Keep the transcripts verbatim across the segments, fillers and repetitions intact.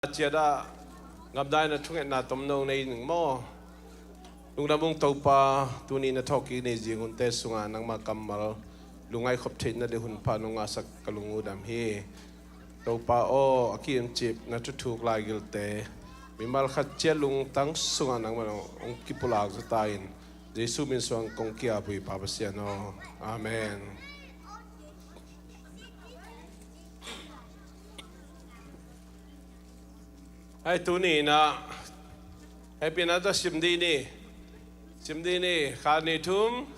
ciat ah gamdai na thungetna tomno nei ning maw? Lungdam ung Topa, tuni na thawhkik nei zing hunte sungah nangmah kammal lungngai khop theihna le hun pha nong ngahsak ka lung uh dam hi. Topa aw, a ki-imcip na thuthuk laigilte mimal khat ciat lungtang sungah nangmah hong kipulak zaw ta in, Jesu min suang kong ki-ap uh hi Pa Pasian aw. Amen. Hei, tuni in ah hehpihna tawh sim dih ni. Sim dih ni. Khat, nih, thum.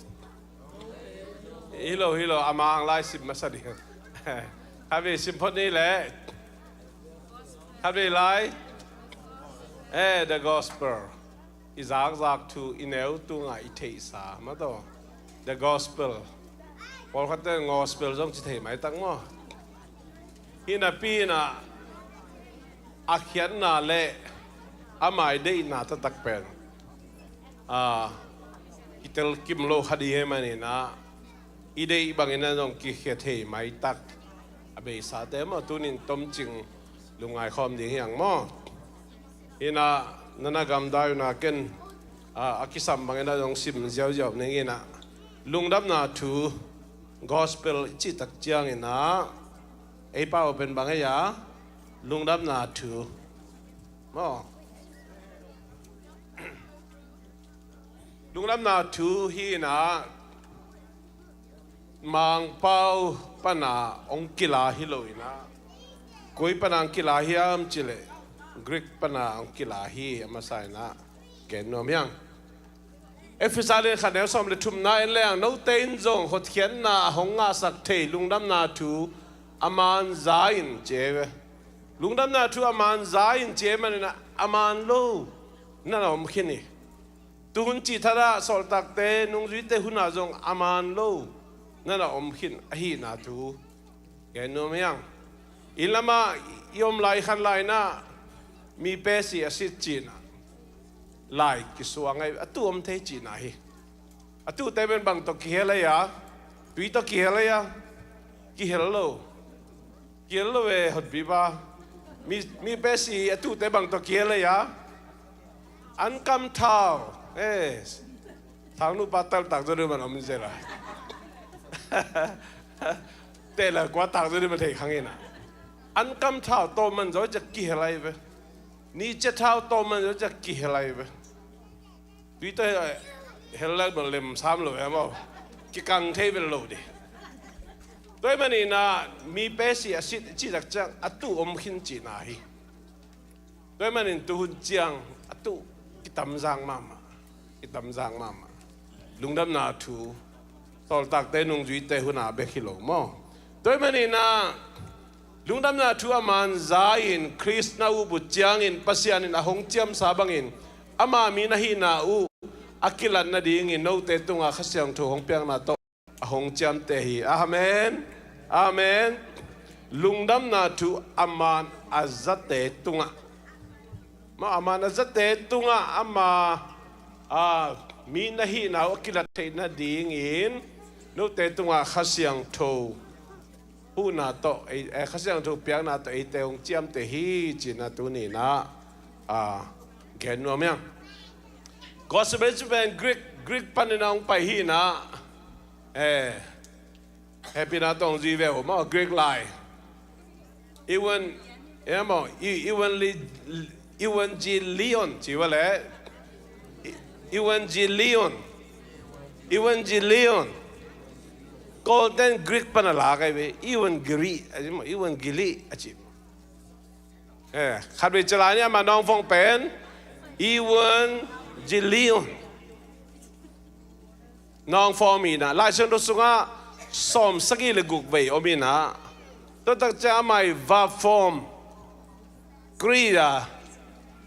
Hi lo, hi lo, a mang lai sim masa ding. Khat vei sim phot ni leh. Khat vei lai. Eh, the gospel. I zakzak thu i neu tungah i theihsa mah tawh, the gospel. Pawlkhatte gospel zong ci thei maitak maw? Hi napi in ah a khiatna le ama i deihna taktak pen, ah, kitel kim lo kha ding hi manin ah, i deih bangin ah zong kikhia thei maitak a beisate maw, tunin tomcing lungngai khawm ding hi hang maw? Hi in ah, na na gamdai uh na ken, ah, a kisam bangin ah zong sim ziauziau ning in ah, lungdamna thu, gospel i cih tak ciangin ah, ei pau pen bang ei a, lungdamna thu maw? Lungdamna thu hi in ah, Mangpau pana hong kila hi lo in ah, koi pana hong kila hiam cih leh Greek pana hong kila hi. A masa in ah gen nuam hi hang. Efesa lian khat neu sawm le thumna en leng, note in zong hotkhiatna a hong ngahsak thei lungdamna thu a man za in ci hi ve. Lungdamna thu a man za in ci hi manin ah, a man lo na na om khin hi. Tuhun cih thadah sawltakte nungzuite hunah zong a man lo na na om khin ahihna thu gen nuam hi hang. Inn lamah i om lai, i khan lai in ah mi pesi a sit cih in ah lai kisuang ahi, a tuh om thei cihna hi. A tuhte pen bang tawh kihel ahi a, tui tawh kihel ahi a, kihel lo. Kihel lo e, hotpipa. Mi, mi pesi a tuhte bang tawh kihel ahi a, an kam thau. Eh, thau nupa taltak zaw ding man om zel a. Teh la kua tak zaw ding man thei khang in ah, an kam thau tawh man zaw ciah kihel ahi ve. Ni cia thau tawh man zaw ciah kihel ahi ve. Tui tawh hel, hel lak bel lem sam lo e maw. Kikang thei bel lo ding. Tua ahih manin ah mi pesi a sit cih tak ciang a tuh om khin cihna hi. Tua ahih manin tuhun ciang a tuh kitamzang mahmah. Kitamzang mahmah. Lungdamna thu sawltakte nungzuite hun a bek hi lo maw? Tua ahih manin ah lungdamna thu a man za in Khrist na up uh ciangin Pasian in a hong ciamsa bangin ama mi na hihna uh a kilat nadingin note tungah Kha Siangtho hong piakna tawh a hong ciamteh hi. Amen. Amen. Lungdamna thu a man a zate tungah, maw, a man a zate tungah ama, a, mi na hihna uh a kilat theih nadingin note tungah Kha Siangtho huhna tawh, ei, eh, Kha Siangtho piakna tawh eite hong ciamteh hi cihna tuni in ah, a, gen nuam hi hang. Gospel cih pen Greek, Greek panin ah hong pai hi in ah, eh, hehpihna tawh hong zui ve uh maw, Greek lai. Evan, eh, maw, e-, evanli-, evangelion ci uh a leh. E-, evangelion. Evangelion. Golden Greek pan a lak ahi ve. Evangeli, a ci maw, evangeli a ci. Eh, khatvei ciang lai ni, ama nawngfawng pen evangelion. Nawngfawng in ah, Lai Siangtho sungah sawm sagih le guk vei om in ah, tua tak ciang ama i verb form, Greek a,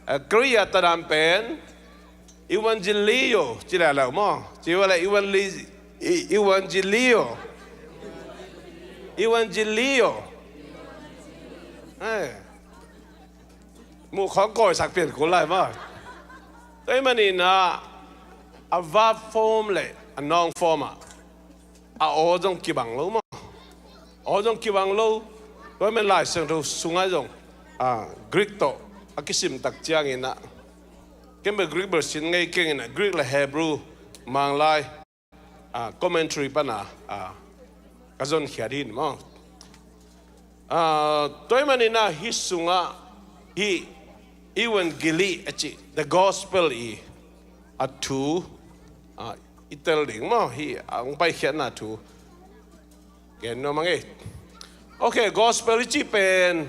eh, Greek a tadam pen evangelio ci leh a leu maw? Ci uh a leh evangeli-, e-, evangelio. Evangelio. Eh. Muh khawng kawisak pian kul lai maw? Tua ahih manin ah, a verb form le a noun form ah a aw zong kibang lo maw? Aw zong kibang lo. Tua ahih manin Lai Siangtho sungah zong, ah, Greek tawh a kisim tak ciangin ah, ken bel Greek bel sin ngei keng in ah, Greek le Hebrew, Manglai, ah, commentary pan ah, ah, ka zonkhiat hi maw. Ah, tua ahih manin ah hih sungah hih Evangeli a cih, the gospel i a thu, ah, i tel ding maw, hih a hong paikhiatna thu gen nuam ing ei. Ok, gospel i cih pen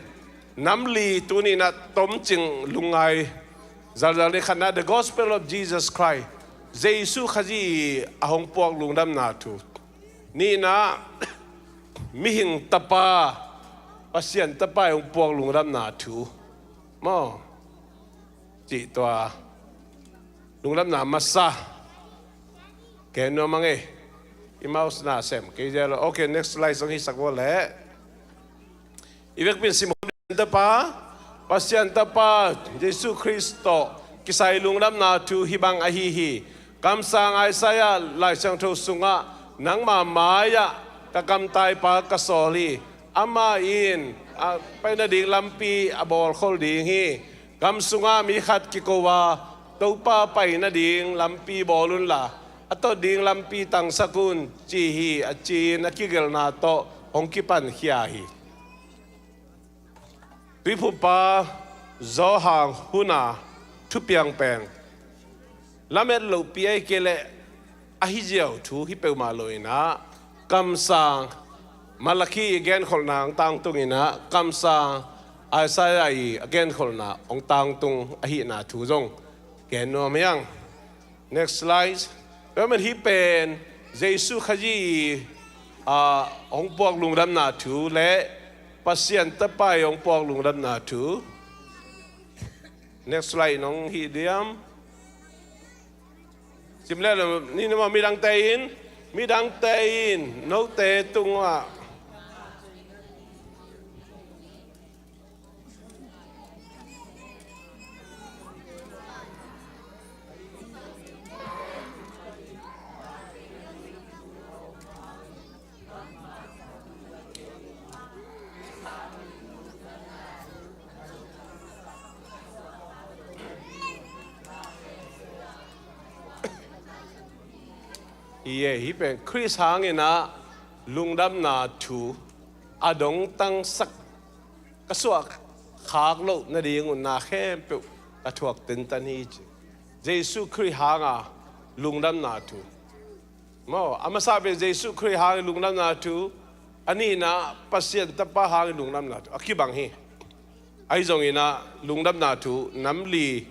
nam li, tuni in ah tomcing lungngai zalzal ni. Khatna, the gospel of Jesus Christ, Jesu Khazih a hong puak lungdamna thu. Nihna, mihing Tapa, Pasian Tapa i hong puak lungdamna thu maw, cih tua lungdamna masa gen nuam ing ei. I mouse na sem kei zel lo. Ok, next slide zong hisak vua leh. I vekpi in sim hong, Tapa, Pasian Tapa Jesu Khrist tawh kisai lungdamna thu hih bang ahi hi. Kamsang Isaiah Lai Siangtho sungah, nangma mai-ah ka kamtaipa ka sawl hi. Amah in a pai nading lampi a bawlkhol ding hi. Gam sungah mi khat kiko a, Topa pai nading lampi bawl unla, a tot ding lampi tangsak un, ci hi, a ci-in a kigelhna tawh hong kipankhia hi. Tuiphumpa Johan hun a thupiang pen lamet lohpi ahih kei leh ahi ziau thu hi peuhmah lo in ah, kamsang Malakhi i genkholhna hong tangtung in ah, kamsang Isaiah i a genkholhna hong tangtung ahihna thu zong gen nuam hi hang. Next slide. Tua ahih manin hih pen Jesu Khazih i, ah, hong puak lungdamna thu le Pasian Tapa i hong puak lungdamna thu. Next slide nong hih diam. Sim le lo ni, midangte in, midangte in note tungah. Hi e, hih pen Khrist hangin ah lungdamna thu a dongtangsak, ka suah khak loh nading un na khempeuh ka thuak tentan hi ci. Jesu Khrist hanga lungdamna thu. Maw, a masa pen Jesu Khrist hangin lungdamna thu, a nihna Pasian Tapa hangin lungdamna thu a kibang hi. Ahi zongin ah lungdamna thu nam li,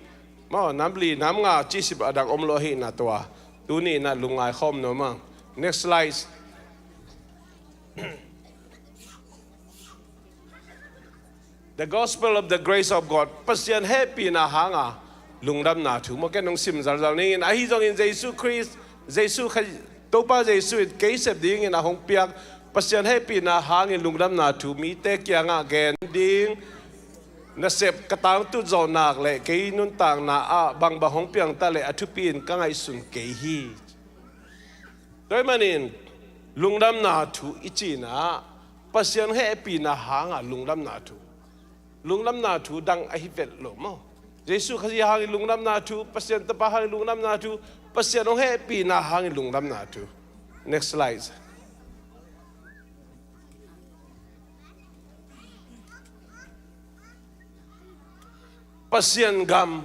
maw, nam li nam nga cih sip a dak om lo ahihna tua tuni in ah lungngai khawm nuam hang. Next slide. The gospel of the grace of God. Pasian hehpihna hanga lungdamna thu. Maw, ken nong sim zalzal ning in, ahi zongin Jesu Khrist, Jesu Kha-, Topa Jesu in kei sep dingin a hong piak Pasian hehpihna hangin lungdamna thu mite kiangah gen ding nasep ka tangtut zawh nak leh kei nuntakna ah bangbang hong piang ta leh a thupi in ka ngaihsun kei hi. Tua ahih manin lungdamna thu i cih in ah Pasian hehpihna hanga lungdamna thu. Lungdamna thu dang ahi vet lo maw. Jesu Khazih hangin lungdamna thu, Pasian Tapa hangin lungdamna thu, Pasian hong hehpihna hangin lungdamna thu. Next slide. Pasian gam,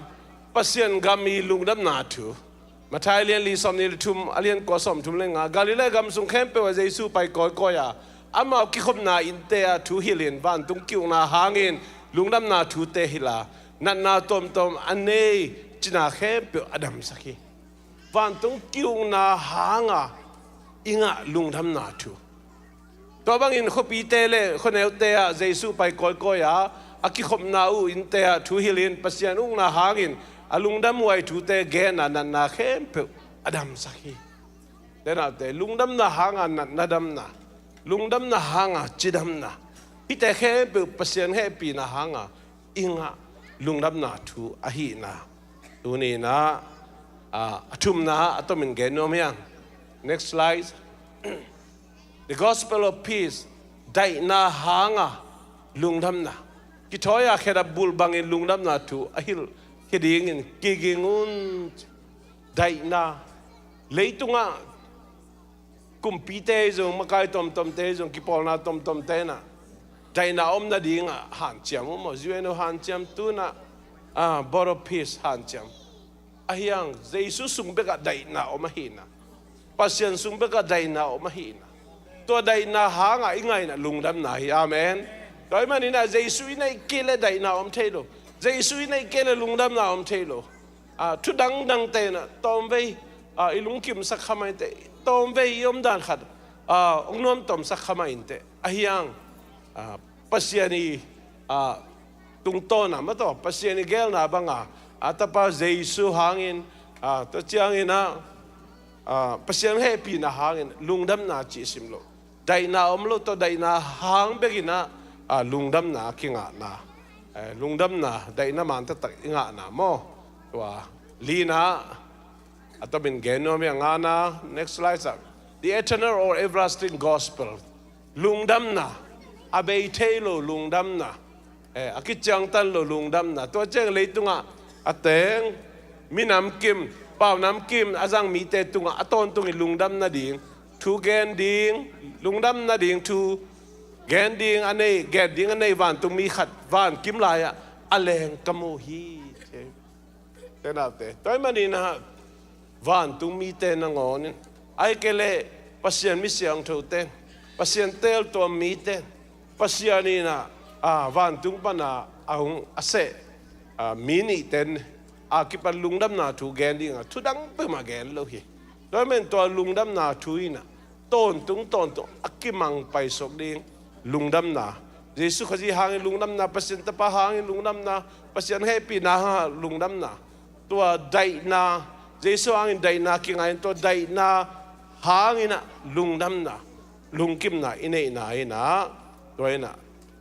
Pasian gam i lungdamna thu. Matthai a lian li sawmnih le thum, a lian kua sawmthum le nga. Galilee gam sung khempeuh ah Jesu pai kawikawi a, amau kikhopna innte ah thu hilhin vantung ki-ukna hangin lungdamna thute hilh a, natna tuamtuam a nei cina khempeuh a damsak hi. Vantung ki-ukna hanga i ngah lungdamna thu. Tua bangin khuapite le khuaneute ah Jesu pai kawikawi a, a kikhopna uh innte ah thu hilhin Pasian ukna hangin a lungdamhuai thute gen a, natna khempeuh a damsak hi. Te naute, lungdamna hanga natna damna, lungdamna hanga cidamna, hihte khempeuh Pasian hehpihna hanga i ngah lungdamna thu ahihna tuni in ah, ah, a thumna a tomin gen nuam hi hang. Next slide. The gospel of peace. Daihna hanga lungdamna. Kithawi a khedap bulh bangin lungdamna thu a hilh hi dingin kiging un. Daihna, leitungah kumpite hi zong, makai tomtomte hi zong, kipawlna tomtomte inah daihna om nadingah hanciam uh maw? U N O hanciam, tunah, ah, Board of Peace hanciam. Ahi hang Jesu sung bekah daihna om ahihna, Pasian sung bekah daihna om ahihna, tua daihna hangah i ngaihna lungdamna hi. Amen. Tua ahih maninah Jesu i neih kei leh daihna om thei lo. Jesu i neih kei leh lungdamna om thei lo. Ah, thu dangdangte inah tawmvei, ah, i lungkimsak kha mai inteh, tawmvei i omdan khat, ah, hong nuamtuamsak kha mai inteh. Ahi hang, ah, Pasian i, ah, tungtawn a, mataw, Pasian i geelna banga a tapa Jesu hangin, ah, tua ciangin ah, ah, Pasian hehpihna hangin lungdamna cih sim lo. Daihna om lo, tua daihna hang bekin ah, ah, lungdamna a kingahna. Eh, lungdamna, daihna man taktak i ngahna maw? Tua lina, a tomin gen nuam hi a, ngana, next slide ah. The eternal or everlasting gospel. Lungdamna, a bei thei lo lungdamna, eh, a kiciangtan lo lungdamna. Tua ciang leitungah a teng, minam kim, paunam kim a zang mite tungah a tawntungin lungdam nading thu gen ding, lungdam nading thu gen ding a nei, gen ding a nei vantungmi khat vankim lai-ah a leng ka mu hi. Te naute, tua ahih maninah vantungmite nangawnin, ahih kei leh Pasian mi siangthote, Pasian teeltuam mite, Pasian inah, ah, vantung pana a hong a seh, ah, mi nihte a kipan lungdamna thu gen dingah thu dang peuhmah gen lo hi. Tua ahih manin tua lungdamna thu inah tawntung tawntung a kimang paisuak ding lungdamna, Jesu Khazih hangin lungdamna, Pasian Tapa hangin lungdamna, Pasian hehpihna hangah lungdamna, tua daihna, Jesu hangin daihna kingahin, tua daihna hangin ah lungdamna, lungkimna i neihna inah, tua inah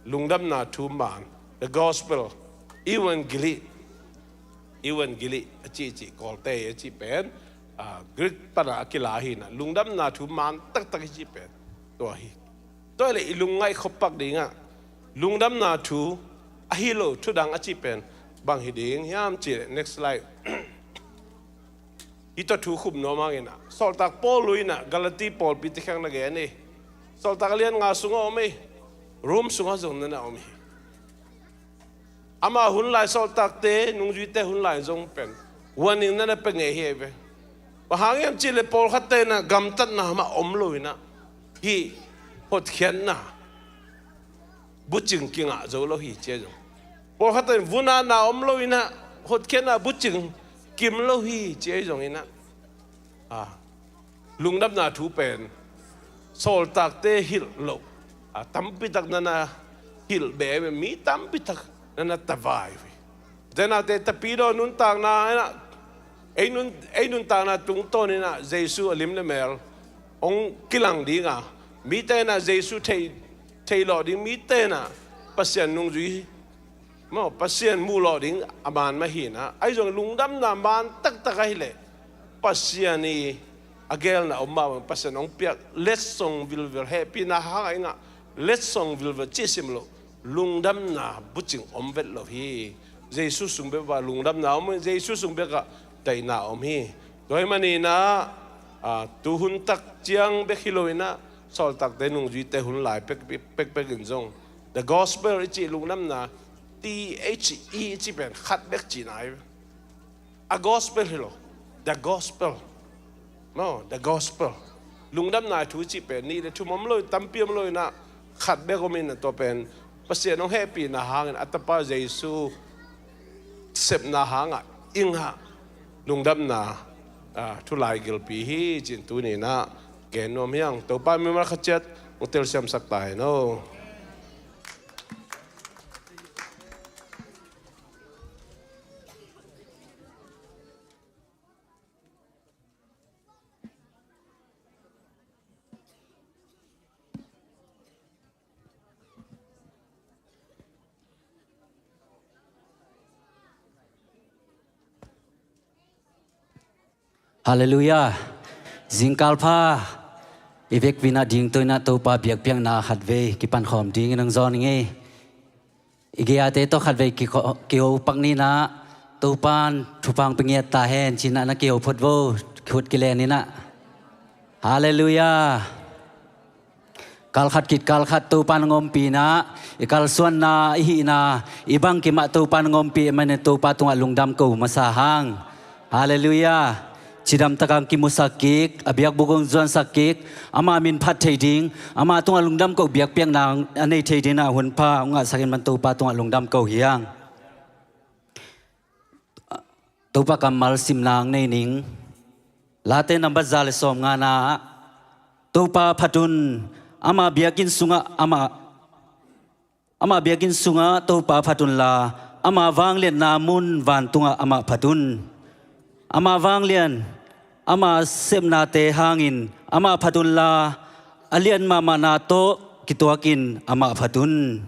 lungdamna thu man, the gospel, evangeli, evangeli a cihcih Kawlte a cih pen, ah, Greek pana a kila hinah lungdamna thu man taktak i cih pen tua hi. Tua hileh i lungngaih khop pak dingah lungdamna thu ahi lo thu dang a cih pen bang hi ding hiam cih leh, next slide. Hih tua thu khum nuam hang inah Sawltak Paul inah Galati pawlpite kiang na gen hi. Sawltak a lian nga sungah om hi. Rome sungah zong na na om hi. Ama hun lai, sawltakte nungzuite hun lai zong pen warning na na pia ngei hi ei ve. Bang hang hiam cih leh pawlkhatte inah gamtatna mah om lo inah hih hotkhiatna bucing kingah zo lo hi ci a zong. Pawlkhatte in vunatna om lo inah hotkhiatna bucing kim lo hi ci a zong inah, ah, lungdamna thu pen sawltakte hilh loh, a, tampitak na na hilh beh, mi tampitak na na tavai uh hi. Tua naute, Tapidaw nuntakna inah, ei nun, ei nuntakna tungtawn inah Jesu a lim le mel hong kilang dinga, mite inah Jesu thei, theilawh ding, mite inah Pasian nungzui maw, Pasian muh lawh ding a man mah hinah, ahi zong lungdamna man taktak ahileh Pasian i a geelna om mah bang, Pasian hong piak letsong vilvel, hehpihna hangah i ngah letsong vilvel cih sim loh, lungdamna bucing om vet lo hi. Jesu sung bekah lungdamna om hi, Jesu sung bekah daihna om hi. Tua ahih maninah, ah, tuhun tak ciang bek hi lo inah, sawltakte nungzuite hun lai pek, pek, pek, pek in zong the gospel i cih lungdamna, T H E i cih pen khat bek cihna hi. A gospel hi lo. The gospel. No, the gospel. Lungdamna thu i cih pen nih le thum om lo, tampi om lo inah khat bek om inah, tua pen Pasian hong hehpihna hangin a tapa Jesu sepna hangah i ngah lungdamna, ah, thu lai gilpi hi ci-in tuni inah gen nuam hi hang. Topa mimal khat ciat hong telsiamsak ta hen aw. Halleluiah. Zingkal pha. I vekpi-in ah dingto-in ah Topa biakpiakna khatvei kipankhawm dingin hong zawn ing ei. I gei-ate tawh khatvei kiho, kiho pak ni in ah, Topa'n thupha hong pia ngiat ta hen ci-in ah na kiho phot vo, khut kilen in ah. Halleluiah. Kal khat khit kal khat Topa'n hong ompih in ah, i kalsuanna, i hihna, i bangkim ah Topa'n hong ompih ahih manin Topa tungah lungdam ko masa hang. Halleluiah. Cidam takin kimusak kik, a biakbuk hong zuansak kik, ama min phat thei ding, ama tungah lungdam ko biakpiakna a nei thei dingin ah hunpha hong ngahsak in man Topa tungah lungdam ko hi hang. Topa kammal simna hong nei ning. Late nambat za le sawmngana ah, Topa phat un, ama biakinn sungah ama, ama biakinn sungah Topa phat unla, ama vangliatna mun vantungah amah phat un. Ama vanglian, ama sepnate hangin amah phat unla, a lian mahmahna tawh kituakin amah phat un.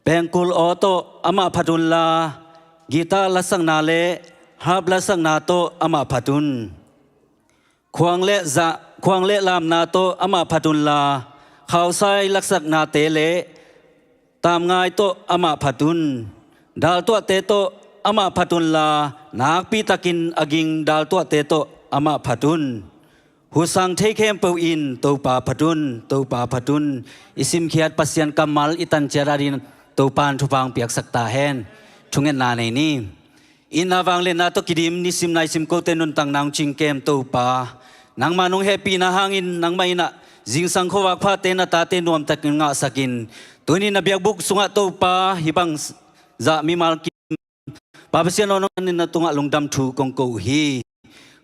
Pengkul aw tawh amah phat unla, guitar lasakna le harp lasakna tawh amah phat un. Khuang le za, khuang le lamna tawh amah phat unla, khausai laksaknate le tamngai tawh amah phat un. Daltuahte tawh amah phat unla, nakpitakin a ging daltuahte tawh amah phat un. Huhsang thei khempeuh in Topa phat un, Topa phat un. I simkhiat Pasian kammal i tan ciat adingin Topa'n thupha hong piaksak ta hen. Thungetna nei ni. Itna vangliatna tawh kidim nisim naisim kote nuntakna hong cingkem Topa, nangma nong hehpihna hangin nangmah in ah zingsang khuavak phate na tate nuamtakin ngahsak in, tuni-in na biakbuk sungah Topa hih bang zah mimal kim Pa Pasian aw, nangma min tungah lungdam thu kong ko uh hi.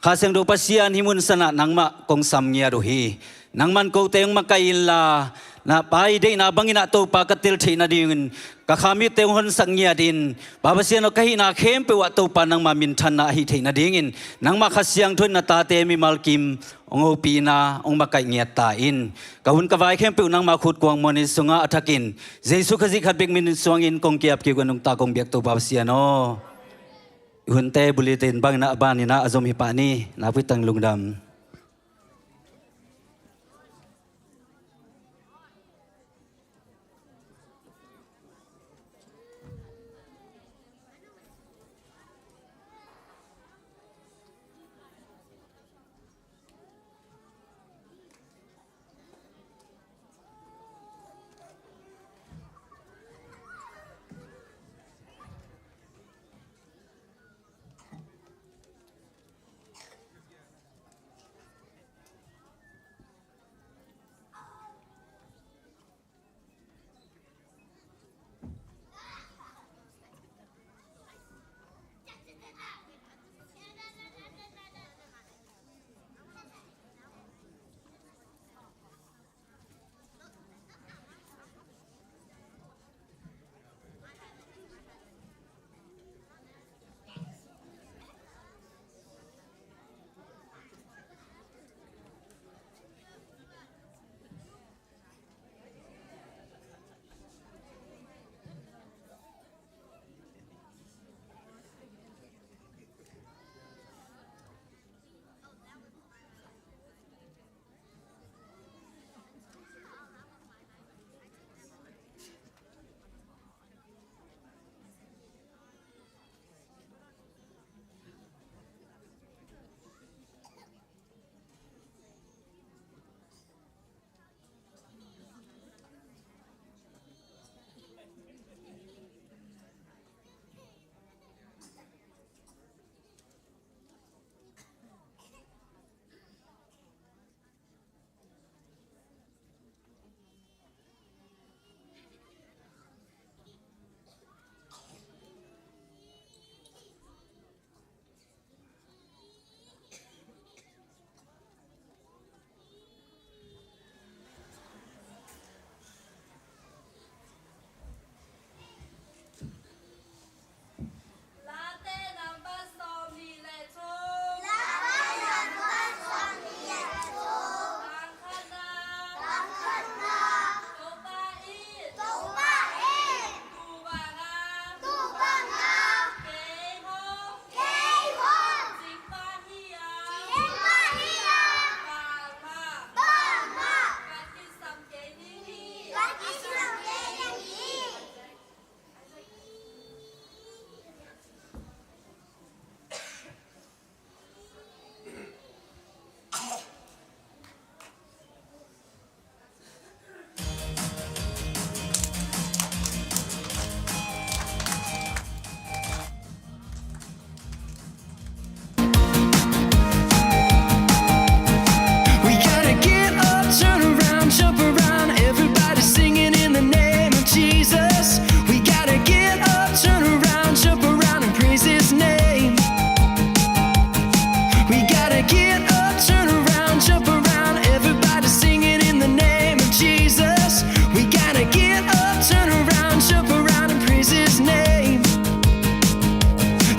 Kha Siangtho Pasian, hih mun sanah nangmah kong sam ngiat uh hi. Nangman kote hong makaih inla, na Pa i deihna bangin ah Topa ka tel theih nadingin, ka kha mitte hong honsak ngiat in. Pa Pasian aw, ka hihna khempeuh ah Topa nangma minthanna ahih theih nadingin, nangmah Kha Siangtho in na tate mimal kim hong hopih in ah hong makaih ngiat ta in. Ka hun ka vai khempeuh nangma khut kuang muanhuai sungah a thakin Jesu Khazih khat bek min suangin kong ki-ap kik uh a, nungta kong biak Topa Pasian aw. Hunte bulletin bangin ah a ban in ah a zom hi pah ni. Nakpi takin lungdam.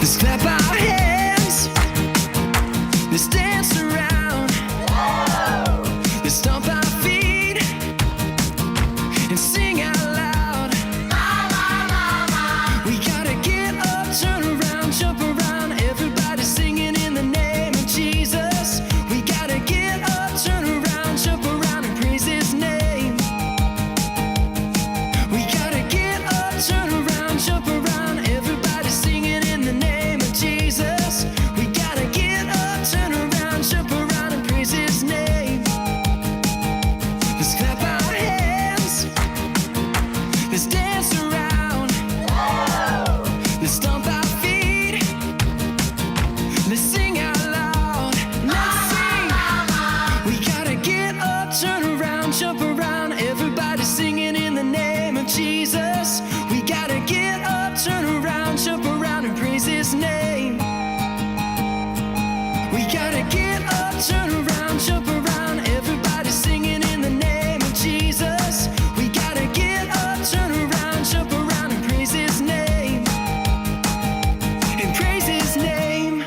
Let's clap our hands. Let's dance around. Let's stomp our feet and sing out loud. We gotta get up, turn around, jump around. Everybody singing in the name of Jesus. We gotta get up, turn around, jump around and praise his name. We gotta get up, turn around, jump around. Everybody singing in the name of Jesus. We gotta get up, turn around, jump around and praise his name. Let's clap our hands. Let's dance around. Let's stomp our feet. Let's sing out loud. Let's sing. We gotta get up, turn around, jump around. Everybody singing in the name of Jesus. We gotta get up, turn around, jump around and praise his name. We gotta get up, turn around, jump around. Everybody singing in the name of Jesus. We gotta get up, turn around, jump around and praise his name. And praise his name.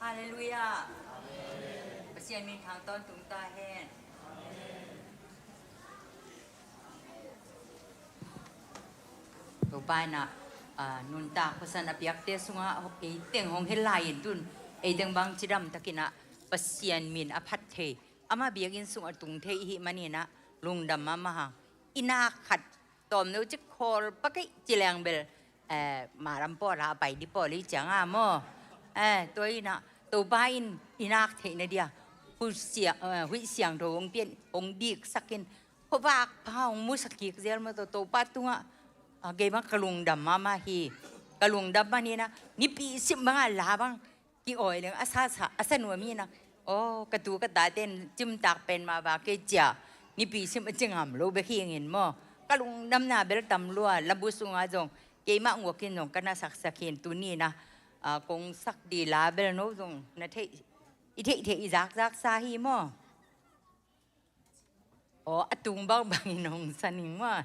Halleluiah. Pasian min thang tawntung ta hen. Topa in ah, ah, nuntak khuasan a piakte sungah eiteng hong hel lai-in tun, eiteng bang cidam takin ah Pasian min a phat thei, ama biakinn sung a tung thei i hih manin ah lungdam mahmah hang. I nak khat tawmno cik khawl pak ei ci leng bel, eh, malam pawl a pai di pawl i ciang a maw. Eh, tua in ah Topa in i nak theihna dia huih siang, eh, huih siangtho hong pian, hong diksakin, khuavak pha hong musak kik zel maw. Tua Topa tungah, ah, kei bang ka lungdam mahmah hi. Ka lungdam manin ah Nipi sim bang a la bang ki-awi leng a sa, sa, a sa nuam hi na. Aw, ka tu ka tate in cimtak pen mah va kei cia Nipi sim a ci ngam lo bek hi ing in maw. Ka lungdamna bel tam lua, labu sungah zong keimah nguakin zong ka na saksak hi in tuni in ah, ah, kong sak di la bel no zong na theih, i theihtheih i zakzak sa hi maw. Aw, a tung bangbangin hong sa ning maw.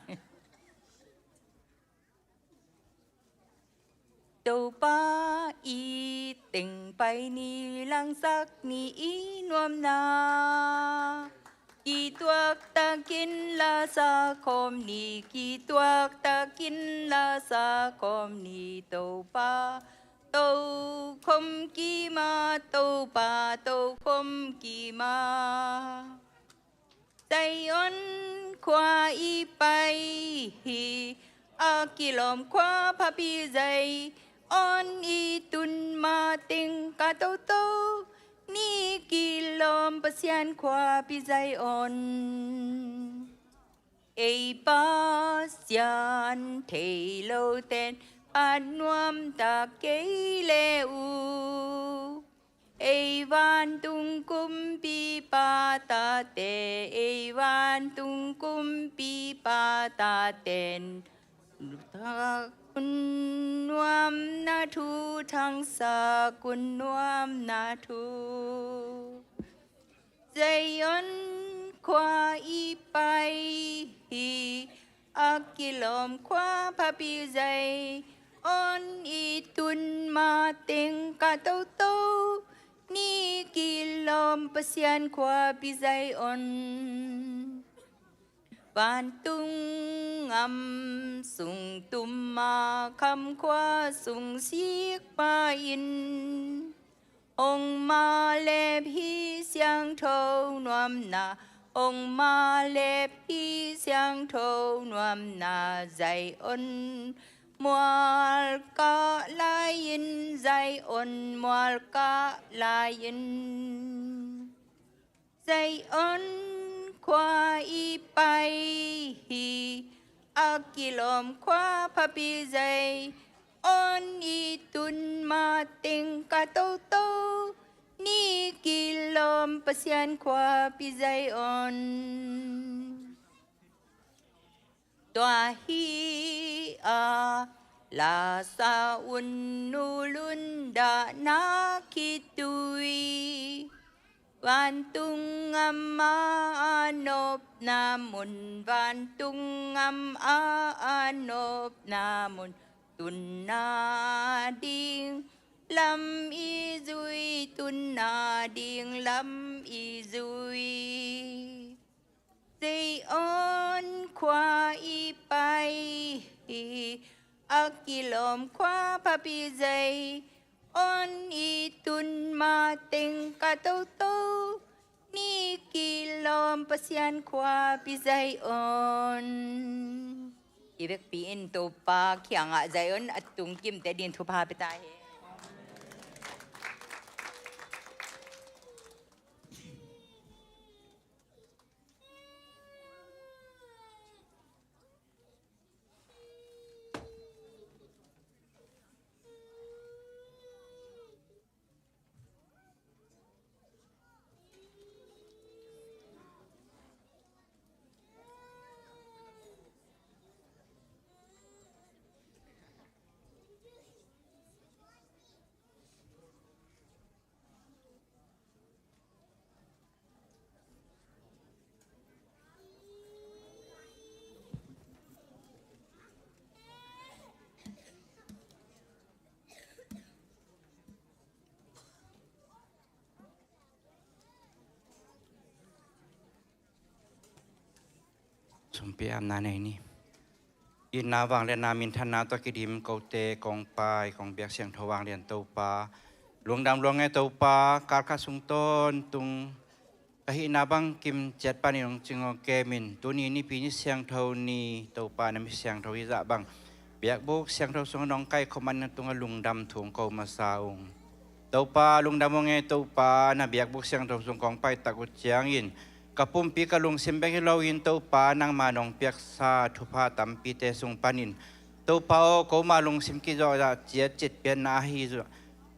Topa i teng pai ni, langsak ni i nuamna. Kituak takin la sa khawm ni, kituak takin la sa khawm ni, Topa tokhom kima, Topa tokhom kima. Zion khua i pai hi, a kilawm khua phapi Zion i tun mateng ka toto, ni kilawm Pasian khuapi Zion. Ei Pasian thei lo ten phat nuam ta kei le uh. Ei vantung kumpipa tate, ei vantung kumpipa taten, thangsak un nuamna thu, thangsak un nuamna thu. Zion khua i pai hi, a kilawm khua phapi Zion i tun mateng ka toto, ni kilawm Pasian khuapi Zion. Vantung ngam sung tum ma, kham khua sung sik ma in, ong ma lep hi siangtho nuamna, ong ma lep hi siangtho nuamna, Zion mual kah lai-in, Zion mual kah lai-in. Zion khua i pai hi, a kilawm khua phapi Zion i tun mateng ka toto, ni kilawm Pasian khuapi Zion. Tua hi a, la sa un nu lun dahna khitui. Vantung ngam a a nopna mun, vantung ngam a a nopna mun, tunna ding lam i zui, tunna ding lam i zui. Zion khua i pai hi, kilawm khua phapi zai on i tun ma teng ka toto ni kilawm Pasian khua pi zai on. I vekpi in Topa kiangah zai on a tung kimte din thupha pia ta hi. Sumpi amna nei ni. Itna vangliatna minthanna tawh kidim kote kong pai kong biak siangtho vanglian Topa, lungdam lua ngei Topa. Kalkhat sung tawntung ka hihna bang kim ciat panin hong cing aw kemin tuni nipi ni siangtho ni Topa na mi siangtho hi zah bang biakbuk siangtho sung nong kaikhop man na tungah lungdam thu hong ko masa ung. Topa lungdam aw ngei Topa, na biakbuk siangtho sung kong paitak uh ciangin ka pumpi ka lungsim bek hi loin Topa nangma nong piaksa thupha tampite sung panin Topa aw, koma lungsim kizawh zah ciat citpiatna ahi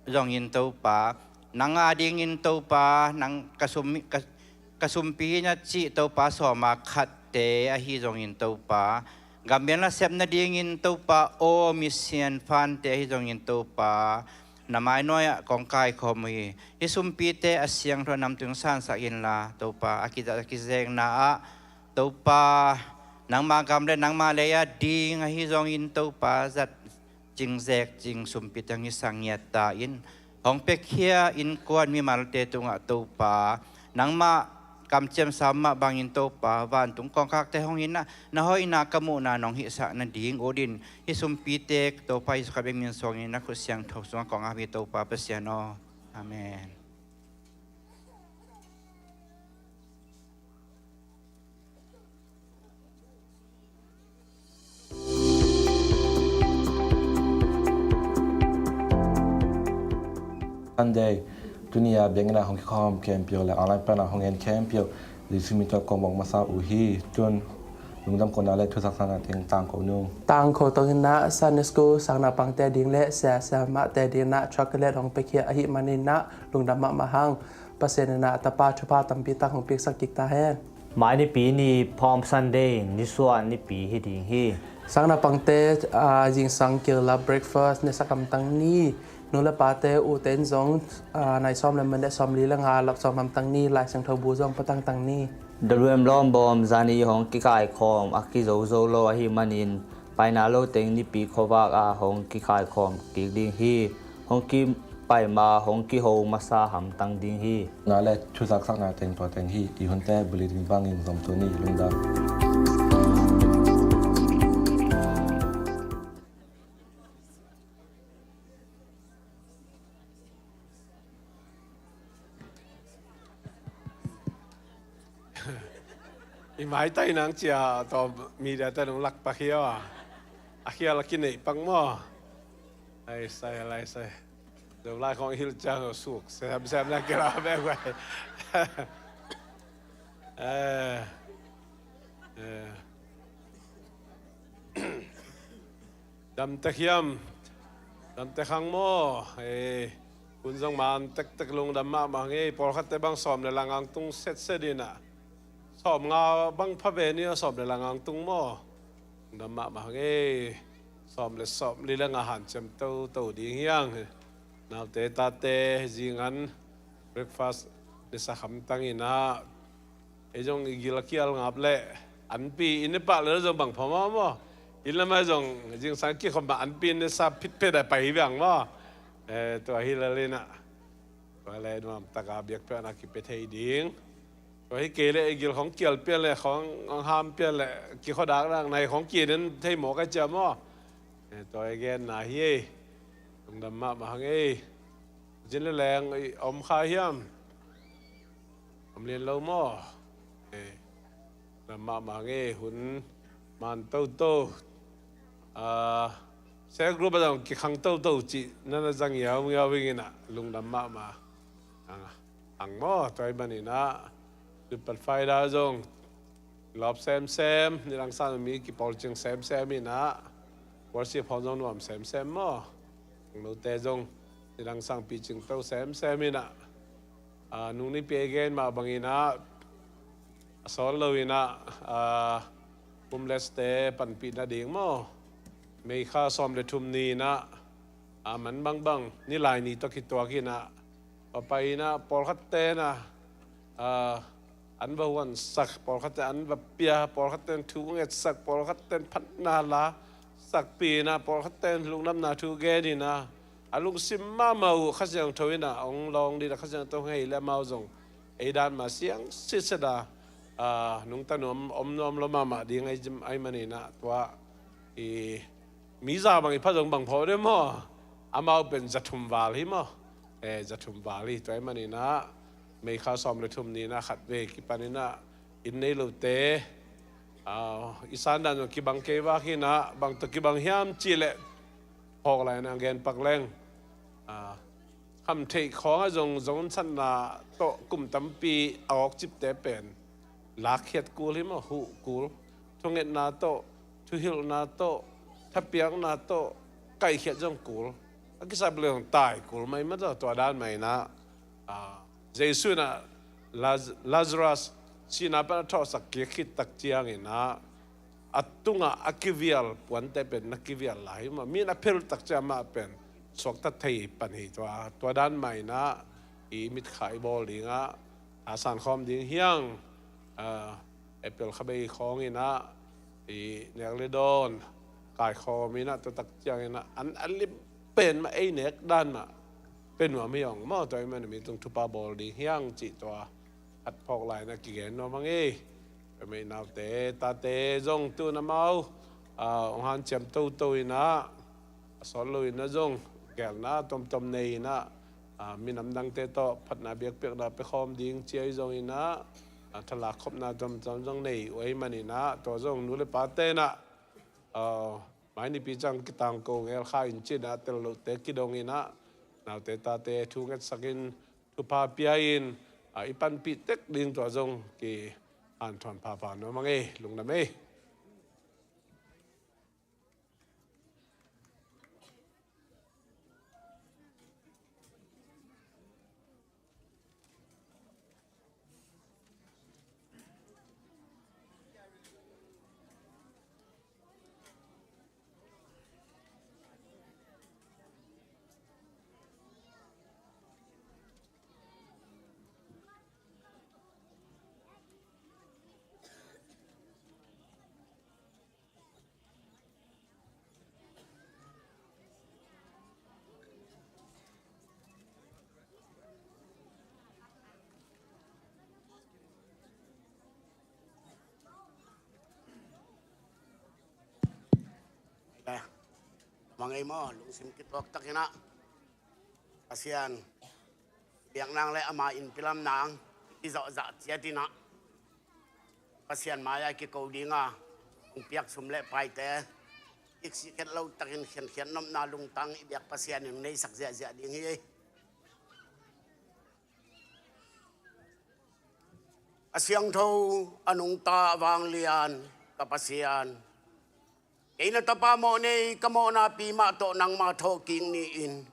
zongin Topa, nang a dingin Topa, nang ka sum, ka, ka sumpi na cih Topa sawma khatte ahi zongin Topa, gambian la sep nadingin Topa aw, misian fante ahi zongin Topa, na mainuai ah kong kaikhawm uh hi. Hih sumpite a siangtho namtung sansak inla Topa, a kizat a kizekna ah Topa, nangma gam le nangma lei ah ding ahi zongin Topa, zat cing zek cing sumpite hong hisak ngiat ta in, hong piakhia innkuan mimalte tungah Topa, nangmah kamciamsa mah bangin Topa, vantung kongkhakte hong hinah na hoihna ka muhna nong hihsak nading ut in hih sumpite Topa Jesuh Khrih min suangin na khut siangtho sungah kong ap hi Topa Pasian aw. Amen. Sunday, tuni a biakinn ah hong kikhawm khempeuh le online pan a hong en khempeuh Jesuh min tawh kong muang masa uh hi. Tun lungdam kohna le thuzaksakna teng tangko nung. Tangko tawh inah Sunday school sang naupangte ding le sia siamahte ding inah chocolate hong piakhia ahih manin ah lungdam mahmah hang. Pasian inah a tapa thupha tampi tak hong piaksak kik ta hen. Mai nipi ni Palm Sunday, nisuah nipi hi ding hi. Sang naupangte, ah, zingsang kil la breakfast, nisak hamtang ni. Nu le pate, ute in zong, ah, nai sawm le minute sawmli le nga lap sawm hamtang ni, Lai Siangtho bu zong pua tangtang ni. Daluem lawmbawm zani hong kikaikhawm a kizozo lo ahih manin paina lo teng nipi khuavak a hong kikaikhawm kik ding hi. Hong kipai ma hong kiho masa hamtang ding hi. Na le thuzaksakna teng tua teng hi. I hunte bulletin bangin zomtu ni. Lungdam. I maitai nang cia tawm media te nong lak pak hi aw. A khial a kineih pak maw? Lai sai, lai sai. Zolai khong hil ciang suk sem sem na kira bek vai. Eh, eh. Damtek hiam? Damtek hang maw? Ei, hun zong man tektek lungdam mahmah hang ei. Pawlkhatte bang sawm le langang tung setset inah. Sawm nga bang pha ve ni a sawm le langang tung maw? Lungdam mahmah hang ei. Sawm le sawm li le nga hanciam toto ding hiang. Naute tate zingan breakfast le sa khamtang inah. Ei zong i gil a kial ngap leh anpi inn i pah leh zong bang pha maw maw. Inn lamah zong zingsang kikhop mah anpi inn i sa phitphet a pai hi viang maw. Eh, tua hi lel inah. Tua leh nuam taka biakpiakna kipia thei ding. Tua hi kei leh i gil khong kial pian leh khong ham pian leh kikhodak dak nai khong kiden thei maw ka cia maw. Eh, tua i genna hi ei. Lungdam mahmah hang ei. Zin le leng i om kha hiam? Om lian lo maw? Eh, lungdam mahmah hang ei. Hun man toto. Ah, cell group ah zong kikhang toto cih na na zang ngiaungiau ing in ah, lungdam mahmah. Ang, ang maw, tua ahih manin ah, Good Friday zong lawp semsem, nidang sang mi kipawl ciang semsem in ah, worship hong zong nuam semsem maw. Ang note zong nidang sang picing to semsem in ah, ah, nung nipi a i gen mah bangin ah, a sawl lo in ah, ah, homeless te panpih nading maw, May kha sawm le thum ni in ah, ah, man bangbang, nilai ni tawh kituak in ah, va pai in ah, pawlkhat ten ah, ah, an va huansak, pawlkhat ten an va pia, pawlkhat ten thu ngetsak, pawlkhat ten phatna la sakpih in ah, pawlkhat ten lungdamna thu gen in ah, a lungsim mahmah uh Kha Siangtho in ah hong lawng ding ah, Kha Siangtho hong hei leh amau zong ei dan mah siang sitset a, ah, nungta nuam, om nuam lo mahmah ding ahih, ahih manin ah, tua i mi za bang i pha zong bang phawk ding maw? Amau pen za thum val hi maw? Eh, za thum val hi. Tua ahih manin ah, May kha sawm le thum ni in ah khatvei kipan in ah, inn nei lote, ah, i san dan zong kibang kei vak in ah, bang tawh kibang hiam cih leh, phawk lai in ah gen pak leng, ah, khamtheih khawng ah zong, zong satna tawh kum tampi a awkcipte pen lakkhiat kul hi maw, huh kul. Thungetna tawh, thuhilhna tawh, thapiakna tawh, kaihkhiat zong kul. A kisap leh zong tai kul mai mah tawh, tua dan mah in ah, ah, Jesu in ah Laz-, Lazarus sihna pan a thawhsak kik khit tak ciangin ah, a tungah a kivial puante pen na kivial lai hi maw. Mi in a phel tak ciang amah pen suakta thei pan hi. Tua, tua dan mah in ah, i mitkha i bawl ding ah, a san khawm ding hi hang, ah, April kha bei khawng in ah, i nek le dawn kaikhawm in ah, tua tak ciangin ah, an, an lim pen mah ei nek dan mah pe nuam hi hang maw. Tua ahih manin mi tung thupha bawl ding hi hang cih tua khat phawk lai in ah kigen nuam hang ei. Peuhmah i naute, tate zong tu in amau, ah, hong hanciam toto in ah, a sawt lo in ah zong geelna tomtom nei in ah, ah, minam dangte tawh phatna biakpiakna pia khawm ding ci-a hi zong in ah, ah, thalak khopna tomtom zong nei uh ahih manin ah, tua zong nu le pate in ah, ah, mai nipi ciang kitangko ngel kha in ci in ah, tel lohte kidong in ah, naute tate thu ngetsak in, thupha pia in, ah, i panpih tek ding tua zong kihanthawn phapha nuam hang ei. Lungdam ei. Mangei maw, lungsim kituak takin ah Pasian biakna le ama innpi lam nang i zawhzah ciat in ah Pasian mai-ah kiko ding a, hong piak sum le paite kiksi khet lo takin khiankhian nopna lungtang i biak Pasian in neisak ziahziah ding hi. A siangtho, a nungta, a vanglian ka Pasian, kei na tapa mawhnei ka mawhnapi mah tawh nangma thawhkik ni-in,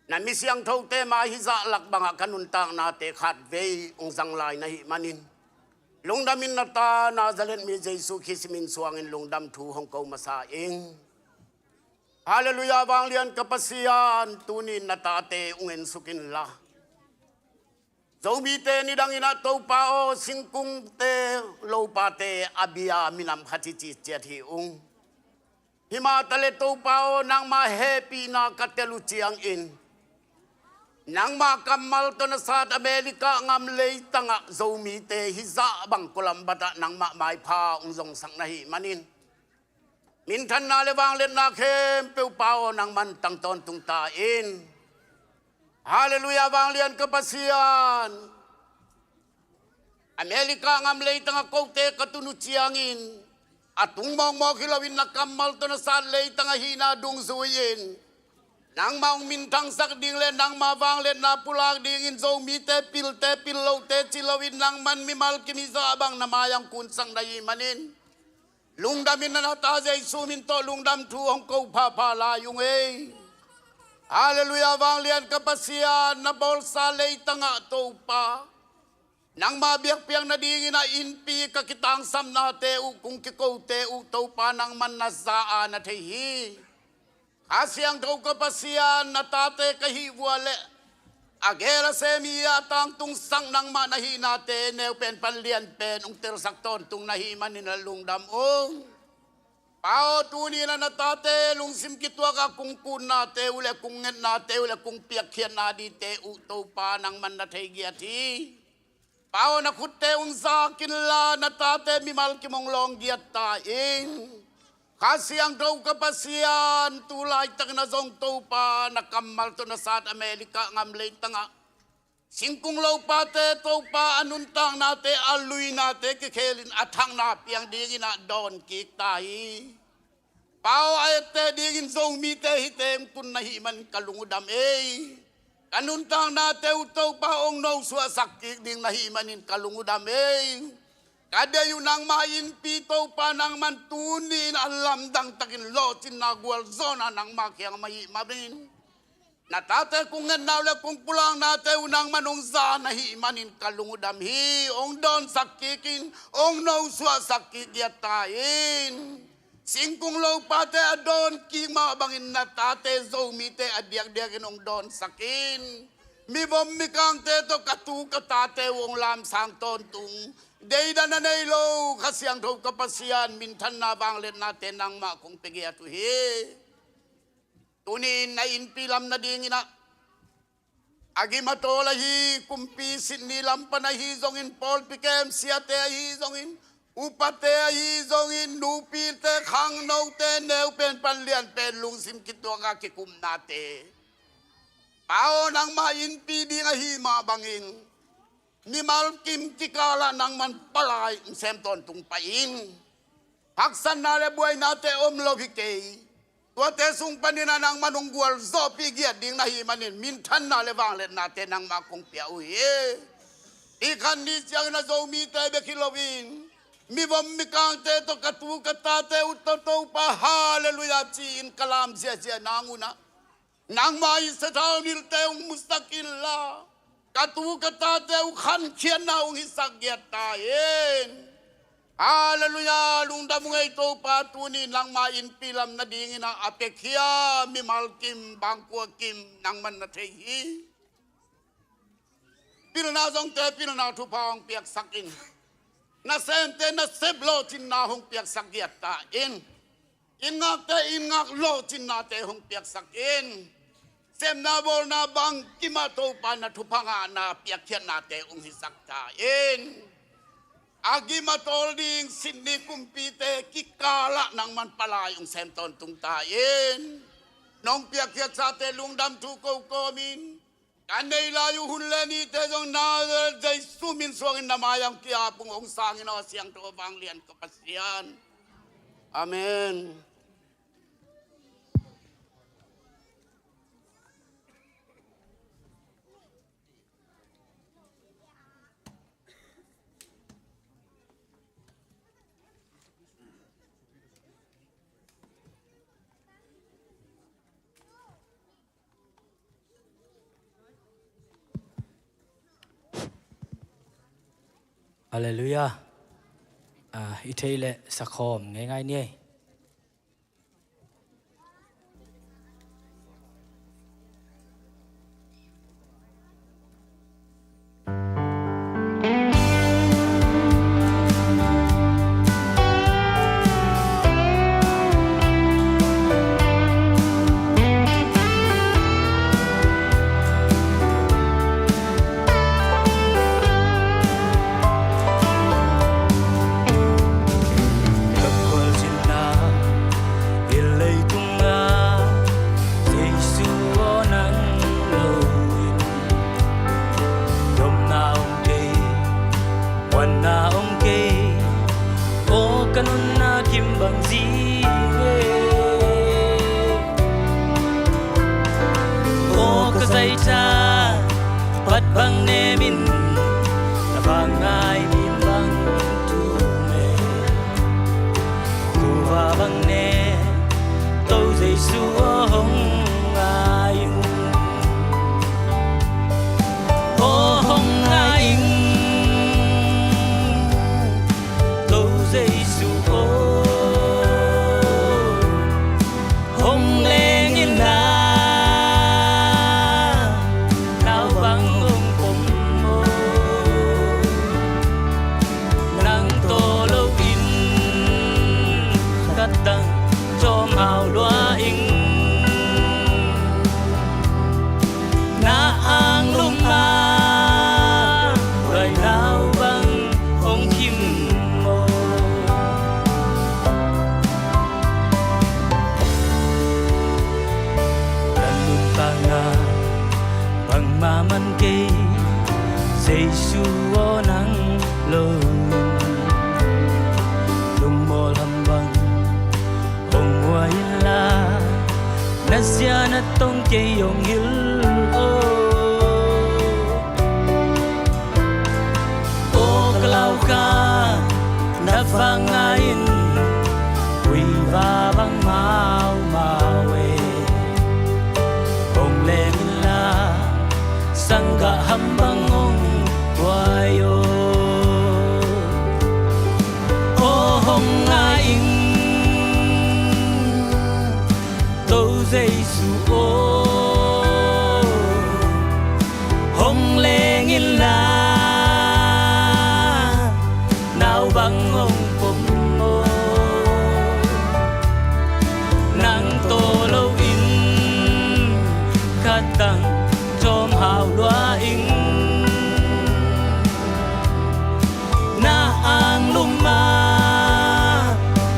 na mi siangthote mai hih zah lak bangah ka nuntaknate khatvei hong zang lai na hih manin, lungdamin na ta Nazareth mi Jesu Khrist min suangin lungdam thu hong ko masa ing. Halleluiah. Vanglian ka Pasian, tuni-in na tate hong ensuk inla, Zomite nidangin ah Topa aw, singkungte lopate a bia minam khat hi ci ciat hi ung. Himah taleh Topa aw, nangma hehpihna ka tel uh ciangin, nangma kammal tawh na sat America ngam leitangah Zomite hih zah bang kualam batah nangmah maipha hong zongsak na hih manin, Minthanna le vangliatna khempeuh Pa aw, nangman tang tawntung ta in. Halleluiah, vanglian ka Pasian. America ngam leitangah kote ka tun uh ciangin, a tung mawkmawk hi loin na kammal tawh na sat leitang ahihna dungzui-in, nangmah hong minthangsak ding le nangmah vangliatna pulak dingin Zomite pilte, pil lote ci loin nangman mimal kim hizah bang na mai-ah hong kunsak na hih manin, lungdamin na ta Jesu min tawh lungdam thu hong ko phapha lai ung ei. Halleluiah, vanglian ka Pasian, na bawlsa leitangah Topa, nangmah biakpiak nadingin a innpi ka kitangsapnate uh, kong kikote uh Topa nangman na za-a na thei hi. Kha Siangtho ka Pasian, na tate ka hih vua le a gel a sem hi a tangtungsak nangmah na hihnate neu pen pan lian pen hong telsak tawntung na hih manin a lungdam ung. Pa aw, tuni-in a na tate lungsim kituak a kong kunnate uh le kong ngetnate uh le kong piakkhiatna dingte uh Topa nangman na thei giat hi. Pa aw, na khutte hong zak inla na tate mimal kim hong lawng giat ta in. Kha Siangtho ka Pasian, tu laitakin a zong Topa na kammal tawh na sat America ngam leitangah singkung lopate Topa a nuntaknate, a luinate kikhelin a thakna piang dingin a dawn kik ta hi. Pa aw, a etteh dingin Zomite hihte hong tun na hih manin ka lung uh dam ei. Ka nuntaknate uh Topa hong nosuahsak kik ding na hih manin ka lung uh dam ei. Ka deih uh nangmah innpi Topa nangman tuni-in a lamdang takin lawhcinna gualzawhna nangmah kiang mah hih manin na tate kong ngetna uh le kong pulaknate uh nangman hong za na hih manin ka lung uh dam hi. Hong dawnsak kik in, hong nosuahsak kik giat ta in. Singkung lopate a dawn kik mah bangin na tate Zomite a diakdiakin hong dawnsak in. Mivom mikangte tawh ka tu ka tate uh hong lamsang tawntung deidan a nei lo Kha Siangtho ka Pasian, minthanna vangliatnate nangmah kong pia giat uh hi. Tuni-in na innpi lam nadingin ah a gim a tawl ahi kumpi Sydney lam pan ahi zongin, pawlpi kem siate ahi zongin, upate ahi zongin, nupite, khangnote, neu pen pan lian pen lungsim kituak a kikumnate, Pa aw, nangmah innpi ding ahi mah bangin mimal kim kikalah nangman palai hong sem tawntung pah in. Haksatna le buainate om lo hi kei. Tuate sung panin a nangman hong gualzawhpih giat ding na hih manin minthanna le vangliatnate nangmah kong pia uh hi. Hih khan ni ciangin a Zomite bek hi loin mivom mikangte tawh ka tu ka tate uh tawh Topa halleluiah ci-in ka lam ziahziah nang un ah nangmah i sathau nilte hong musak inla ka tu ka tate uh khankhiatna hong hisak giat ta in. Halleluiah, lungdam ung ei Topa, tuni nangmah innpi lam nadingin ah a piakhia mimal kim, bangkua kim nangman na thei hi. Pilna zongte pilna thupha hong piaksak in. Nasemte nasep lawhcinna hong piaksak giat ta in. Inn ngakte inn ngak lawhcinnate hong piaksak in. Sepna bawlna bangkim ah Topa na thupha ngahna piakkhiatnate hong hisak ta in. A gim a tawl ding Sydney kumpite kikalah nangman palai hong sem tawntung ta in. Nong piakkhiatsate lungdam thu ko kawmin ka nei lai uh hun le nite zong Nazareth Jesu min suangin na mai-ah hong ki-ap ung, hong sang in aw, siangtho vanglian ka Pasian. Amen. Halleluiah. Ah, i theih leh sakhawm ngeingai ni ei. Na kim bang zi e. O ka zaita, pat bang nemin, na bang ngai min bang tu me. Kuva bang ne, To Jesu o hong ngai ung. O hong ngai ing. To Jesu aw, hong leng in la, nau bang hong pom aw. Nang tawh lo in, khat dang cawm hau lua ing. Na anglum a, luai nau bang hong kim aw. Kan lungtang a, bangmah man kei, Jesu aw nang lo. Lungmawl ham bang hong muai inla, na sia na tong kei hong hilh aw. Aw ka lau kha, na vang ngai in, kuiva bang maumau e. Hong leng inla, sanggah ham bang hong buai aw. Aw hong ngai ing, To Jesu aw, hong leng inla, nau bang hong pom aw. Nang tawh lo in, khat dang cawm hau lua ing. Na anglum a,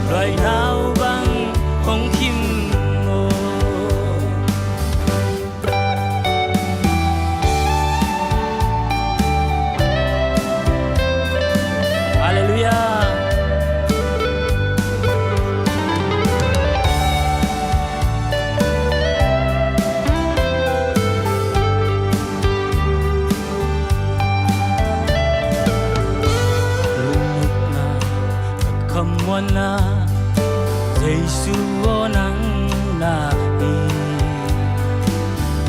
luai nau bang hong kim aw. Halleluiah. Lungdamna, khamuanna, Jesu aw nang na hi.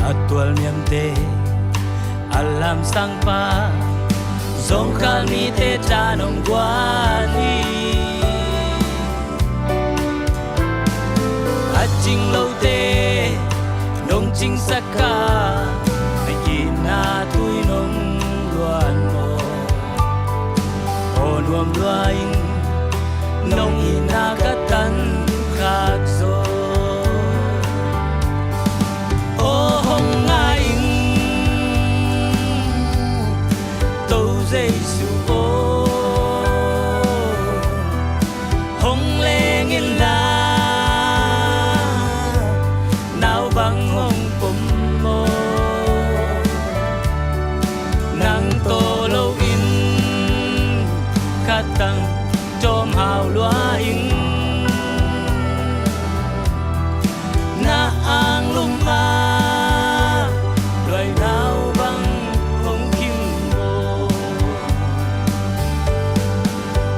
A tualniamte, a lamsangpa, zawngkhal mite ta nong guan hi. A cing lote nong cingsak a, a itna tui nong luan maw. Aw nuam lua ing, nong itna ka tan khak zaw. Aw hong ngai ing, To Jesu aw, hong leng inla, nau bang hong pom aw. Nang tawh lo in, khat dang cawm hau lua ing. Na anglum a, luai nau bang hong kim aw.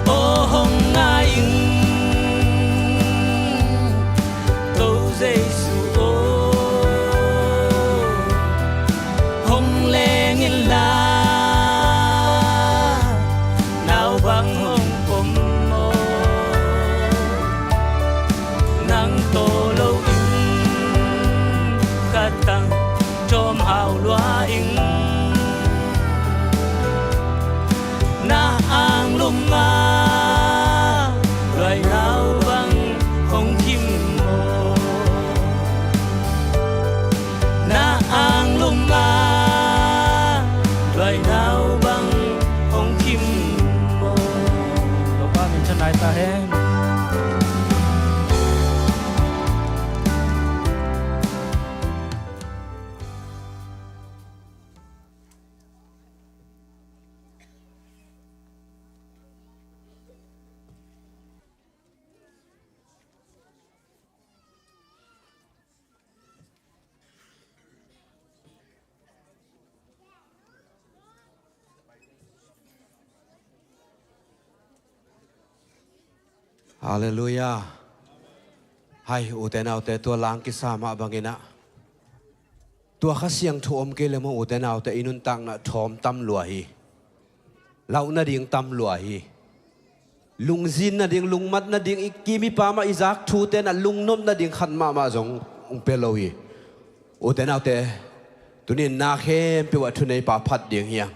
Aw hong ngai ing, To Jesu aw, hong leng inla, nau bang hong pom aw. Nang tawh lo in, khat dang cawm hau lua ing. Na anglum a, luai nau bang hong kim aw. Na anglum a, luai nau bang hong kim aw. Topa min thanai ta hen. Halleluiah. Hai, ute naute, tua lang kisa mah bangin ah, tua Kha Siangtho om kei leh maw, ute naute, i nuntakna thawm tam lua hi. Lauh nading tam lua hi. Lungzin nading, lungmat nading, i kim i pam ah i zak thute in ah lungnop nading khat mahmah zong hong pia lo hi. Ute naute, tuni-in na khempeuh ah thuneipa phat ding hi hang.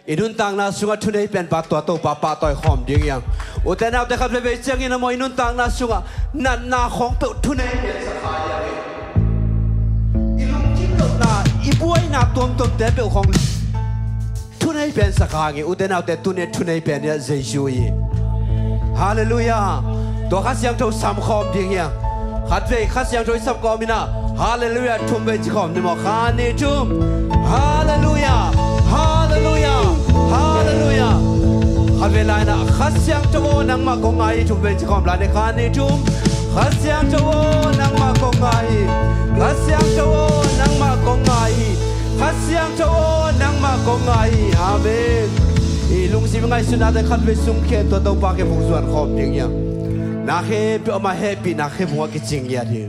I nuntakna sungah thunei penpa tua Topa pahtawi khawm ding hi hang. Ute naute, khat veivei ciangin ah maw, i nuntakna sungah natna khawng peuh thunei pensa kha hi hang. I lungkim lohna, i buaina tuamtuamte peuh khawng thunei pensa kha hang hi. Ute naute, tuni-in thunei pen hi ah Jesu hi. Halleluiah. Tua Kha Siangtho samkhawm ding hi hang. Khat vei Kha Siangtho i samkhawm in ah, halleluiah, thum vei ci khawm ni maw? Khat, nih, thum. Halleluiah. Halleluiah. Halleluiah. Khat vei lai-in ah, Kha Siangtho aw, nangmah kong ngai hi, thum vei ci khawm lai ni. Khat, nih, thum. Kha Siangtho aw, nangmah kong ngai hi. Kha Siangtho aw, nangmah kong ngai hi. Kha Siangtho aw, nangmah kong ngai hi. Amen. I lungsim ngaihsutnate khat vei sung khen, tua Topa kiang hong zuan khawm ding hi hang. Na khempeuh ama hehpihna khe bungah kicing ngiat hi.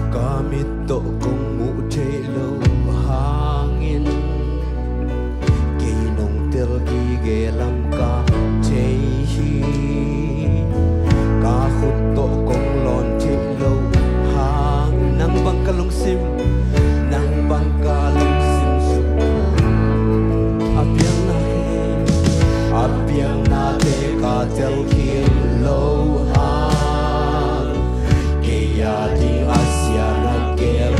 Ka mit tawh kong muh theih loh hangin, kei nong tel gige lam ka thei hi. Ka khut tawh kong lawn theih loh hang, nang bang ka lungsim, nang bang ka lungsim suk a piangna hi. A piangnate ka tel khin loh hang, kei a ding a siatna gel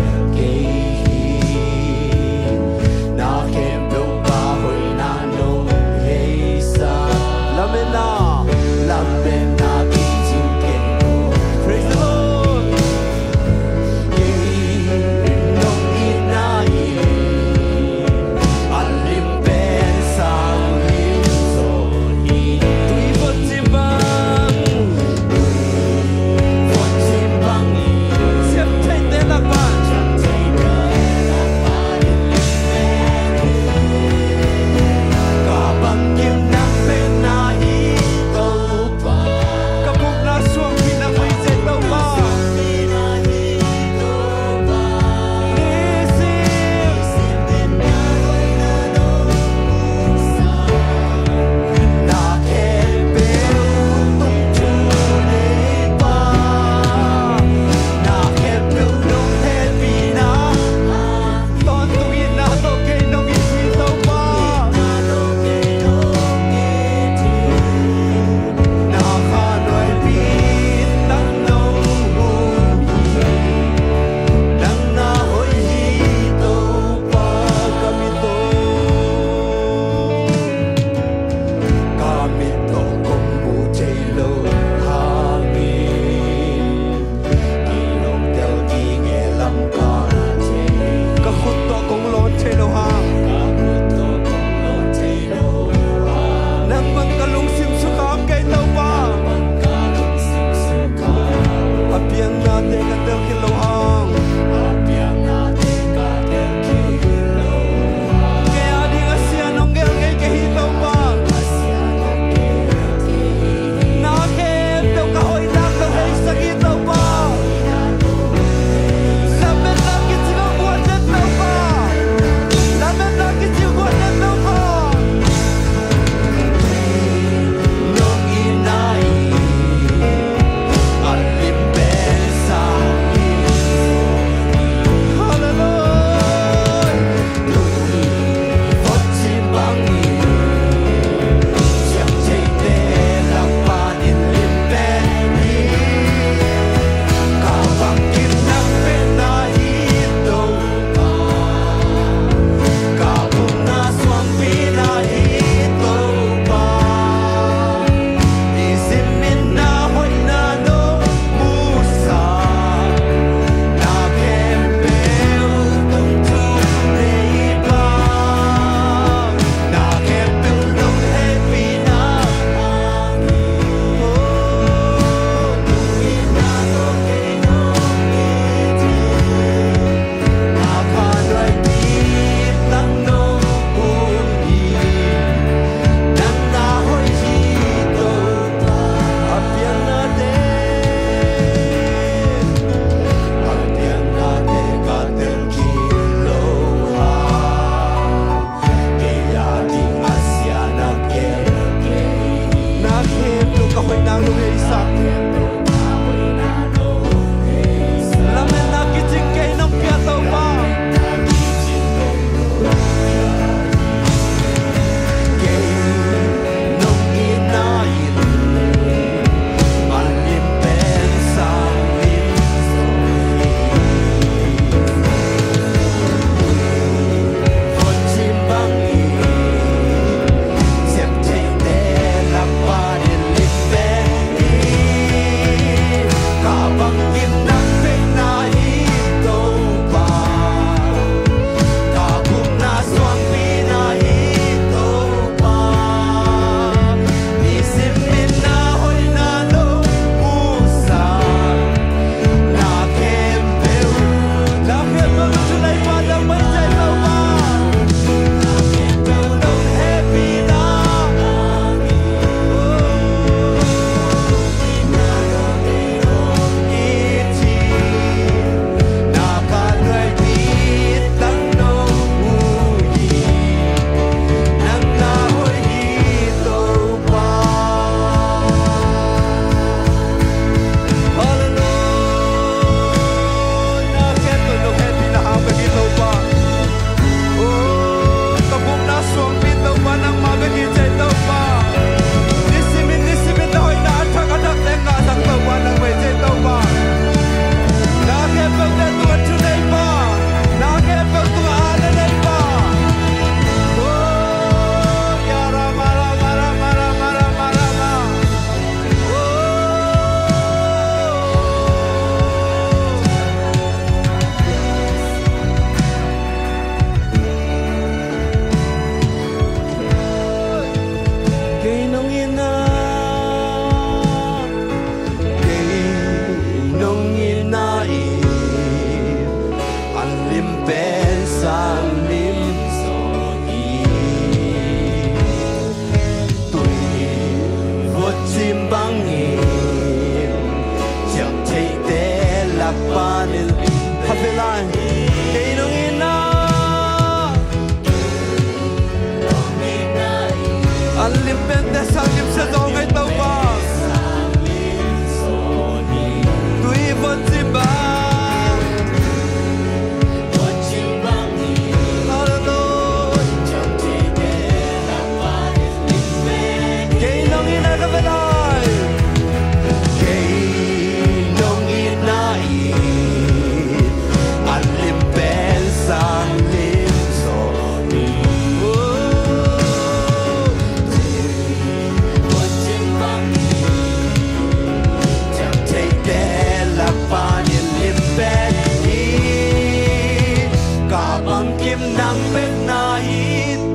bek na hi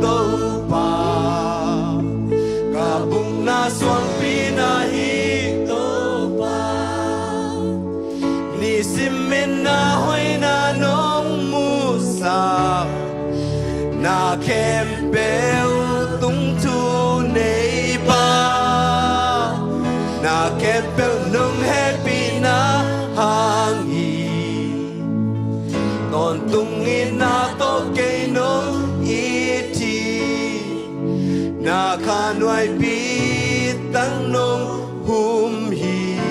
Topa, ka bukna suangpi na hi Topa. Nisimin na hoihna nong musak, na khempeuh tungthu nei Pa, na khempeuh nong hehpihna hang hi. Tawntungin na tawh kei nong it hi, na khanuaipi tang nong hum hi.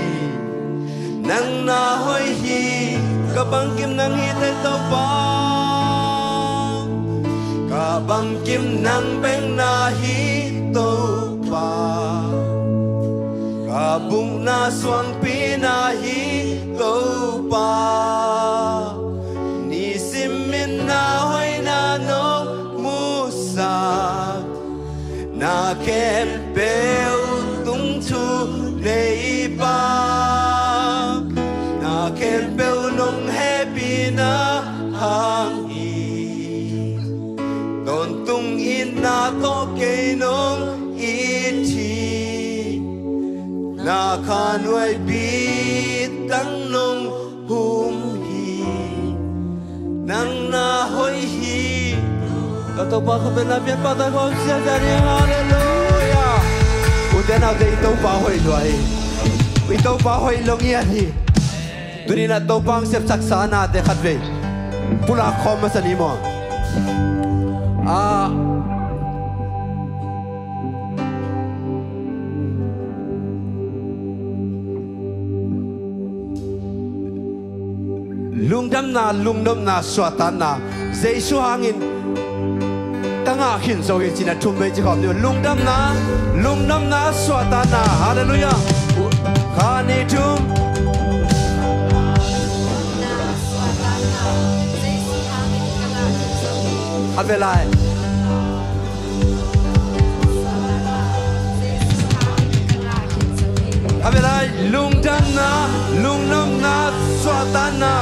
Nang na hoih hi, ka bangkim nang hi teh Topa. Ka bangkim nang bek na hi Topa, ka bukna suangpi na hi Topa. Nisimin na hoihna nong musak, na khempeuh tungthu nei Pa, na khempeuh nong hehpihna hang hi. Tawntungin na tawh kei nong it hi, na khanuaipi tang nong hum hi. Nang na hoih hi. Ka Topa khatvei na pian pahtawi khawm siasia ding. Halleluiah. Ute naute, i Topa hoih lua hi. I Topa hoih lo ngiat hi. Tuni-in a Topa hong sepsaksa nate khatvei pulak khawm masa ni maw? Ah, lungdamna, lungnopna, suahtakna, Jesu hangin ka ngah khin zo hi, ci-in a thum vei ci khawm ni. Lungdamna, lungnopna, suahtakna. Halleluiah. Khat, nih, thum. Khat vei lai. Khat vei lai, lungdamna, lungnopna, suahtakna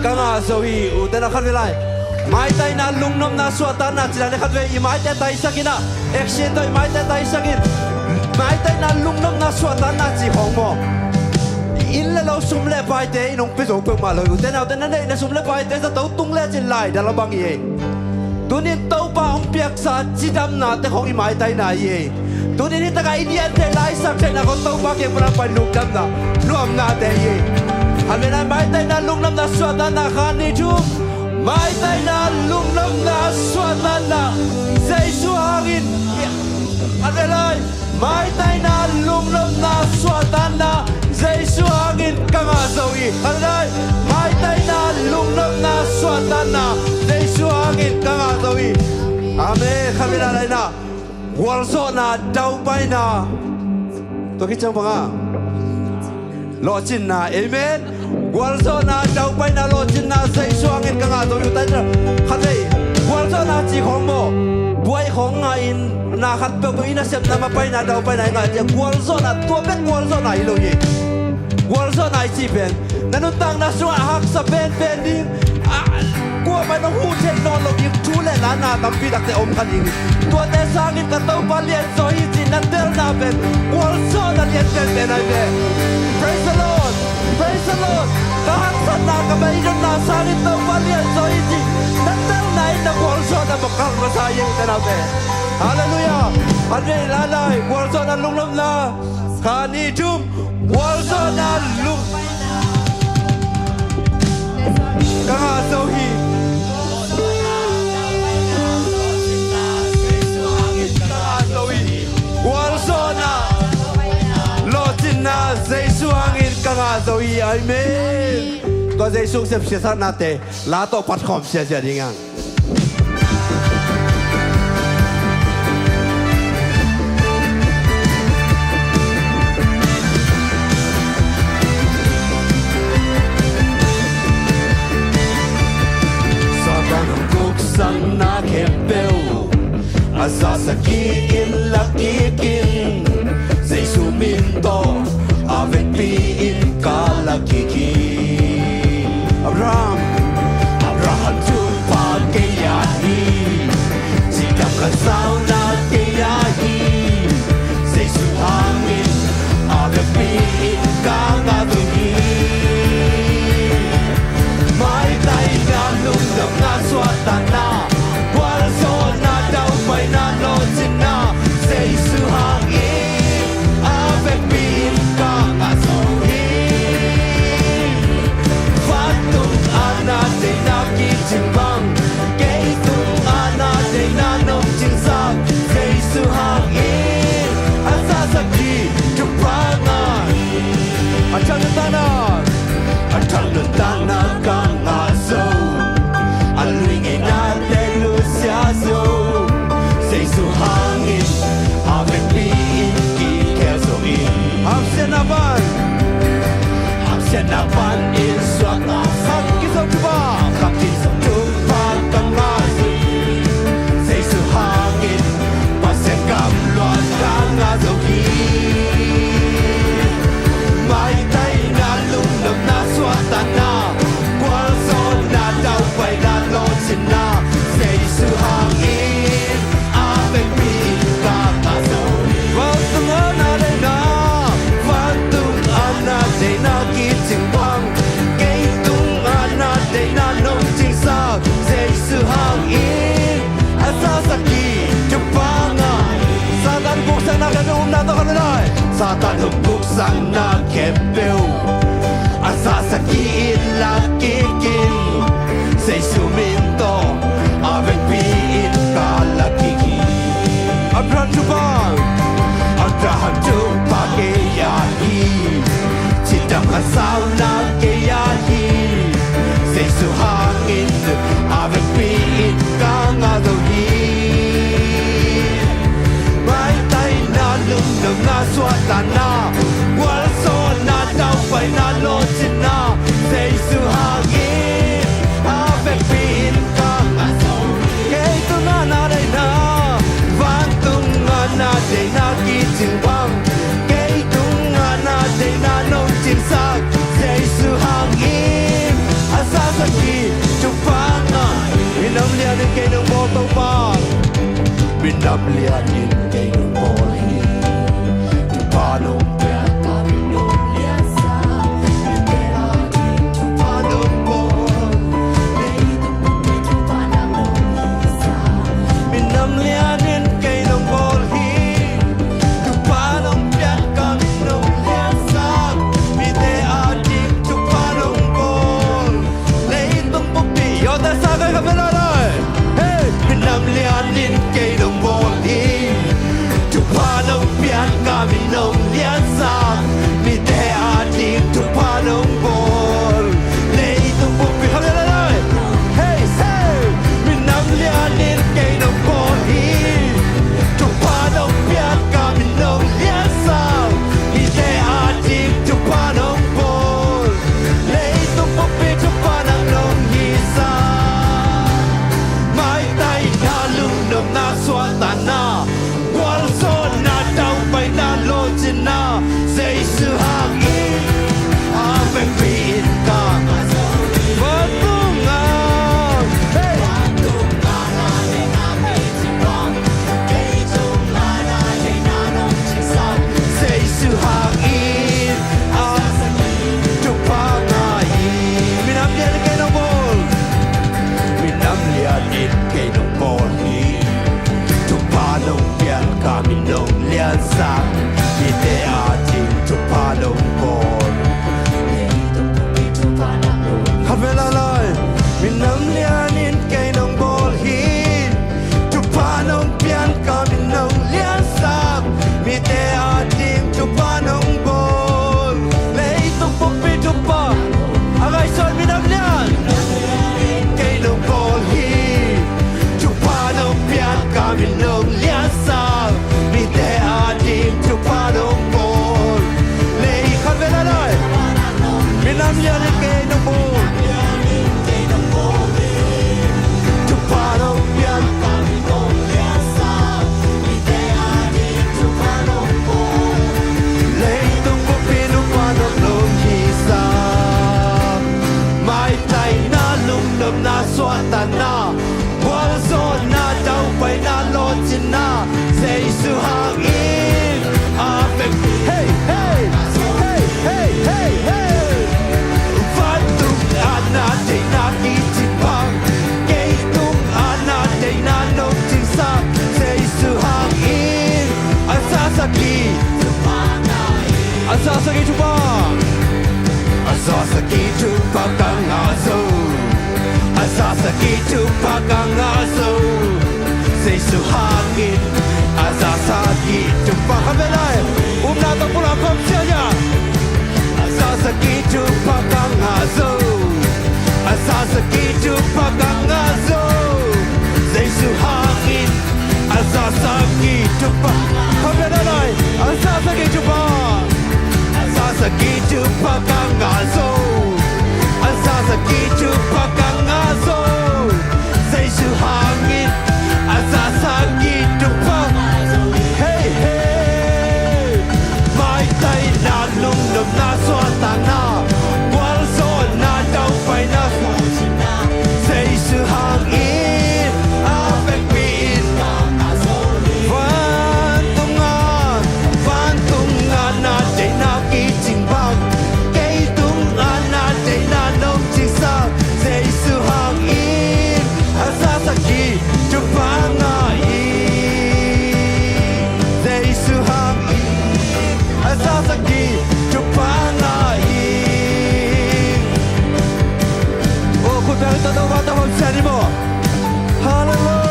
ka ngah zo hi. Ute naute, khat vei lai. Maitaina, lungnopna, suahtakna ci lai leh khat vei i maite taisak in ah, action tawh i maite taisak in. Maitaina, lungnopna, suahtakna ci khawng maw? Inn le lo, sum le paite in hong pia zo peuhmah lo hi. Ute naute, na neih na sum le paite zato tung lecin laidal a bang hi ei. Tuni-in Topa hong piaksa cidamnate khawng i maitaina hi ei. Tuni-in hih takah i lian theih, laisak theihna khawng Topa kiang pan a pai lungdamna, nuamnate hi ei. Khat vei lai, maitaina, lungnopna, suahtakna. Khat, nih, thum. Maitaina, lungnopna, suahtakna, Jesu hangin. Khat vei lai. Maitaina, lungnopna, suahtakna, Jesu hangin ka ngah zo hi. Khat vei lai. Maitaina, lungnopna, suahtakna, Jesu hangin ka ngah zo hi. Amen. Khat vei lai lai na. Gualzawhna, daupaina. Tua khit ciang bang a? Lawhcinna. Amen. Gualzawhna, daupaina, lawhcinna, Jesu hangin ka ngah zo hi. Ute naute, khat vei. Gualzawhna ci khawng maw? Buai khawng ngah in, na khat peuhpeuh i nasepna mapaina, daupaina i ngah ciang gualzawhna, tua bek gualzawhna hi lo hi. Gualzawhna i cih pen na nuntakna sungah haksa penpen ding, ah, kuamah in hong huh theih nawn lo ding thu le la, na tampi takte om kha ding hi. Tuate sangin ka Topa lian zaw hi cih na telna pen gualzawhna lian penpen ahi ve. Praise the Lord. Praise the Lord. Ka haksatna, ka beidonna sangin Topa lian zaw hi cih na telna in na gualzawhna bawlkal masa hi, ute naute. Halleluiah. Khat vei lai lai, gualzawhna, lungnopna. Khat, nih, thum. Gualzawhna, lung ka ngah zo hi. Ka ngah zo hi. Gualzawhna, lawhcinna, Jesu hangin ka ngah zo hi. Amen. Tua Jesu sepsiasaknate la tawh patkhawm siasia ding ang. Satan hong kuksakna khempeuh a zasak kikin, lak kikin, Jesu min tawh a vekpi-in ka lak kik hi. Abraham, Abraham thupha ke Na ka ngah zo, a lui ngeina te lusia zo. Jesu hangin a vekpi in kikhel zo in. Hamsiatna pan, hamsiatna pan in suakta, khat kizo thupha, khat kizo thupha ka ngah zo. Jesu hangin Pasian gam luat ka ngah zo hi. Maitaina, lungnopna, suahtakna, gualzawhna, daupaina, lawhcinna, Jesu hangin a vekpi in ka ngah zo hi. Vantung a na deihna, vantung a na deihna kicing bang, kei tung a na deihna nong cingsak, Jesu hangin a zasak hi. Thupha ngah. Satan hukuksakna khempeuh, umna tawh khat ve lai. Satan hukuksakna khempeuh a zasak hi in, la kik in. Jesu min tawh a vekpi in ka la kik hi. Abraham thupha, Abraham thupha kei a hi. Cidam a sauna kei a hi. Jesu hangin a vekpi in ka ngah zo hi. Maitaina, lungnopna, suahtakna, gualzawhna, daupaina, lawhcinna, Jesu hangin a vekpi in ka ngah zo hi. Kei tung a na deihna, vantung a na deihna kicing bang, kei tung a na deihna nong cingsak, Jesu hangin a zasak hi. Thupha ngah. Minam lianin kei nong bawl, Topa. Minam lianin kei nong bawl hi. Thupha nong pia ka min nong liansak. Mite ading thupha nong bawl. Leitung pumpi thupha nang nong hisak. Minam lianin kei nong bawl hi. Thupha nong pia ka min nong liansak. Mite ading thupha nong bawl. Leitung pumpi, yawta sa kai ka bela lai. Hey, minam lianin kei nong bawl hi. Thupha nong pia ka min nong liansak. Mite ading thupha nong bawl. Leitung pumpi ka bela lai. Hey, hey, minam lianin kei nong bawl hi. Thupha nong pia ka min nong liansak. Mite ading thupha nong bawl. Leitung pumpi thupha nang nong hisak. Maitaina, lungnopna, suahtakna, gualzawhna, daupaina, lawhcinna, Jesu hangin a vekpi in ka ngah zo hi. Vantung a, hey. Jesu hangin a thupha ngah hi. Minam lianin kei nong bawl. Minam lianin kei nong bawl hi. Thupha nong piak ka min nong liansak. Mite ading thupha nong bawl. Khat ve lai lai. Minam lianin kei nong bawl hi. Thupha nong piak ka min nong liansak. Mite ading thupha nong bawl. Leitung pumpi thupha. A ngaihsun minam lian. Kei nong bawl hi. Thupha nong piak ka min nong liansak. Mite ading thupha nong bawl. Lei khat ve lai lai. Minam lianin kei nong bawl. Thupha nong piak. Leitung pumpi thupha nong nong hisak. Maitaina, lungnopna, suahtakna, gualzawhna, daupaina, lawhcinna, Jesu hangin a vek. Hey, hey, hey, hey, hey, hey. Vantung a na deihna kicing bang, kei tung a na deihna nong cingsak, Jesu hangin a zasak hi. A zasak hi thupha. A zasak hi thupha ka ngah zo. A zasak hi thupha ka ngah zo. Jesu hangin a zasak hi thupha. Khat ve lai. Umna tawh pulak khawm sia ya. A zasak hi thupha ka ngah zo. Sakhi thupha ka ngah zo, Jesu hangin. A za sakhi thupha, khatvei lai, a za sakhi thupha, a za sakhi thupha ka ngah zo, a za sakhi thupha ka ngah zo, Jesu hangin. A za sakhi thupha, hey, hey. Maitaina, lungnopna, suahtakna, gualzawhna, daupaina, Jesu hangin a vekpi in. Vantunga, vantunga na deihna kicing bang, kei tunga na deihna nong cingsak, Jesu hangin a za sakhi thupha ngah ing. Jesu hangin a za sakhi thupha ngah ing. Oh, khut beng tawh Topa tawh hong sian ni maw. Hallelujah.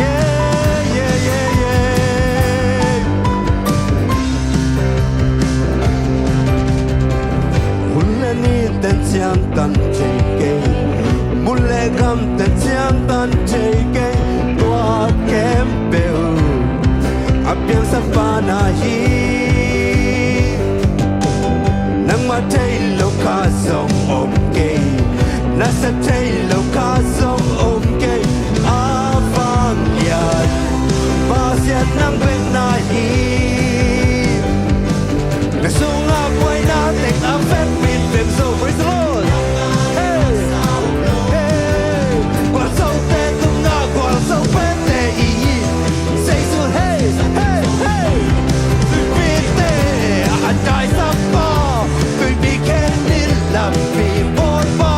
Yeah, yeah, yeah, yeah. Hun le ni ten ciangtan thei kei, mun le gam ten ciangtan thei kei, tua khempeuh a piangsak pa na hi. Nangmah thei lo kha zong om kei, na sep thei lo kha zong om kei, a vanglian Pasian nang bek na hi. Na sungah buaina teng a vekpi in veng zo. Praise the Lord. Hey, hey. Gualzote tungah gualzo pete i hi. Jesu, hey, hey, hey. Tuipite a daisakpa, tuipi khen in lampi bawlpa,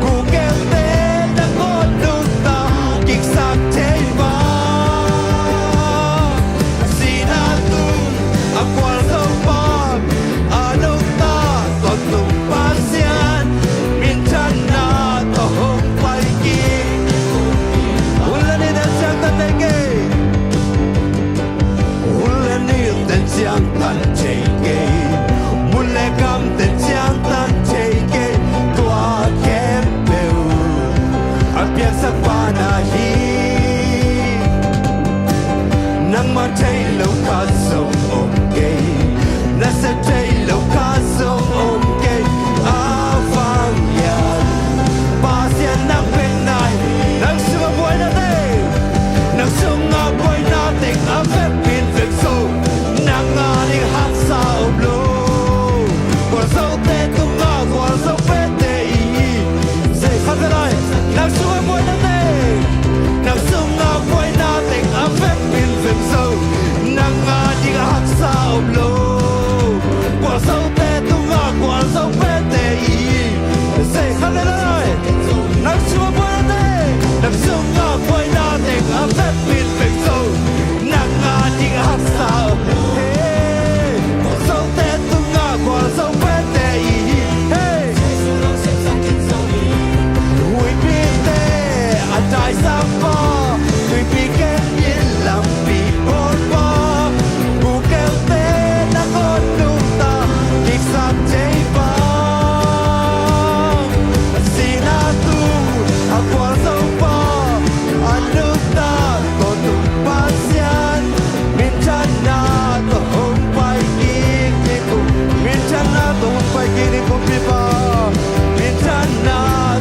gukelte nangawn nungta kiksak thei pa. Sihna tung a gualzo pa, a nungta tawntung Pasian, minthanna tawh hong pai kik. Hun le ni ten ciangtan thei kei, hun le ni ten ciangtan thei kei, mun le gam ten ciangtan thei kei, tua khempeuh a piangsak pa na hi. Nangmah thei lo kha zong om kei, na sep thei lo kha zong om kei, a vanglian Pasian nang bek na hi. Nang sungah buaina teng, nang sungah buaina teng a vekpi in veng zo. Nang a ding haksa om lo. Gualzote tungah gualzo pete i hi. Khatvei lai, nang sungah buaina teng, nang sungah buaina teng a vekpi in veng zo. Nang a ding a haksa om lo. Gualzote tungah gualzo pete i hi. Khatvei lai, nang sungah buaina teng, nang sungah buaina teng a vekpi in veng zo. Nang a ding a haksa om lo. Hey, gualzote tungah gualzo pete i hi. Hey. Tuipite a daisakpa, tuipi khen in lampi bawlpa, gukelte nangawn nungta kiksak thei pa. Sihna tung a gualzo pa, a nungta tawntung Pasian, minthanna tawh hong pai kik ni kum, minthanna tawh hong pai kik ni kumpipa. Minthanna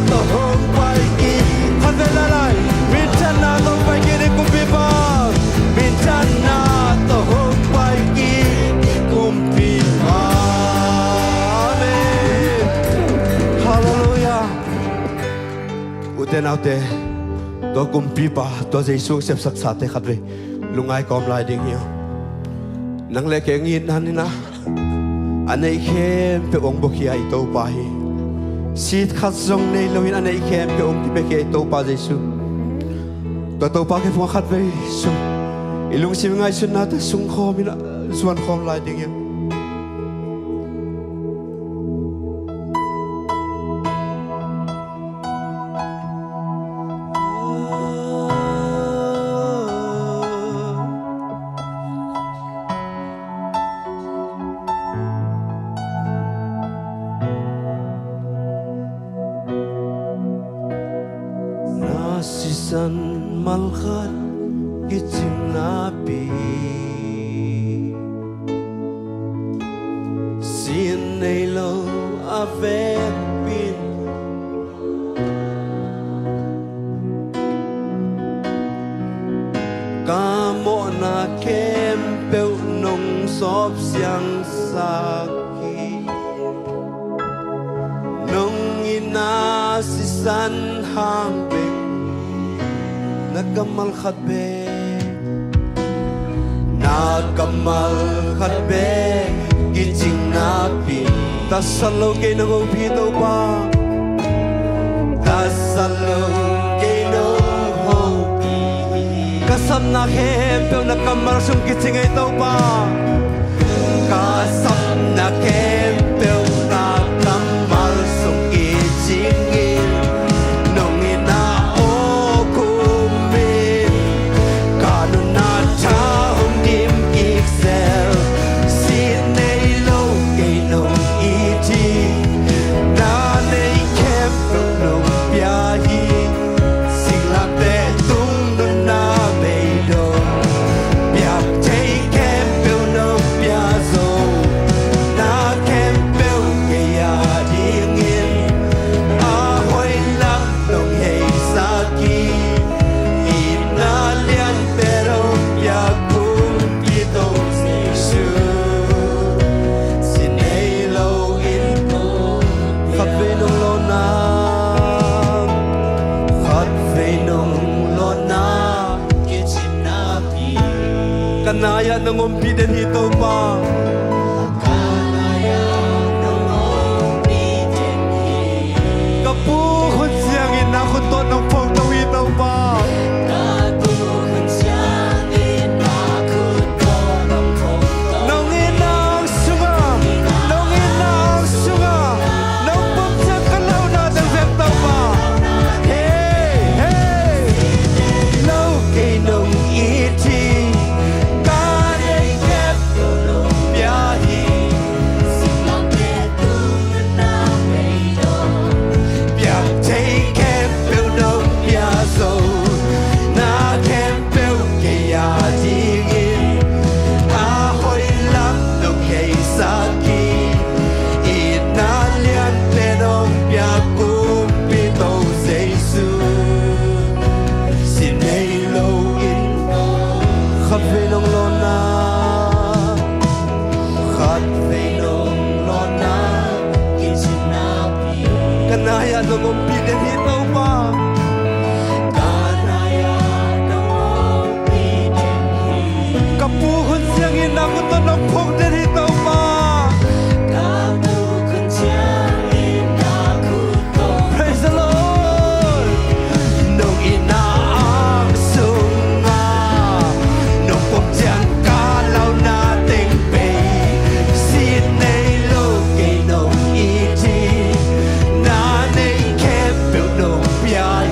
tawh hong pai kik. Khatvei lai lai. Minthanna tawh hong pai kik ni kumpipa. Minthanna tawh hong pai kik ni kumpipa. Amen. Hallelujah. Ute naute, tua kumpipa, tua Jesu sepsaksate khatvei lungngai kawm lai ding hi. Nang le kei ngitna ni na, a neih khempeuh hong buakhia i Topa hi. Sit khat zong nei loin a neih khempeuh hong kipiakhia i Topa Jesu. Tua Topa kiang phungah khatvei sung, i lungsim ngaihsutnate sungkhawm in a zuankhawm lai ding hi. San malkhat kicing napi, sin nei lo a vekpi-in ka mawhna khempeuh nong sawp siangsak hi. Nong itna sisan hang bek, na kammal khat bek, na kammal khat bek kicing napi, tasat lo kei nong hopih hi Topa. Tasat lo kei nong hopih hi. Ka sapna khempeuh na kammal sung kicing hi Topa. Ka sapna khempeuh na kammal sung kicing in, nong itna aw kum in ka nunna tha hong dim kik sel. Sin nei lo kei nong it hi. Na nei khempeuh nong pia hi. Singlamteh tung nunna beidong, piak thei khempeuh nong pia zo. Na khempeuh kei a dingin a hoih lam nong heisak hi. Itna lianpen hong piak Kumpi Topa Jesu. Sin nei lo in khatvei nong lawnna, khatvei nong lawnna kicing napi, ka nai-ah nong ompih den hi Topa. Ka nai-ah nong ompih den hi. Ka puk hun ciangin na khut tawh nong phawkto hi Topa. Ka puk hun ciangin na khut tawh nong phawkto. Nong itna sungah, nong itna sungah nong pom ciang ka launa teng vek Topa. Hey, hey. Lo kei nong it hi. Ka nei khempeuh nong pia hi. Singlamteh tung nunna beidong, piak thei khempeuh nong pia zo. Na khempeuh kei a dingin a hoih lam nong heisak hi. Itna lianpen hong piak Kumpi Topa Jesu. Sin nei lo in khatvei nong lawnna, khatvei nong lawnna kicing napi, ka nai-ah nong ompih den hi Topa. Ka nai-ah nong ompih den hi. Ka puk hun ciangin na khut tawh nong phawk den hi Topa. Ka puk hun ciangin na khut tawh. Praise the Lord. Nong itna ang sungah nong pom ciang ka launa teng bei. Sin nei lo kei nong it hi. Na nei khempeuh nong pia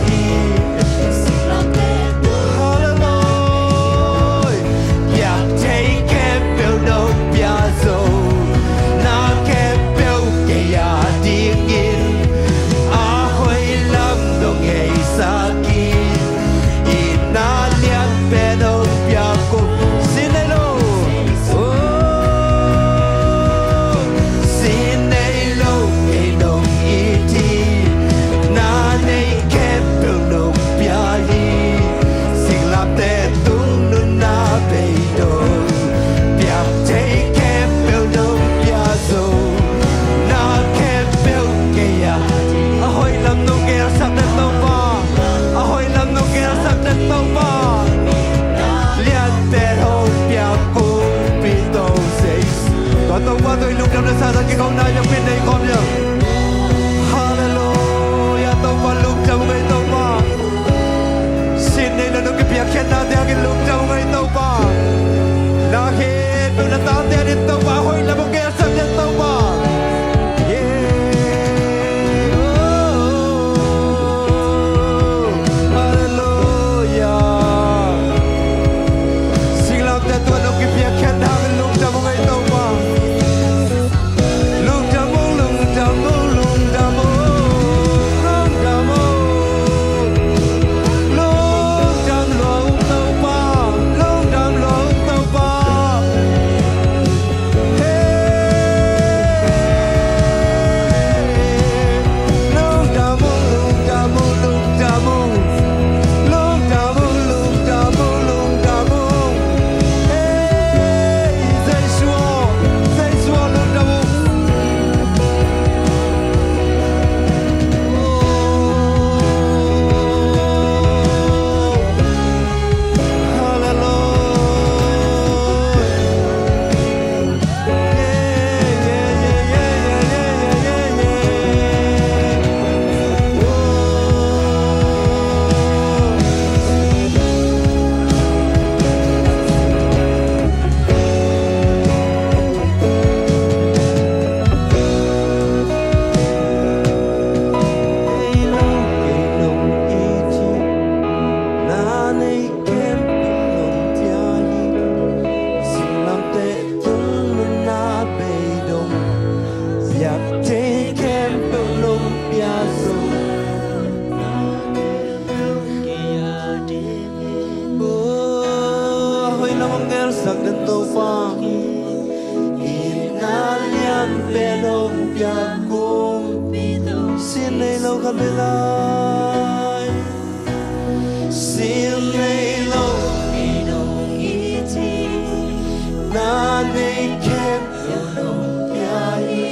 Khat vei lai. Sin nei lo, ei dong i ci, na nei khempeuh nong pia hi.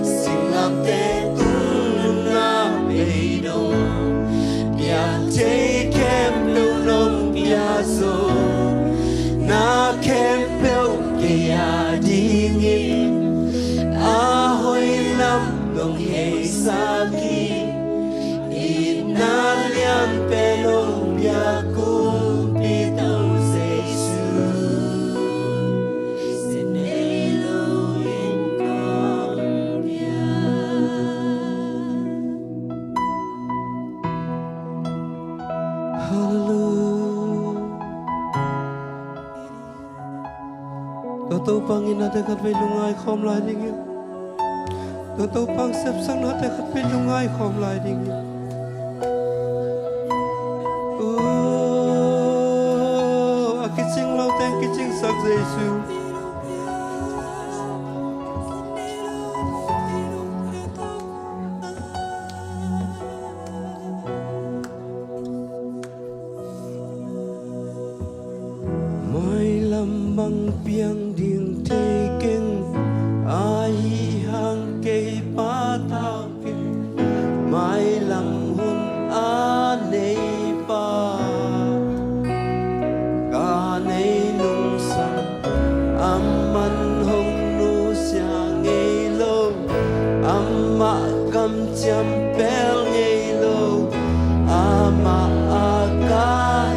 Singlamteh tung nunna bei dong, piak thei khempeuh nong pia zo. Na khempeuh kei a dingin a hoih lam nong heisak hi. Itna lianpen hong pia, Kumpi Topa Jesu. Sin nei lo in kong pia. Hallelujah. Tua Topa in a te khat vei lungngai khawm lai ding hi. Tua Topa sepsakna te khat vei lungngai khawm lai ding hi. Oh, a kicing lo teng kicingsak Jesu. Mailam bang piang ding thei keng, ahi hang kei patau keng. Mailam hun a neipa, ka nei nungsang, aman hong nusia ngei lo, amah kamciam pel ngei lo, amah a ka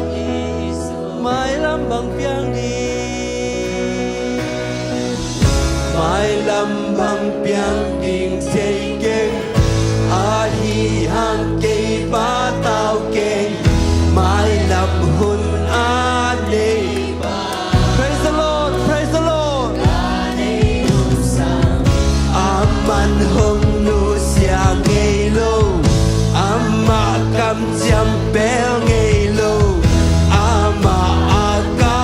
hi zo. Mailam bang piang ding, mailam bang piang ding thei keng, ahi hang kei patau keng. Mailam hun a neipa. Praise the Lord, praise the Lord. Aman hong nusia ngei lo, amah kamciam pel ngei lo, amah a ka.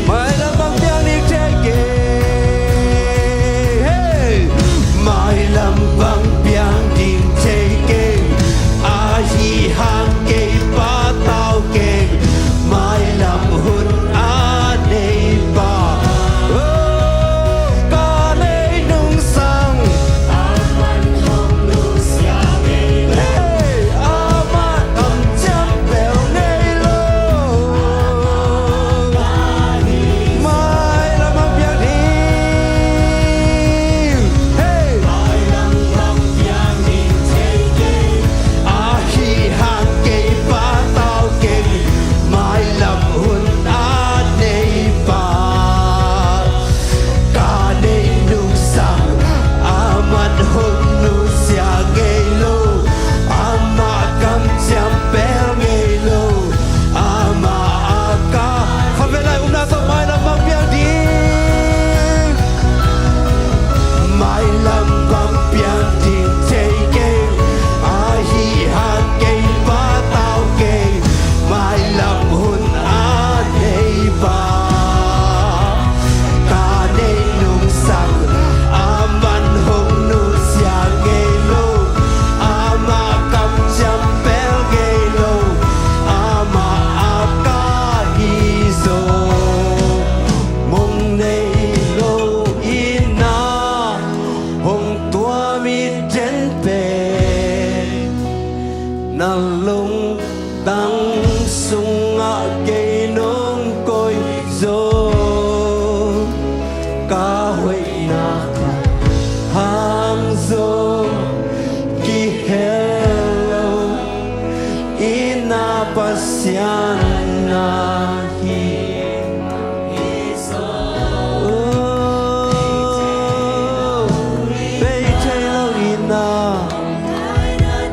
Mailam bang piang ding thei keng. Hey! Mailam bang piang ding thei keng, ahi hang kei patau keng. Mailam hun a neipa, oh, ka nei nungsang, aman hong nusia ngei lo. Hey! Amah kamciam pel ngei lo. Mailam bang piang ding. Hey! Ahi hang kei patau keng, mailam hun a neipa. Ka nei nungsang, aman hong nusia ngei lo, amah kamciam pel ngei lo, amah a ka. Khat vei lai, umna tawh mailam bang piang ding. Mailam bang piang ding thei keng, ahi hang kei patau keng. Mailam hun a neipa, ka nei nungsang, aman hong nusia ngei lo, amah kamciam pel ngei lo, amah a ka hi zo. Mong nei lo in a hong tuam i ten pen, na lungtang sungah kei nong koih zo. Ka hoihna hang zo kihel lo, i na Pasian na hi. Oh, bei thei lo in a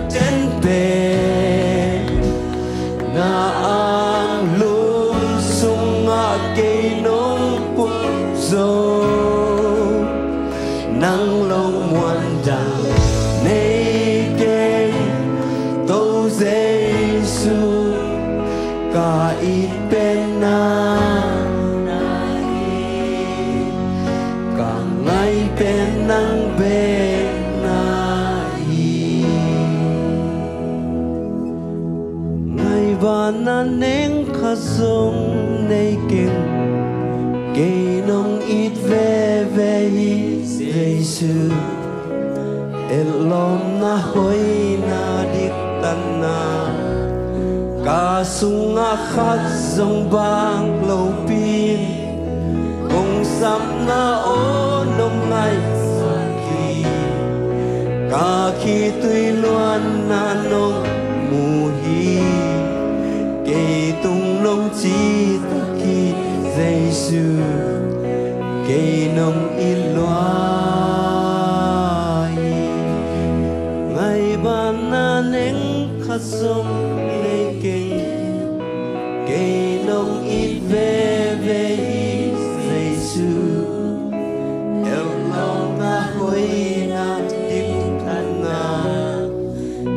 ten pen, na anglum sungah kei nong put zo. Nang lungmuan dang nei keng, Topa Jesu, ka it pen nang na hi, ka ngai pen nang bek na hi. Pana neng khat zong nei keng, kei nong it veve hi Jesu. Etlawmna hoihna diktatna, ka sungah khat zong bang lopi, kong sapna aw nong ngaihsak hi. Ka khitui luanna nong mu hi. Kei tung nong citak hi Jesu. Kei nong it lua hi. Ngaihbanna neng khat zong nei keng, kei nong it veve hi Jesu. Etlawmna hoihna diktatna,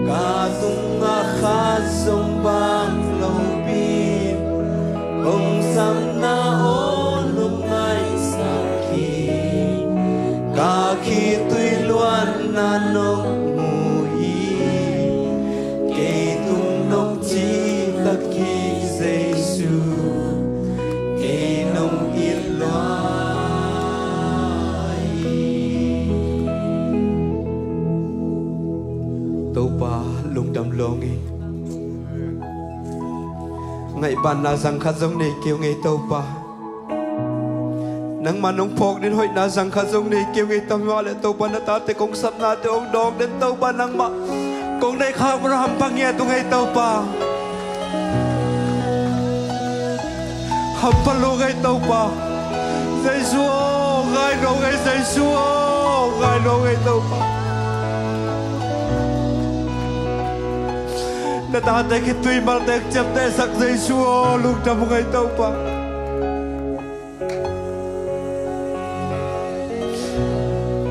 ka tungah khat zong bang lopi, kong sapna aw nong ngaihsak hi. Ka khitui luanna nong mu hi. Kei tung nong citak hi Jesu. Kei nong it lua hi. Topa, lungdam lawng hi. Ngaihbanna zang khat zong nei kei ung ei Topa. Nangmah nong phawk ding hoihna zang khat zong nei kei ung ei. Tua mah leh Topa, na tate kong sapnate hong dawng den Topa, nangmah kong neih khak mah hampha ngiat ung ei Topa. Hampha lua ung ei Topa. Jesu aw, ngai lua ung ei, Jesu aw, ngai lua ung ei Topa. Na tate khitui malte ciaptehsak Jesu aw, lungdam ung ei Topa.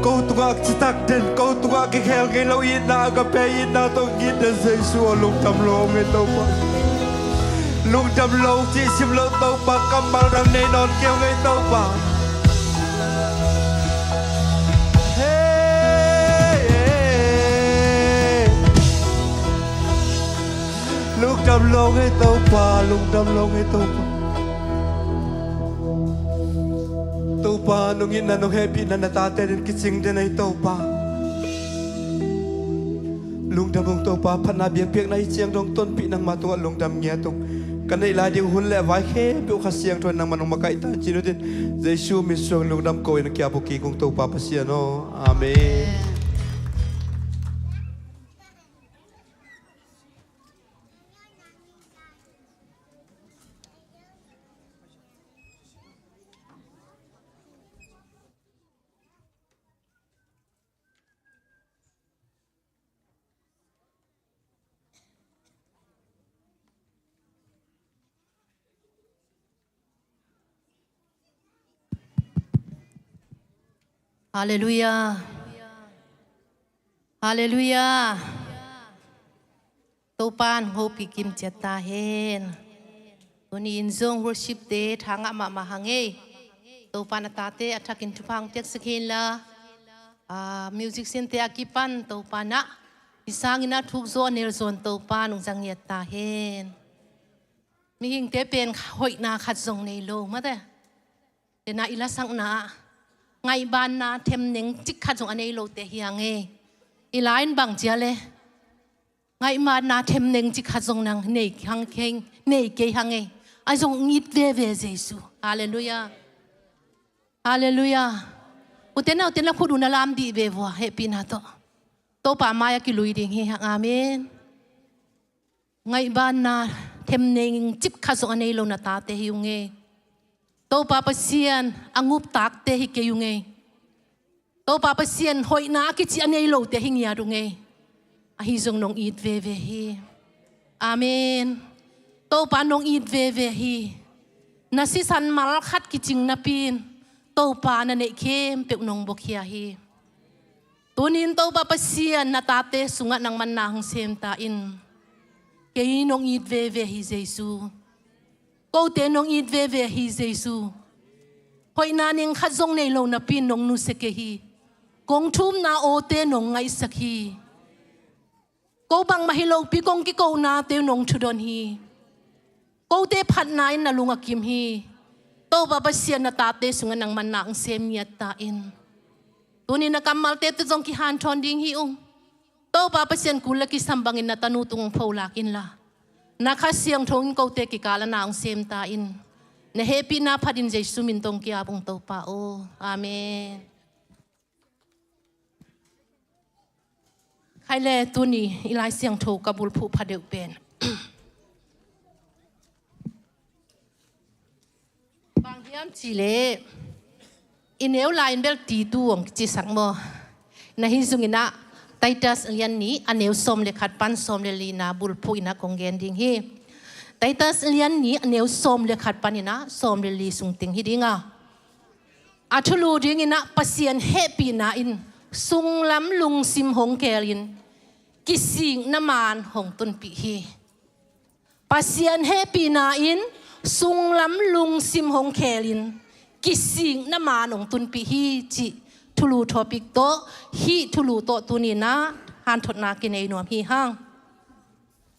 Ko tungah citak den, ko tungah kikhel ngei lo itna, agape itna tawh ngit den Jesu aw, lungdam lawng ei Topa. Lungdam lo cih sim lo Topa, kammal dang nei nawn kei ung ei Topa. Hey, hey, hey. Lungdam lawng ei Topa, lungdam lawng ei Topa. Topa, nong itna nong hehpihna na tate den kicing den ei Topa. Lungdam ung Topa, phatna biakpiakna i ciang dong tonpih nangmah tungah lungdam ngiat ung. Ka neih lai ding hun le vai khempeuh Kha Siangtho in nangmah nong makaih ta cin uh tin. Jesu min suang lungdam ko in a kiap uh kik ung Topa Pasian aw. Amen. Halleluiah. Halleluiah. Topa'n hong hopih kim ciat ta hen. Tuni in zong worship te tha ngah mahmah hang ei. Topa'n a tate a thakin thupha hong piaksak hen la, ah, musician te a kipan Topa'n a i sangin a thuk zaw a nel zaw in Topa'n hong zang ngiat ta hen. Mihingte pen hoihna khat zong nei lo mate. Tena i lasakna ah ngaihbanna themneng cik khat zong a nei lote hi hang ei. I la in bang ci a le, ngaihbanna themneng cik khat zong nang nei hang kei, nei kei hang ei. A zong it veve Jesu. Halleluiah. Halleluiah. U te nau te na khut uh na lam dih ve vua, hehpihna tawh. Topa mai-ah kilui ding hi hang. Amen. Ngaihbanna themneng cik khat zong a nei lo na tate hi ung ei. Topa Pasian a nguptakte hi kei ung ei. Topa Pasian hoihna a kici a nei lote hi ngiat ung ei. Ahi zong nong it veve hi. Amen. Topa nong it veve hi. Na sisan mal khat kicing napi in Topa na neih khempeuh nong buakhia hi. Tuni in Topa Pasian na tate sungah nangman na hong sem ta in. Kei nong it veve hi Jesu. Kote nong it veve hi Jesu. Hoihna neng khat zong nei lo napi in nong nusia kei hi. Kong thumna awte nong ngaihsak hi. Ko bangmah hi lopi kong kikonate uh nong thudon hi. Kote phatna in na lung a kim hi. Topa Pasian, na tate sungah nangman na hong sem ngiat ta in. Tuni na kammalte tawh zong kihanthawn ding hi ung. Topa Pasian, kul le kisam bangin na tanu tung hong pholak inla, na Kha Siangtho in kote kikal ah na hong sem ta in. Na hehpihna phatin Jesu min tawh hong ki-ap ung, Topa aw. Amen. Khai le, tuni i Lai Siangtho ka bulphuh phadeuh pen bang hiam cih leh, i neu lai in bel titu hong kicisak maw? Na hi zongin ah Titus a lian nih a neu sawm le khat pan sawm le lina bulphuh in ah kong gen ding hi. Titus a lian nih a neu sawm le khat panin ah sawm le li sung teng hi ding a, a thulu dingin ah Pasian hehpihna in sunglam lungsim hong keelin kisikna maan hong tunpih hi. Pasian hehpihna in sunglam lungsim hong keelin kisikna maan hong tunpih hi cih thulu topic tawh, hih thulu tawh tuni-in ah hanthotna kinei nuam hi hang.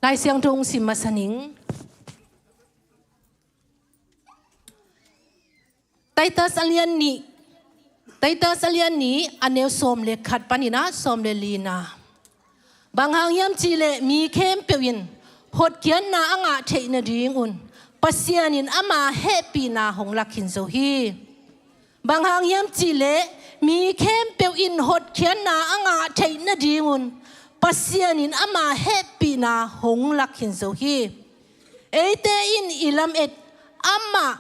Lai Siangtho hong sim masa ning. Titus a lian nih, Titus a lian nih a neu sawm le khat panin ah sawm le lina. Bang hang hiam cih leh mi khempeuh in hotkhiatna a ngah theih nadingun Pasian in ama hehpihna hong lak khin zo hi. Bang hang hiam cih leh mi khempeuh in hotkhiatna a ngah theih nadingun Pasian in ama hehpihna hong lak khin zo hi. Eite in i lamet amah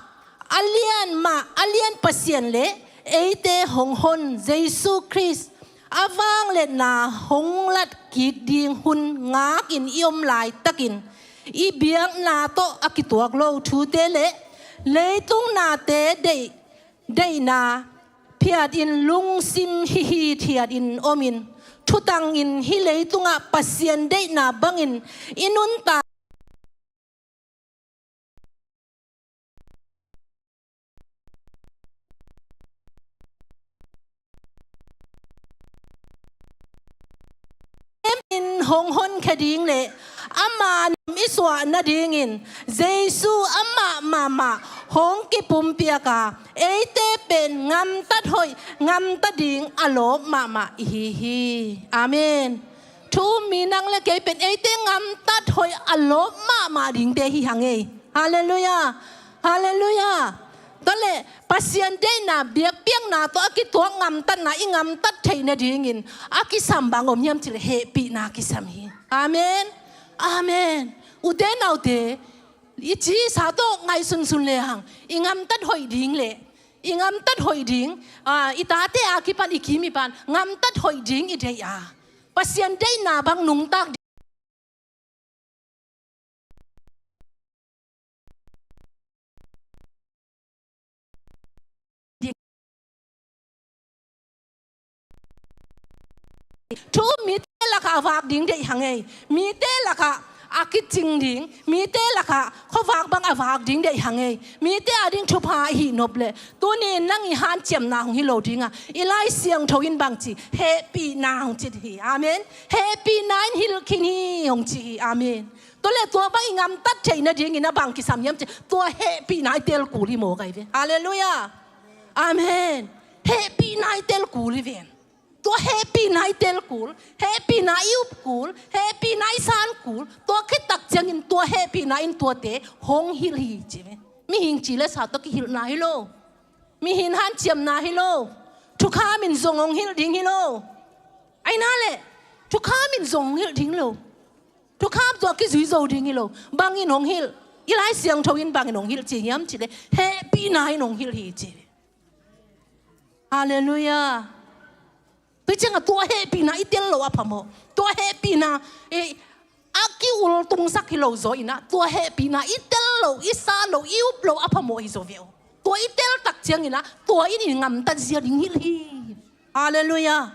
a lian mah, a lian Pasian le eite hong hon Jesu Khrist a vangliatna hong latkik ding hun ngakin i om laitakin i biakna tawh a kituak lo thute le leitung nate deih, deihna phiatin lungsim hihithiatin omin thutangin hih leitungah Pasian deihna bangin i nuntak in hong honkhia ding le ama nam i suah nadingin Jesu amah mahmah hong kipumpiak a, eite pen ngamtat hoih, ngamtat ding a lawp mahmah i hi hi. Amen. Thu um mi nang le kei pen eite ngamtat hoih a lawp mahmah dingte hi hang ei. Halleluiah. Halleluiah. Tua leh Pasian deihna biakpiakna tawh a kituak ngamtatna i ngamtat theih nadingin a kisam bang om hiam cih leh hehpihna kisam hi. Amen. Amen. Ute naute, i ci i sa tawh ngaihsunsun le hang, i ngamtat hoih ding le i ngamtat hoih ding, ah, i tate a kipan i kim i pan ngamtat hoih ding i deih a, Pasian deihna bang nungtak ding. Thu um mite lakah a vak ding deih hang ei. Mite lakah a kicing ding, mite lakah khuavak bang a vak ding deih hang ei. Mite ading thupha i hih nop leh tuni-in nang i hanciamna hong hi lo ding a, i Lai Siangtho in bang ci, hehpihna hong ci hi. Amen. Hehpihna in hilh khin hi hong ci hi. Amen. Tua leh tua bang i ngamtat theih nadingin a bang kisam hiam cih, tua hehpihna i tel kul hi maw, kai ve. Halleluiah. Amen. Hehpihna i tel kul hi ven. Tua hehpihna i tel kul, hehpihna i up kul, hehpihna i san kul, tua khit tak ciangin tua hehpihna in tuate hong hilh hi ci ve. Mihing ci le sa tawh kihilhna hi lo. Mihing hanciamna hi lo. Thukham in zong hong hilh ding hi lo. Aina leh thukham in zong hong hilh ding lo. Thukham tawh kizui zo ding hi lo. Bangin hong hilh? I Lai Siangtho in bangin hong hilh ci hiam cih leh hehpihna in hong hilh hi ci. Halleluiah. Tua ciangah tua hehpihna i tel loh a phamawh. Tua hehpihna, eh, a ki-ultungsak hi lo zaw in ah, tua hehpihna i tel loh, i san loh, i up loh a phamawh hi zaw ve aw. Tua i tel tak ciangin ah tua in i ngamtat zia ding hilh hi. Halleluiah.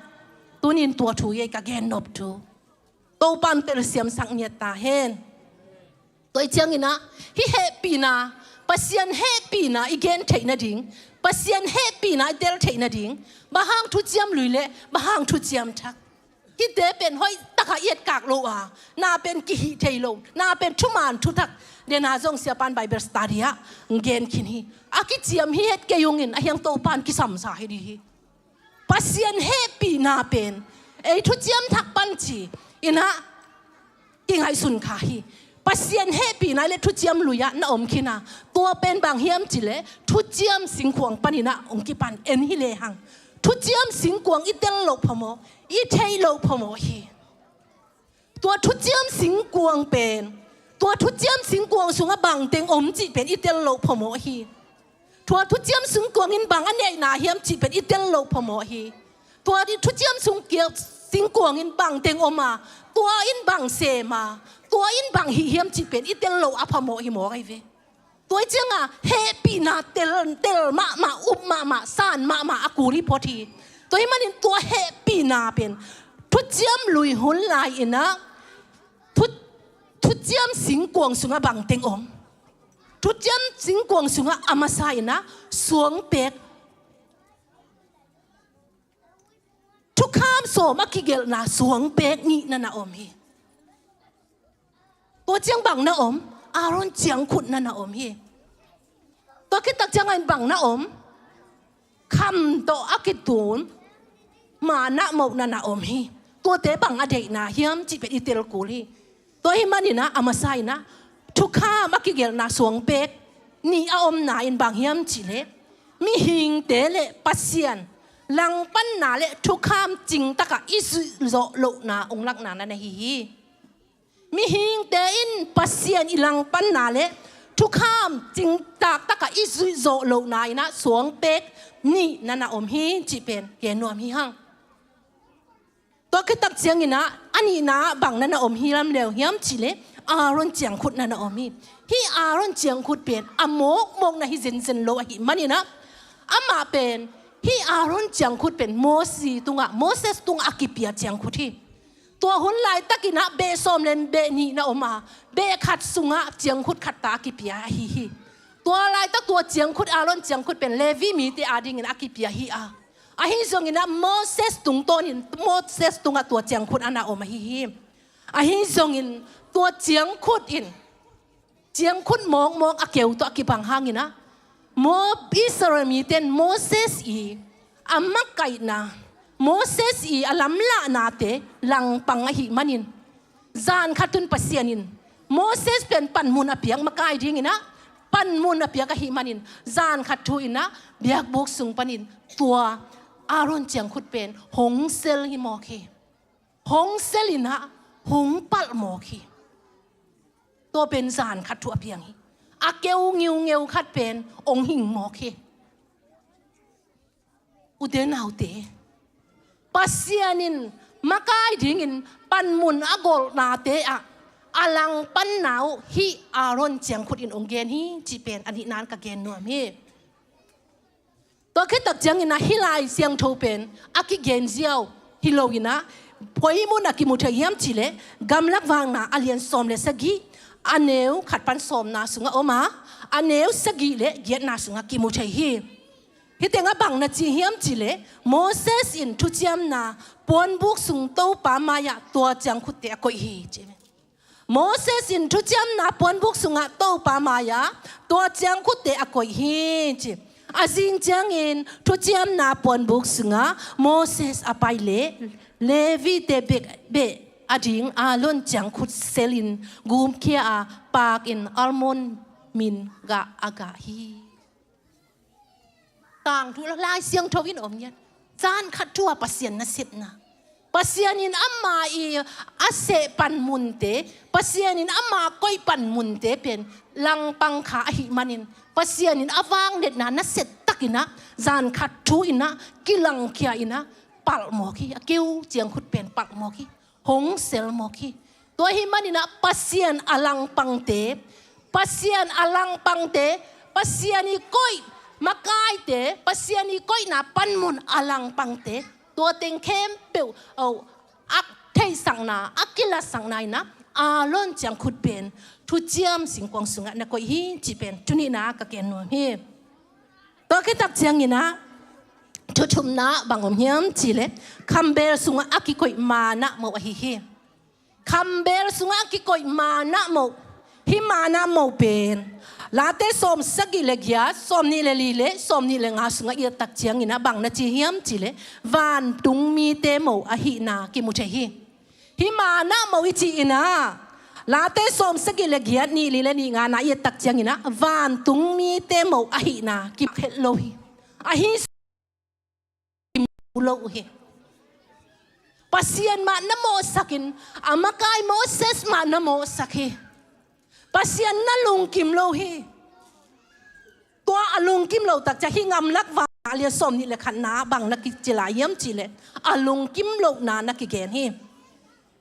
Tuni-in tua thu hi ei, ka gen nop thu. Topa'n telsiamsak ngiat ta hen. Tua i ciangin ah hih hehpihna, Pasian hehpihna i gen theih nading, Pasian hehpihna i tel theih nading, bang hang thuciam lui le bang hang thuciam thak, hihte pen hoih tak ka etkak lo a, na pen kihih thei lo, na pen thuman thutak. Dena zong siapan Bible study ah gen khin hi. A kiciam hi het kei ungin a hiang Topan kisamsa hi dih hi. Pasian hehpihna pen ei thuciam thak pan ci inah kingaihsun kha hi. Pasian hehpihna le thuciam lui-ah na om khin a, tua pen bang hiam cih leh thuciam singkuang paninah hong kipan en hi lehang, thuciam singkuang i tel loh phamawh, i theih loh phamawh hi. Tua thuciam singkuang pen, tua thuciam singkuang sungah bangteng om cih pen i tel loh phamawh hi. Tua thuciam singkuang in bang a neihna hiam cih pen i tel loh phamawh hi. Tua thuciam singkuang in bangteng om a, tua in bang sem a, tua in bang hih hiam cih pen i tel loh a phamawh hi mawk ahi ve. Tua hi cianga hehpihna tel, tel mahmah, up mahmah, san mahmah a kul hi phot hi. Tua hi manin tua hehpihna pen thuciam lui hun lai inah thu, thuciam singkuang sungah bangteng om. Thuciam singkuang sungah a masa inah suangpek, thukham sawm a kigelhna suangpek nih na na om hi. Tua ciang bang na om? Aaron ciangkhut na na om hi. Tua khit tak ciangin bang na om? Kham tawh a kitun manna moh na na om hi. Tuate bang a deihna hiam cih pen i tel kul hi. Tua hi maninah a masa inah thukham a kigelhna suangpek nih a omna in bang hiam cih leh mihingte le Pasian langpanna le thukham cingtakah i zuihzawh lohna hong lakna na na hi hi. Mihingte in Pasian i langpanna le thukham cingtaktakah i zuihzawh lohna inah suangpek nih na na om hi cih pen gen nuam hi hang. Tua khit tak cianginah a nihna bang na na om hi lam leu hiam cih leh Aaron ciangkhut na na om hi. Hih Aaron ciangkhut pen a mawkmawk na hi zenzen lo ahih maninah amah pen hih Aaron ciangkhut pen Mosi tungah, Moses tungah a kipia ciangkhut hi. Tua hun laitakinah beh sawm le beh nih na om a, beh khat sungah ciangkhut khat ta a kipia ahi hi. Tua laitak tua ciangkhut, Aaron ciangkhut pen Levi mite adingin a kipia hi a, ahi zonginah Moses tungtawnin, Moses tungah tua ciangkhut a na om ahi hi. Ahi zongin tua ciangkhut in ciangkhut mawkmawk a keu tawh a kibang hanginah Mo, Israel mite in Moses i a makaihna, Moses i a lamlahnate langpang ahih manin zan khat un Pasian in Moses pen panmun a piak makai dinginah, panmun a piak ahih manin zan khat thu inah biakbuk sung panin tua Aaron ciangkhut pen hong sel hi mawk hi. Hong sel inah hong palh mawk hi. Tua pen zan khat thu a piang hi. A keu ngiungeu khat pen hong hing mawk hi. Ute naute, Pasian in makai dingin panmun a golhnate ah a langpanna uh hih Aaron ciangkhut in hong gen hi cih pen a nihna in ka gen nuam hi. Tua khit tak cianginah hih Lai Siangtho pen a kigen ziau hi loinah koi mun a kimu thei hiam cih leh Gamlak Vakna a lian sawm le sagih, a neu khat pan sawmna sungah om a, a neu sagih le giatna sungah kimu thei hi. Hih tengah bang na ci hiam cih leh Moses in thuciamna puanbuk sung Topa mai-ah tua ciangkhutte a koih hi ci. Moses in thuciamna puanbuk sungah Topa mai-ah tua ciangkhutte a koih hi ci. A zing ciangin thuciamna puanbuk sungah Moses a pai leh Levite bek beh ading Aaron ciangkhut selin gumkhia a, pakin almond min gah a gah hi. Tangthu Lai Siangtho in om ngiat. Zan khat thu a Pasian nasepna, Pasian in ama i a seh panmunte, Pasian in ama koih panmunte pen langpang kha ahih manin Pasian in a vangliatna nasia takinah zan khat thu inah kilangkhia inah palh mawk hi. A keu ciangkhut pen palh mawk hi. Hong sel mawk hi. Tua ahih maninah Pasian a langpangte, Pasian a langpangte, Pasian i koih makaite, Pasian i koihna panmun a langpangte, tua teng khempeuh a theihsakna, a kilatsakna inah Aaron ciangkhut pen thuciam singkuang sungah na koih hi cih pen tuni-in ah ka gen nuam hi. Tua khit tak cianginah thuthumna bang om hiam cih leh khambel sungah a kikoih manna moh ahi hi. Khambel sungah a kikoih manna moh. Hih manna moh pen Late sawm sagih le giat, sawm nih le li le sawm nih le nga sungah i et tak ciangin ah bang na ci hiam cih leh vantung mite moh ahihna kimu thei hi. Hih manna moh i cih in ah Late sawm sagih le giat, nih li le nih nga na i et tak ciangin ah vantung mite moh ahihna kimu het lo hi. Ahi lo uh hi. Pasian mah na mawhsak in, a makai Moses mah na mawhsak hi. Pasian na lungkim lo hi. Tua a lungkim lo tak ciang hih Gamlak Van a lian sawm nih le khatna bang na kici lai hiam cih leh a lungkim lohna na kigen hi.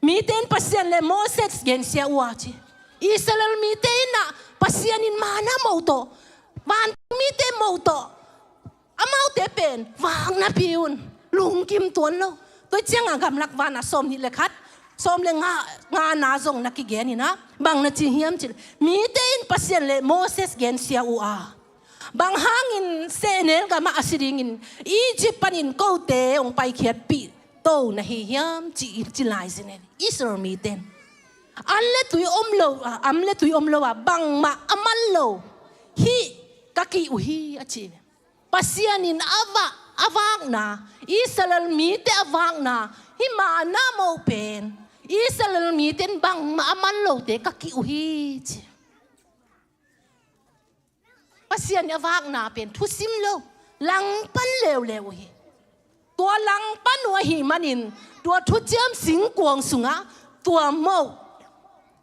Mite in Pasian le Moses gensia uh a ci. Israel mite in ah Pasian in manna moh tawh, vantung mite moh tawh amaute pen vak napi un, lungkim tuan lo. Tua ciangah Gamlak Van a sawm nih le khat, sawm le nga, nga na zong na kigen in ah bang na ci hiam cih leh, mite in Pasian le Moses gensia uh a, bang hangin sehnel gamah a si dingin Egypt panin kote hong paikhiatpih to na hi hiam ci, ci lai zen in Israel mite in. An le tui om lo a, am le tui om lo a, bangmah a man lo hih ka kih uh hi a ci. Pasian in a va, a vakna, Israel mite a vakna hih manna moh pen Israel mite in bangmah a man lote ka kih uh hi ci. Pasian i a vakna pen thusim lo, langpan leuleu uh hi. Tua langpan uh ahih manin tua thuciam singkuang sungah tua moh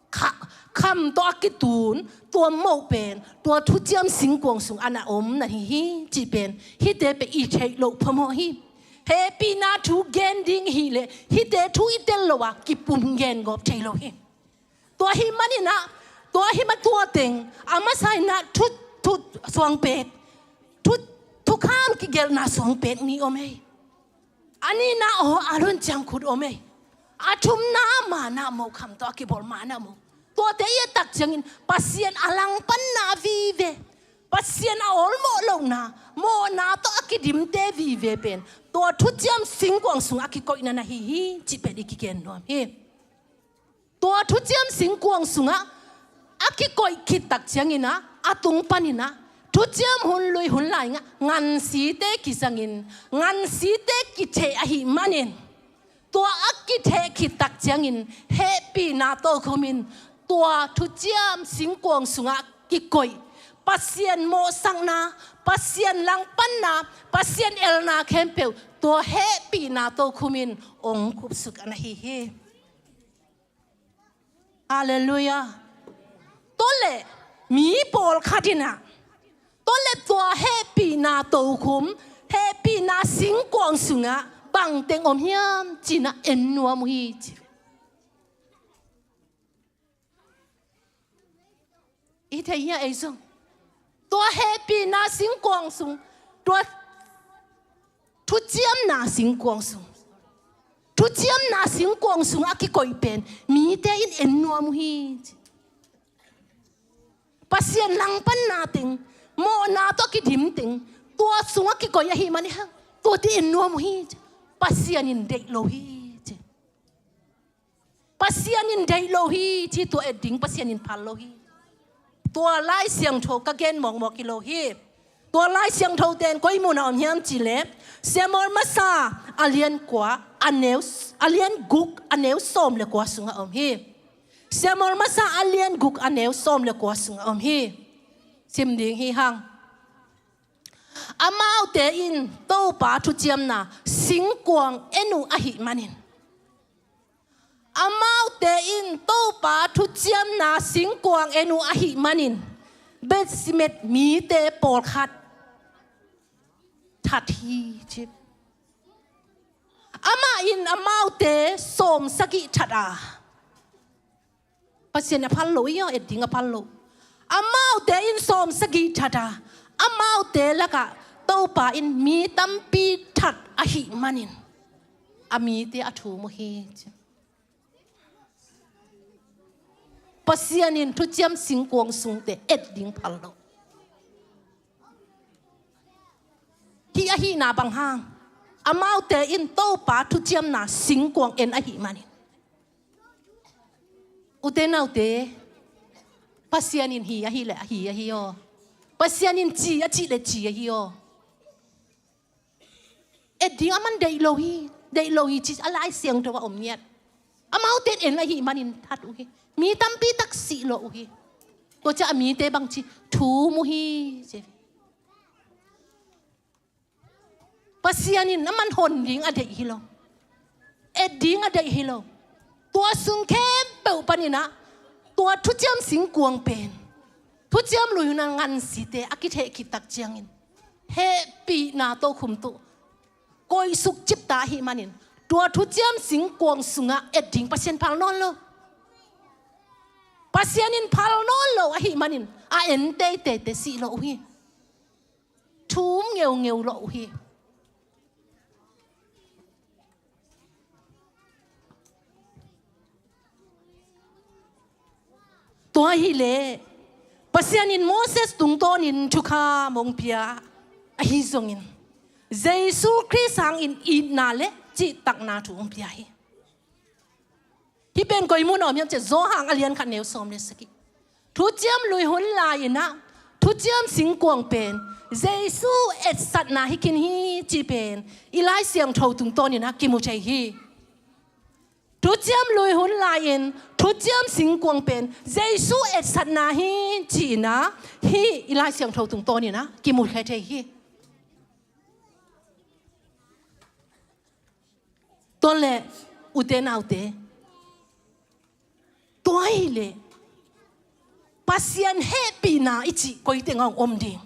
kha, kham tawh a kitun tua moh pen tua thuciam singkuang sungah na om na hi hi cih pen hihte pen i theih loh phamawh hi. Hehpihna thu gen ding hi leh hihte thu i tel lo a kipum gen gawp thei lo hi. Tua hi manin ah, tua hi ma tua teng a masa in ah thu, thu suangpek, thu, thukham kigelhna suangpek nih om ei. A nihna aw, Aaron ciangkhut om ei. A thumna manna moh, kham tawh a kibawl manna moh. Tuate i et tak ciangin Pasian a langpanna vive, Pasian a awlmawh lohna, mawhna tawh a kidimte vive pen tua thuciam singkuang sungah a kikoihna na hi hi cih pen i kigen nuam hi. Tua thuciam singkuang sungah a kikoih khit tak ciangin ah, a tung panin ah thuciam hun lui hun lai-in ah ngansite kizangin, ngansite kitheh ahih manin, tua a kitheh khit tak ciangin hehpihna tawh khumin tua thuciam singkuang sungah kikoih, Pasian mawhsakna, Pasian langpanna, Pasian elna khempeuh tua hehpihna tawh khumin hong khupsuk a na hi hi. Halleluiah. Tua leh mi pawlkhat in ah, tua leh tua hehpihna tokhum, hehpihna singkuang sungah bangteng om hiam ci-in ah en nuam uh hi ci. I thei hia ei zong? Tua hehpihna singkuang sung, tua thuciamna singkuang sung, thuciamna singkuang sung a kikoih pen mite in en nuam uh hi ci. Pasian langpanna teng, mawhna tawh kidim teng, tua sung a kikoih ahih manin ah, tuate en nuam uh hi ci. Pasian in deih lo hi ci. Pasian in deih lo hi ci, tua et ding Pasian in phal lo hi. Tua Lai Siangtho ka gen mawkmawk hi lo hi. Tua Lai Siangtho ten koi mun ah om hiam cih leh, Samuel Masa a lian kua, a neu, a lian guk, a neu sawm le kua sungah om hi. Samuel Masa a lian guk, a neu sawm le kua sungah om hi. Sim ding hi hang. Amaute in Topa thuciamna singkuang en uh ahih manin, amaute in Topa thuciamna singkuang en uh ahih manin, Bethsemes mite pawlkhat that hi ci. Amah in amaute sawm sagih that a, Pasian a phal lo hi aw, et ding a phal lo. Amaute in sawm sagih that a, amaute lakah Topa in mi tampi that ahih manin a mite a thum uh hi ci. Pasian in thuciam singkuang sungte et ding phal lo. Hih ahihna bang hang? Amaute in Topa thuciamna singkuang en ahih manin. Ute naute, Pasian in hi ahi leh hi ahi aw. Pasian in ci a cih leh ci ahi aw. Et ding a man deih lo hi, deih lo hi ci a Lai Siangtho ah om ngiat. Amaute et en ahih manin that uh hi. Mi tampi tak sih lawh uh hi. Tua ciang a mite bang ci, thum uh hi ci. Pasian in a man hon ding a deih hi lo. Et ding a deih hi lo. Tua sung khempeuh panin ah, tua thuciam singkuang pen, thuciam lui hun a ngansite a kitheh khit tak ciangin, hehpihna tokhom tawh koihsuk cipta ahih manin, tua thuciam singkuang sungah et ding Pasian phal nawn lo. Pasian in phal nawn lo ahih manin, a en teiteite sih lawh uh hi. Thum ngeungeu lawh uh hi. Tua hileh Pasian in Moses tungtawnin thukham hong pia ahi zongin, Jesu Khrist hangin itna le cihtakna thu hong pia hi. Hih pen koi mun a om hiam cih leh Johan a lian khat neu sawm le sagih. Thuciam lui hun lai-in ah, thuciam singkuang pen Jesu etsatna hi khin hi cih pen i Lai Siangtho tungtawnin ah kimu thei hi. Thuciam lui hun lai-in thuciam singkuang pen Jesu etsatna hi ci-in ah, hih i Lai Siangtho tungtawnin ah kimu thei thei hi. Tua leh, ute naute, tua hileh Pasian hehpihna i cih koi teng ah hong om ding?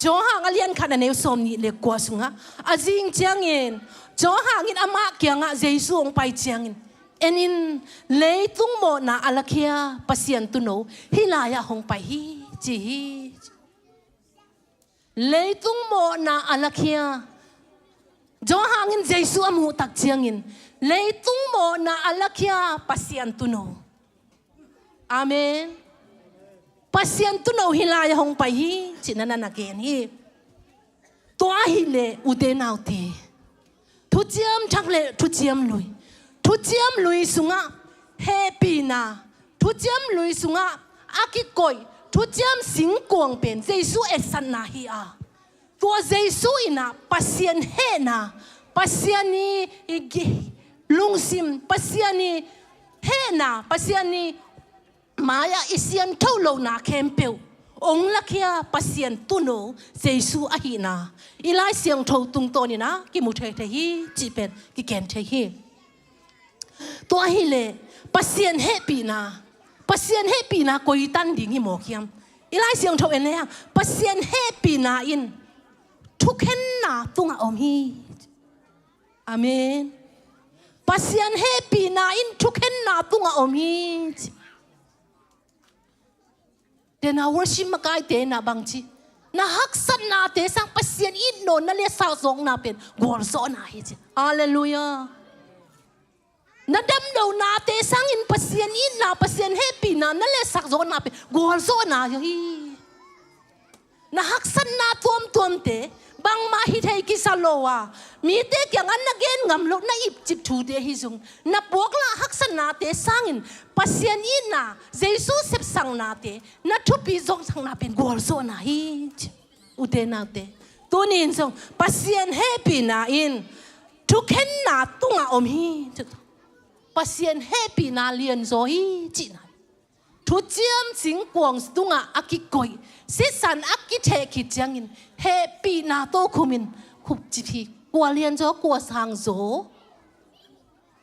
Johan a lian khat a neu sawm nih le kua sungah, a zing ciangin Johan in amah kiangah Jesu hong pai ciangin, en in, leitung mawhna a lakhia Pasian Tuuno hih lai-ah hong pai hi ci hi. Leitung mawhna a lakhia. Johan in Jesu a muh tak ciangin, leitung mawhna a lakhia Pasian Tuuno. Amen. Pasian Tuuno hih lai-ah hong pai hi cih na na gen hi. Tua hileh ute naute, thuciam thak le thuciam lui, thuciam lui sungah hehpihna, thuciam lui sungah a kikoih thuciam singkuang pen Jesu etsatna hi a, tua Jesu in ah Pasian hehna, Pasian i, i gi-, lungsim, Pasian i hehna, Pasian i mai-ah i siangtho lohna khempeuh hong lakhia Pasian Tuuno Jesu ahihna i Lai Siangtho tungtawnin ah kimu thei thei hi cih pen kigen thei hi. Tua hileh Pasian hehpihna, Pasian hehpihna koi tan ding hi mawk hiam? I Lai Siangtho en lehang Pasian hehpihna in thukhenna tungah om hi. Amen. Pasian hehpihna in thukhenna tungah om hi. Tena worship makaite na bang ci, na haksatnate sang Pasian it nawn na le sakzawkna pen gualzawhna hi ci. Halleluiah. Na damlohnate sangin Pasian itna, Pasian hehpihna na le sakzawkna pen gualzawhna hi. Na haksatna tuamtuamte bangmah hi thei kisa lo a, mite kiangah na gen ngam loh na ipcip thute hi zong, na puaklah haksatnate sangin Pasian itna, Jesu sepsaknate na thupi zawksakna pen gualzawhna hi. Ute naute, tuni in zong Pasian hehpihna in thukhenna tungah om hi. Pasian hehpihna lianzaw hi cihna. Thuciam singkuang tungah a kikoih, sisan a kitheh khit ciangin hehpihna tokhumin khupcip hi. Kua lianzaw, kua sangzaw?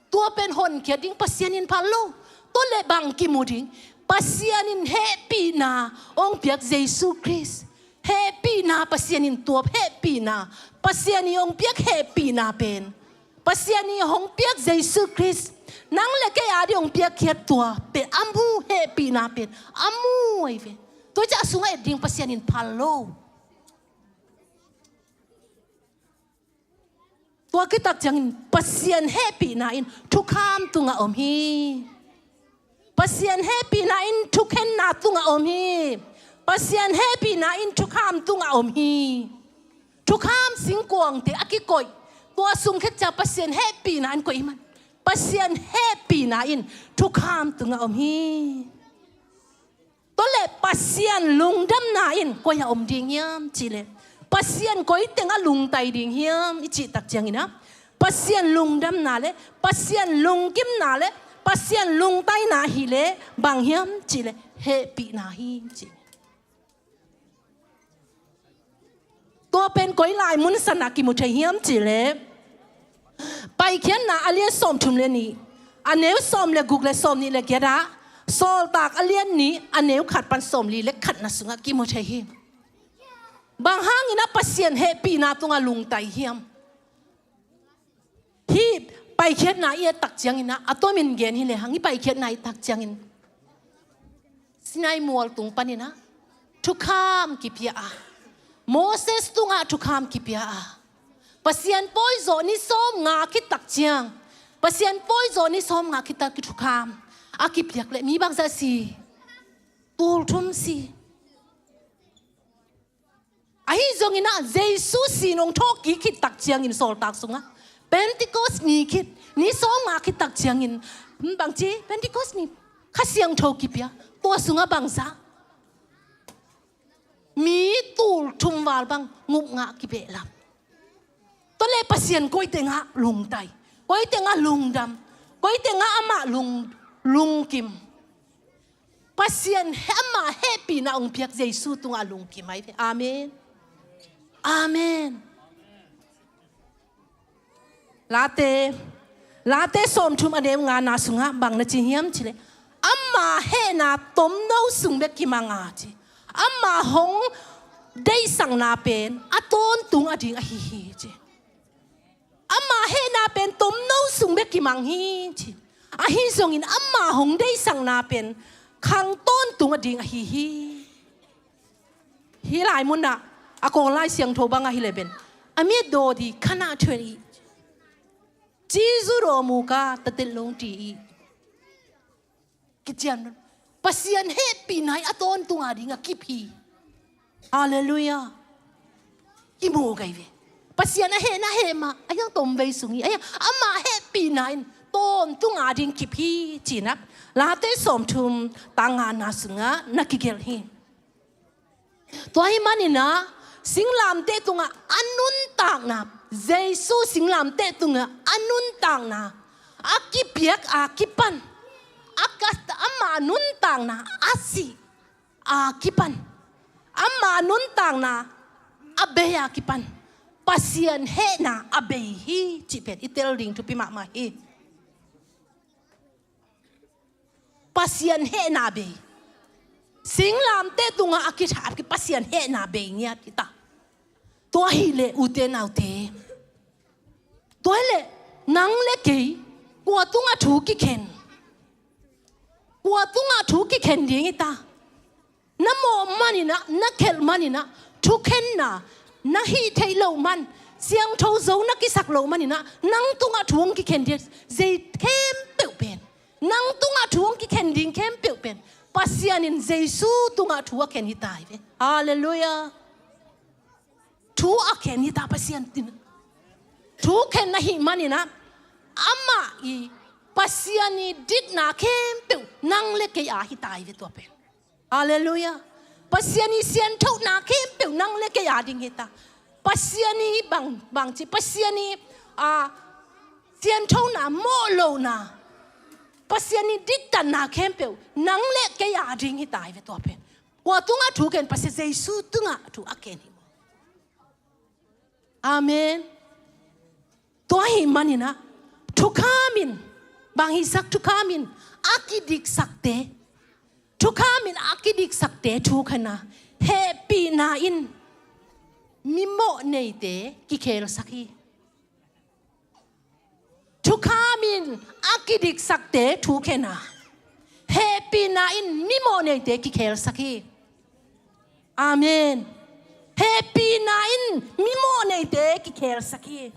Tua pen honkhiat ding Pasian in phal lo. Tua leh bang kimu ding? Pasian in hehpihna hong piak Jesu Khrist. Hehpihna, Pasian in tuap hehpihna, Pasian in hong piak hehpihna pen, Pasian in hong piak Jesu Khrist, nang le kei a ding hong piakkhiat tua pen a mu, hehpihna pen a mu ahi ve. Tua ciang a sungah et ding Pasian in phal lo. Tua khit tak ciangin Pasian hehpihna in thukham tungah om hi. Pasian hehpihna in thukhenna tungah om hi. Pasian hehpihna in thukham tungah om hi. Thukham singkuangte a kikoih, Tua sung khit ciang Pasian hehpihna in koi hi man? Pasian hehpihna in thukham tungah om hi. Tua leh Pasian lungdamna in koi ah om ding hiam cih leh, Pasian koi tengah lungtai ding hiam i cih tak ciangin ah, Pasian lungdamna le Pasian lungkimna le Pasian lungtaina hi leh bang hiam cih leh hehpihna hi ci. Tua pen koi lai mun sanah kimu thei hiam cih leh, Paikhiatna a lian sawmthum le nih, a neu sawm le guk le sawmnih le giat ah, Sawltak a lian nih, a neu khat pan sawmli le khatna sungah kimu thei hi. Bang hangin ah Pasian hehpihna tungah lungtai hiam? Hih Paikhiatna i et tak ciangin ah, a tomin gen hi lehang, hih Paikhiatna i et tak ciangin Sinai mual tung panin ah thukham kipia a, Moses tungah thukham kipia a, Pasian pawi zawh ni sawmnga khit tak ciang, Pasian pawi zawh ni sawmnga khit tak thukham a kipiak leh mi bangzah si? Tulthum si. Ahi zongin ah Jesu sin hong thawhkik khit tak ciangin sawltak sungah Pentecost ni khit, ni sawmnga khit tak ciangin, hmm, bangci, Pentecost ni Kha Siangtho kipia, tua sungah bangzah? Mi tulthum val bang ngupngah kibehlap. Tua leh Pasian koi tengah lungtai, koi tengah lungdam, koi tengah amah lung, lungkim? Pasian he, amah hehpihna hong piak Jesu tungah lungkim ahi ve. Amen. Amen. Late, Late sawmthum a neu ngana sungah bang na ci hiam cih leh, ama hehna tomno sung bek kimang a ci, ama hong deihsakna pen a tawntung ading ahi hi ci. Ama hehna pen tomno sung bek kimang hi ci. Ahi zongin ama hong deihsakna pen khang tawntung ading ahi hi. Hih lai munah a Kawl Lai Siangtho bangah hi leh pen, a miat dawdi khanah thuan i, cizu dawmu ka tatet longti i, kician, Pasian hehpihna hi a tawntung ading a kip hi. Halleluiah. I mu gai ve. Pasian a hehna heh mah, a hiang tomvei sung hi, a hiang ama hehpihna in tawntung ading kip hi ci-in ah Late sawmthum tang ngana sungah na kigelh hi. Tua ahih manin ah singlamteh tungah a nuntakna, Jesu singlamteh tungah a nuntakna a kipiak a kipan, a ka, ama nuntakna a sih a kipan, ama nuntakna a bei a kipan Pasian hehna a bei hi cih pen i tel ding thupi mahmah hi. Pasian hehna bei. Singlamteh tungah a kithap hi Pasian hehna bei ngiat hi ta. Tua hi leh ute naute, tua hi leh nang le kei kua tungah thu kikhen? Kua tungah thu kikhen ding hi ta? Na mawh manin ah, na khelh manin ah, thukhenna na hih theih loh man, Siangtho Zo na kisak loh manin ah, nang tungah thu hong kikhen ding, zei khempeuh pen, nang tungah thu hong kikhen ding khempeuh pen Pasian in Jesu tungah thu a khen hi ta hi ve. Halleluiah. Thu a khen hi ta Pasian tungah. Thu khen ahih manin ah, amah i, Pasian i dikna khempeuh nang le kei a hi ta hi ve tua pen. Halleluiah. Pasian i sianthona khempeuh nang le kei a ding hi ta. Pasian i bang, bangci, Pasian i, a, sianthona, mawh lohna, Pasian i diktatna khempeuh nang le kei a ding hi ta hi ve tua pen. Kua tungah thu khen? Pasian Jesu tungah thu a khen hi. Amen. Tua ahih manin ah, thukham in, bang hisak, thukham in a kidiksakte, thukham in a kidiksakte thu khen a, hehpihna in mimawh neite kikhelsak hi. Thukham in a kidiksakte thu khen a, hehpihna in mimawh neite kikhelsak hi. Amen. Hehpihna in mimawh neite kikhelsak hi.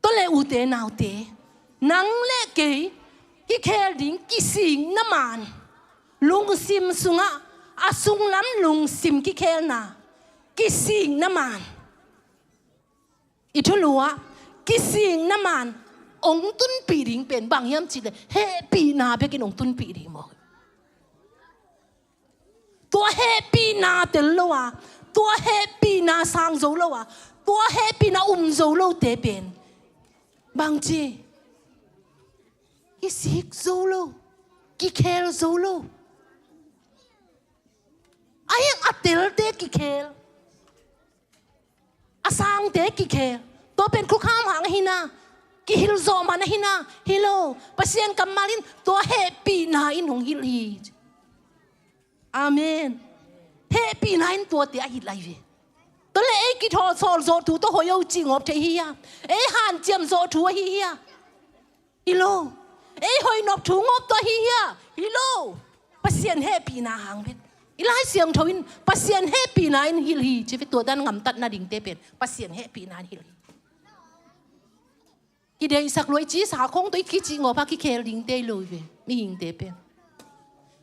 Tua leh ute naute, nang le kei kikhel ding kisikna man, lungsim sungah a sunglam lungsim kikhelna, kisikna man. I thulu ah kisikna man hong tunpih ding pen bang hiam cih leh hehpihna bekin hong tunpih ding maw. Tua hehpihna tel lo a, tua hehpihna sang zo lo a, tua hehpihna um zo lote pen bangci, kisik zo lo, kikhel zo lo. A hiang a telte kikhel, a sangte kikhel. Tua pen khukham hang ahi na, kihilh zawh man ahi na, hi lo. Pasian kammal in tua hehpihna in hong hilh hi. Amen. Hehpihna in tuate a hilh lai ve. Tua leh ei kithawl sawl zawh thu tawh hoih o cih ngawp thei hi hia? Ei hanciam zawh thu ahi hia? Hi lo. Ei hoih nop thu ngawp tawh ahi hia? Hi lo. Pasian hehpihna hang vet. I Lai Siangtho in Pasian hehpihna in hilh hi ci ve. Tua dan gamtat nadingte pen Pasian hehpihna in hilh hi. Kideihsak lua i ci sa khong tawh i kicih ngawp a kikhel dingte hi lo hi ve, mihingte pen.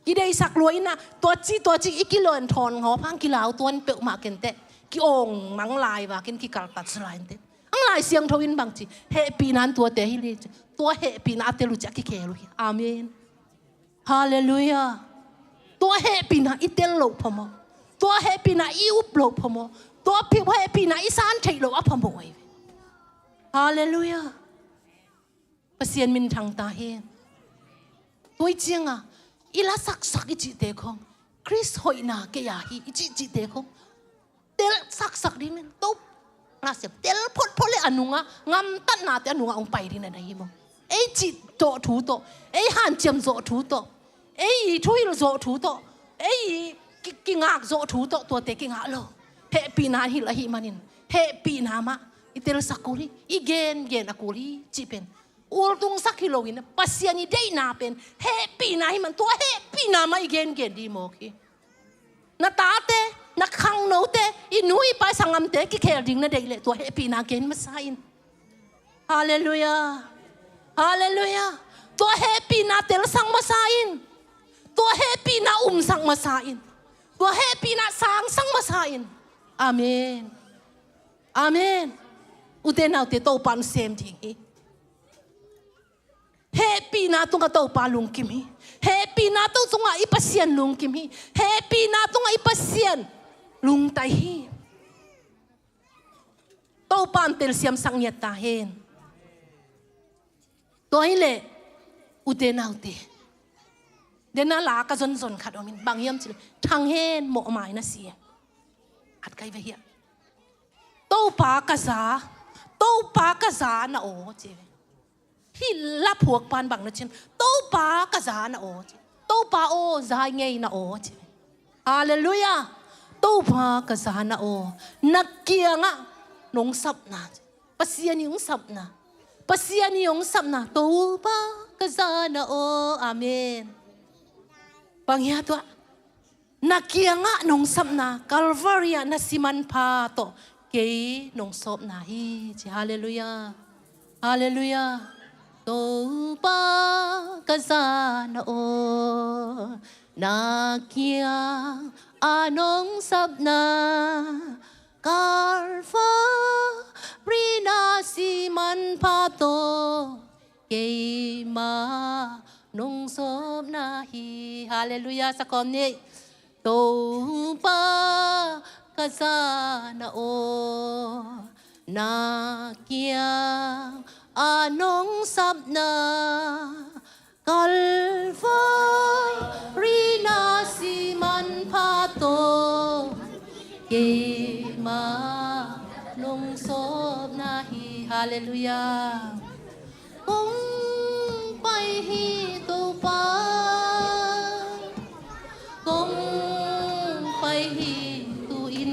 Kideihsak lua in a, tua ci, tua ci i kilawn thawn ngawp a kilau tuan peuhmah kenteh. Ki-awng mang lai vakin kikaltat sa lai inteh. Ang Lai Siangtho in bangci, hehpihna in tuate hilh hi ci. Tua hehpihna a tel uh ciah kikhel uh hi. Amen. Halleluiah. Tua hehpihna i tel loh phamawh. Tua hehpihna i up loh phamawh. Tua hehpihna i san theih loh a phamawh ahi ve. Halleluiah. Pasian minthang ta hen. Tua i cianga i la saksak i cihte khong, Khrist hoihna kei a hi i cih cihte khong tel saksak ding in, to, na siam, tel photphot le a nungah, gamtatnate a nungah hong pai ding na hi maw. Ei cih tawh thu tawh, ei hanciam zawh thu tawh, ei i thuhilh zawh thu tawh, ei i ki-, kingak zawh thu tawh, tuate kingah lo. Hehpihna hilh ahih manin, hehpihna mah i telsak kul hi, i gengen a kul hi, cih pen ultungsak hi loin, Pasian i deihna pen hehpihna ahih man, tua hehpihna mah i gengen ding mawk hi. Na tate, na khangnote, i nu i pa i sanggamte kikhel ding na deih leh tua hehpihna gen masa in. Halleluiah. Halleluiah. Tua hehpihna telsak masa in. Tua hehpihna umsak masa in. Tua hehpihna sangsak masa in. Amen. Amen. Ute naute, Topa in sem ding hi. Hehpihna tungah Topa lungkim hi. Hehpihna tungah i Pasian lungkim hi. Hehpihna tungah i Pasian lungtai hi. Topa in telsiamsak ngiat ta hen. Tua hi leh, ute naute, den a la ka zonzon khat om in, bang hiam cih leh, thang hen, mawhmai na si. At kai ve hiah. Topa ka za, Topa ka za na aw, ci ve. Hih la phuak pan bang na cih, Topa ka za na aw, ci. Topa aw, za ngei na aw, ci. Halleluiah. Topa ka za na aw, na kiangah nong sapna, ci. Pasian i hong sapna. Pasian i hong sapna. Topa ka za na aw. Amen. Bang hia tua? Na kiangah nong sapna, Calvary ah na si manpha tawh kei nong sawpna hi, ci. Halleluiah. Halleluiah. Topa ka za na aw, na kiang a nong sapna, Calvary na si manpha tawh keimah nong sawpna hi. Halleluiah. Sakawm ni. Topa ka za na aw, na kiang a nong sapna, Calvary na si manpha tawh keimah nong sawpna hi. Halleluiah. Kong pai hi Topa, kong pai hi tu-in,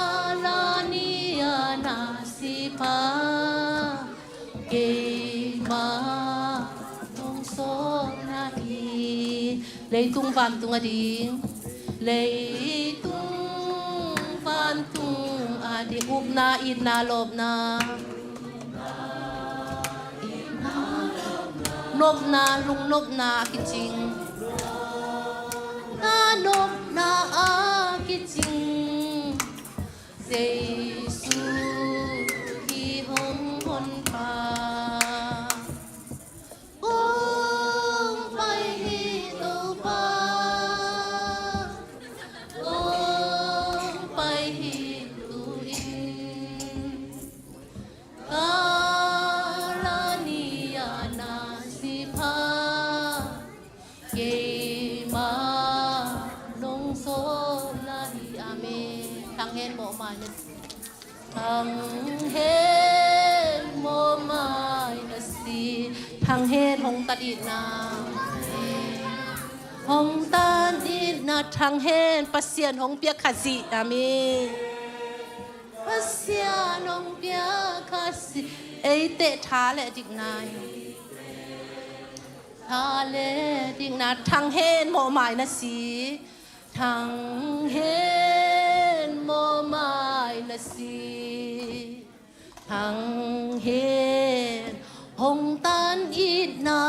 Kalvari ah na si pha keimah nong sawpna hi. Leitung vantung ading, leitung vantung ading, upna, itna, lawpna, nopna, lungnopna a kicing, na nopna a kicing, Jesu hi hong honpa, kong pai hi Topa, kong pai hi tu-in. Kalani a na si pha, keima nong sawm lai. Amen. Thang hen, mawhmai na si. Thang hen, mawhmai na si. Thang hen, hong tan itna. Hong tan itna thang hen, Pasian hong piak Khazih. Amen. Pasian hong piak Khazih, eite tha le dikna hi. Tha le dikna thang hen, mawhmai na si. Thang hen, mawhmai na si. Thang hen, hong tan itna.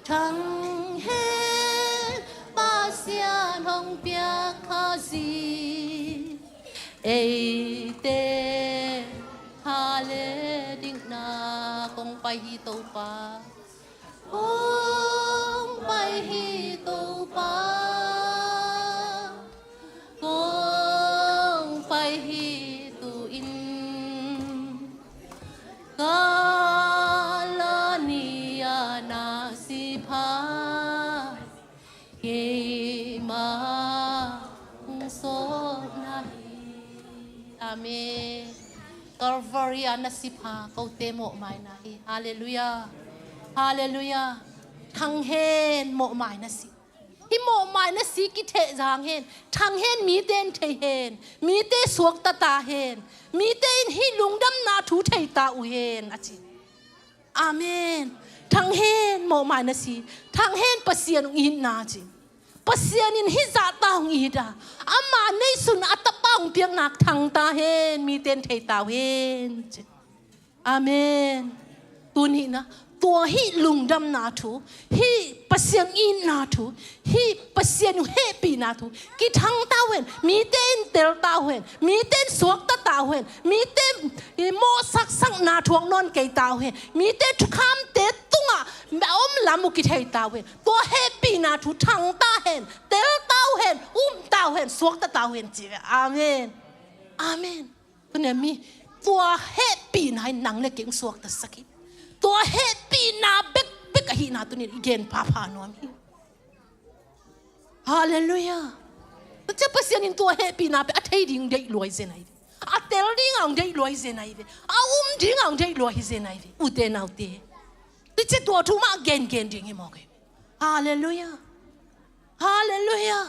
Thang hen, Pasian hong piak Khazih, eite tha le dikna. Kong pai hi Topa, kong pai hi Topa, kong pai hi tu-in. Kalani a na si pha, keima hong sawm lai. Amen. Calvary a na si pha, kote mawhmai na hi. Halleluiah. Halleluiah. Thang hen, mawhmai na si. Hih mawhmai na si kitheh zang hen. Thang hen, mite in thei hen. Mite suakta ta hen. Mite in hih lungdamna thu thei ta uh hen, a ci. Amen. Thang hen, mawhmai na si. Thang hen, Pasian hong itna ci. Pasian in hih zahta hong it a, ama neisun a tapa hong piakna thang ta hen, mite in thei ta uh hen ci. Amen. Tuni-in ah tua hih lungdamna thu, hih Pasian itna thu, hih Pasian hehpihna thu kithang ta uh hen, mite in tel ta uh hen, mite in suakta ta uh hen, mite in mawhsaksakna thuak nawn kei ta uh hen, mite thukhamte tungah a om lam uh kithei ta uh hen, tua hehpihna thu thang ta hen, tel ta uh hen, um ta uh hen, suakta ta uh hen ci ve. Amen. Amen. Tuni-a mi, tua hehpihna in nang le kei hong suaktasak hi. Tua hehpihna bekbek ahihna tuni-in i gen phapha nuam hi. Halleluiah. Tua ciang Pasian in tua hehpihna pen a thei ding deih lua hi zen ahi ve. A tel ding a hong deih lua hi zen ahi ve. A um ding a hong deih lua hi zen ahi ve. Ute naute, tua ciang tua thu mah gengen ding hi mawk hi. Halleluiah. Halleluiah.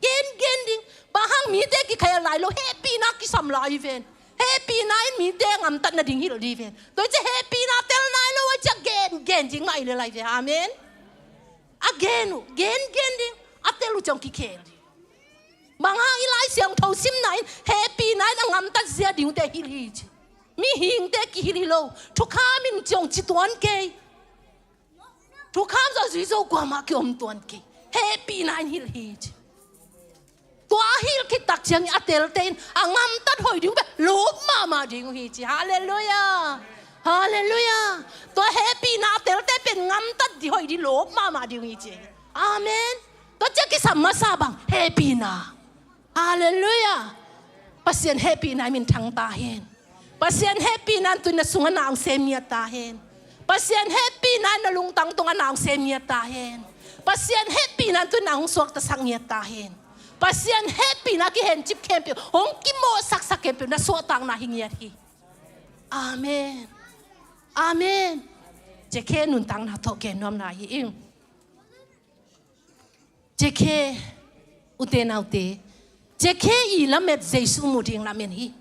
Gengen ding. Bang hang, mite kikhel lai lo, hehpihna kisam lai hi ven. Hehpihna in mite gamtat nading hilh ding hi ven. Tua ciang hehpihna tel nai lo ahih ciang gengen ding mah hi lel ahi ve. Amen. A gen uh, gengen ding. A tel uh ciang kikhel ding. Bang hang, i Lai Siangtho simna in hehpihna in a gamtat zia ding uh te hilh hi ci. Mihingte kihilh hi lo. Thukham in ci hong ci tuan kei. Thukham zong a zui zo kuamah kiom tuan kei. Hehpihna in hilh hi ci. Tua a hilh khit tak ciangin a telte in a gamtat hoih ding uh pen lawp mahmah ding uh hi ci. Halleluiah. Halleluiah. Tua hehpihna a telte pen gamtat ding hoih ding, lawp mahmah ding uh hi ci. Amen. Tua ciang kisam masa bang, hehpihna. Halleluiah. Pasian hehpihna in min thang ta hen. Pasian hehpihna in tuni-in na sungah na hong sem ngiat ta hen. Pasian hehpihna in na lungtang tungah na hong sem ngiat ta hen. Pasian hehpihna in tuni-in na hong suaktasak ngiat ta hen. Pasian hehpihna kihencip khempeuh, hong kimawhsaksak khempeuh na suahtakna hi ngiat hi. Amen. Amen. Zakhe nuntakna tawh gen nuam lai hi ing. Zakhe, ute naute, Zakhe i lamet Jesu mu ding lamet hi.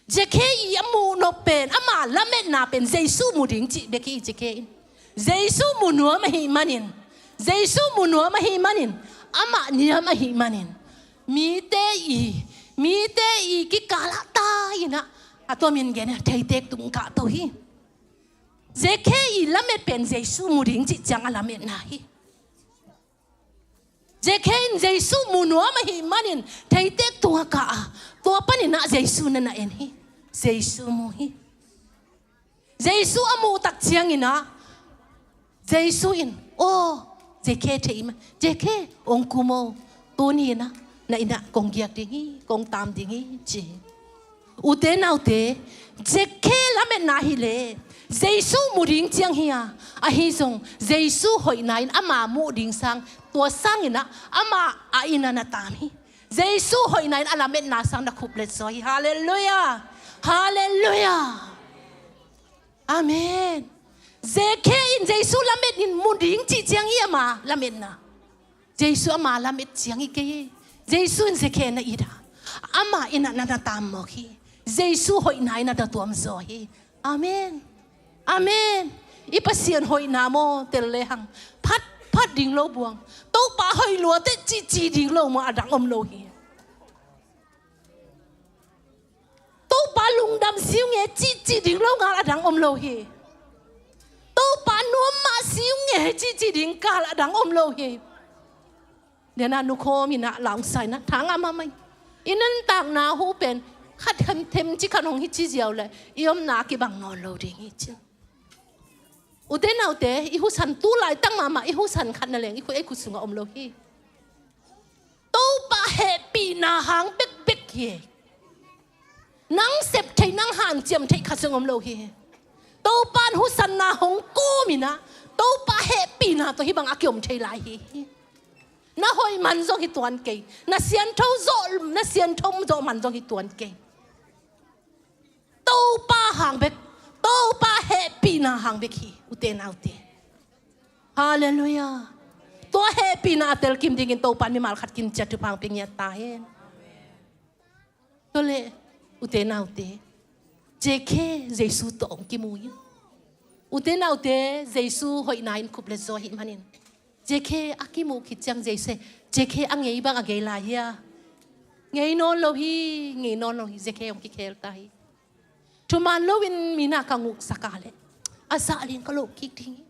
Zakhe i a muh nop pen, ama lametna pen Jesu mu ding cih bek hi Zakhe in. Jesu mu nuam ahih manin, Jesu mu nuam ahih manin, amah niam ahih manin, mite i, mite i kikal ah tai-in ah, a tua min gen a theitek tung kah to hi. Zakhe i lamet pen Jesu mu ding cih ciang a lametna hi. Zekhe in Jesu mu nuam ahih manin theitek tungah kah a, tua panin ah Jesu na na en hi. Jesu mu hi. Jesu a muh tak ciangin ah Jesu in, "Aw, Zekhe thei mah, Zekhe, hong kum o, tuni in ah na inn ah kong giak ding hi, kong taam ding hi," ci hi. Ute naute, Zekhe lametna hi leh Jesu mu ding ciang hi a, ahi zong Jesu hoihna in ama muh ding sang, tua sangin ah ama a inn ah na taam hi. Jesu hoihna in a lametna sang na khuplet zaw hi. Halleluiah. Halleluiah. Amen. Zekhe in Jesu lamet in mu ding cih ciang hi ama lametna. Jesu ama lamet ciang hi kei hi. Jesu in Zekhe na it a, ama inn ah na na taam mawk hi. Jesu hoihna in na na tuam zaw hi. Amen. Amen. I Pasian hoihna maw, tel lehang phat phat ding lo buang. Topa hoih lua teh cihcih ding lo maw, a dang om lo hi. Topa lungdam siu nge cihcih ding lo ngal a dang om lo hi. Topa nuam mah siu nge cihcih ding kal a dang om lo hi. Dena nukhawm in ah laungsa in ah thangah mahmah in, i nuntakna hu pen khat khan them ci khan hong hi ci ziau le i omna kibang nawn lo ding hi ci. Ute naute, i husan tu laitak mahmah, i husan khat na leng i khut, i khut sungah om lo hi. Topa hehpihna hang bekbek hi. Nang sep thei, nang hanciam thei khat zong om lo hi. Topa in husanna hong kawm in ah Topa hehpihna tawh hih bang a kiom thei lai hi. Na hoih man zong hi tuan kei. Na siantho zawh, na siantho zawh man zong hi tuan kei. Topa hang bek, Topa hehpihna hang bek hi, ute naute. Halleluiah. Tua hehpihna a telkim dingin Topa in mimal khat kim ciat thupha hong pia ngiat ta hen. Tua leh, ute naute, Zekhe Jesu tawh hong kimu hi. Ute naute, Jesu hoihna in khuplet zaw ahih manin Zekhe a kimuh khit ciang Jesu, Zekhe a ngei bang a ngei lai hia? Ngei nawn lo hi, ngei nawn lo hi, Zekhe hong kikhel ta hi. Thuman loin mi na ka nguksak a leh a zah leng ka loh kik ding hi.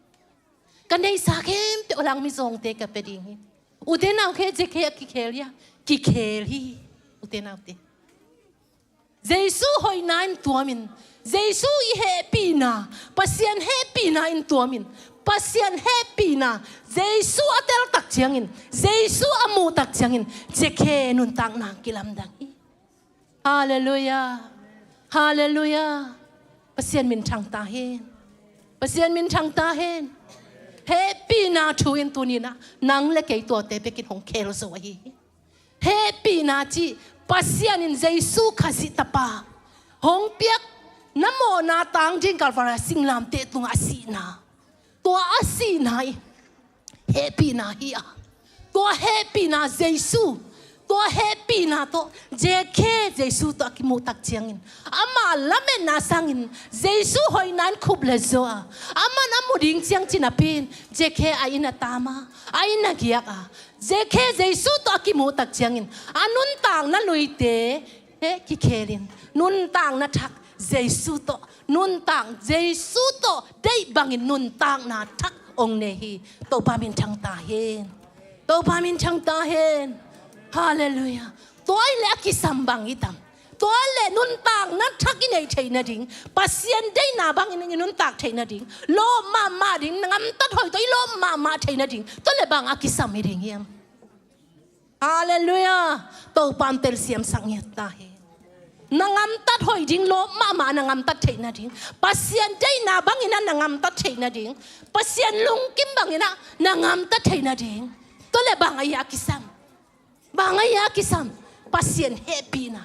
Ka neihsa khempeuh a lang mizawngte ka pia ding hi. Ute naute, Zekhe a kikhel hia? Kikhel hi, ute naute. Jesu hoihna in tuamin, Jesu i hehpihna, Pasian hehpihna in tuamin, Pasian hehpihna, Jesu a tel tak ciangin, Jesu a muh tak ciangin Zekhe nuntakna kilamdang hi. Halleluiah. Halleluiah. Pasian minthang ta hen. Pasian minthang ta hen. Hehpihna thu in tuni in ah nang le kei tuate bekin hong khel zo ahi hi. Hehpihna cih Pasian in Jesu Khazih Tapa hong piak, na mawhna tang ding Kalvari singlamteh tungah a sihna, tua a sihna in hehpihna hi a, tua hehpihna Jesu, tua hehpihna tawh Zekhe Jesu tawh a kimuh tak ciangin ama lametna sangin Jesu hoihna in khuplet zaw a, aman a mu ding ciang ci napi in Zekhe a inn a taam a, a inn a giak a, Zekhe Jesu tawh a kimuh tak ciangin a nuntakna luite he kikhelin nuntakna thak Jesu tawh, nuntak Jesu tawh deih bangin nuntakna thak hong nei hi. Topa minthang ta hen. Topa minthang ta hen. Halleluiah. Tua ahih leh a kisam bang hi tam? Tua ahih leh nuntakna thak i neih theih nading, Pasian deihna bangin i nuntak theih nading, lawp mahmah ding, na ngamtat hoih tawh i lawp mahmah theih nading, tua leh bang a kisam hi ding hiam? Halleluiah. Topa in telsiamsak ngiat ta hen. Na ngamtat hoih ding, lawp mahmah na ngamtat theih nading, Pasian deihna bangin ah na ngamtat theih nading, Pasian lungkim bangin ah na ngamtat theih nading, tua leh bang ahi a kisam? Bang ahi a kisam? Pasian hehpihna.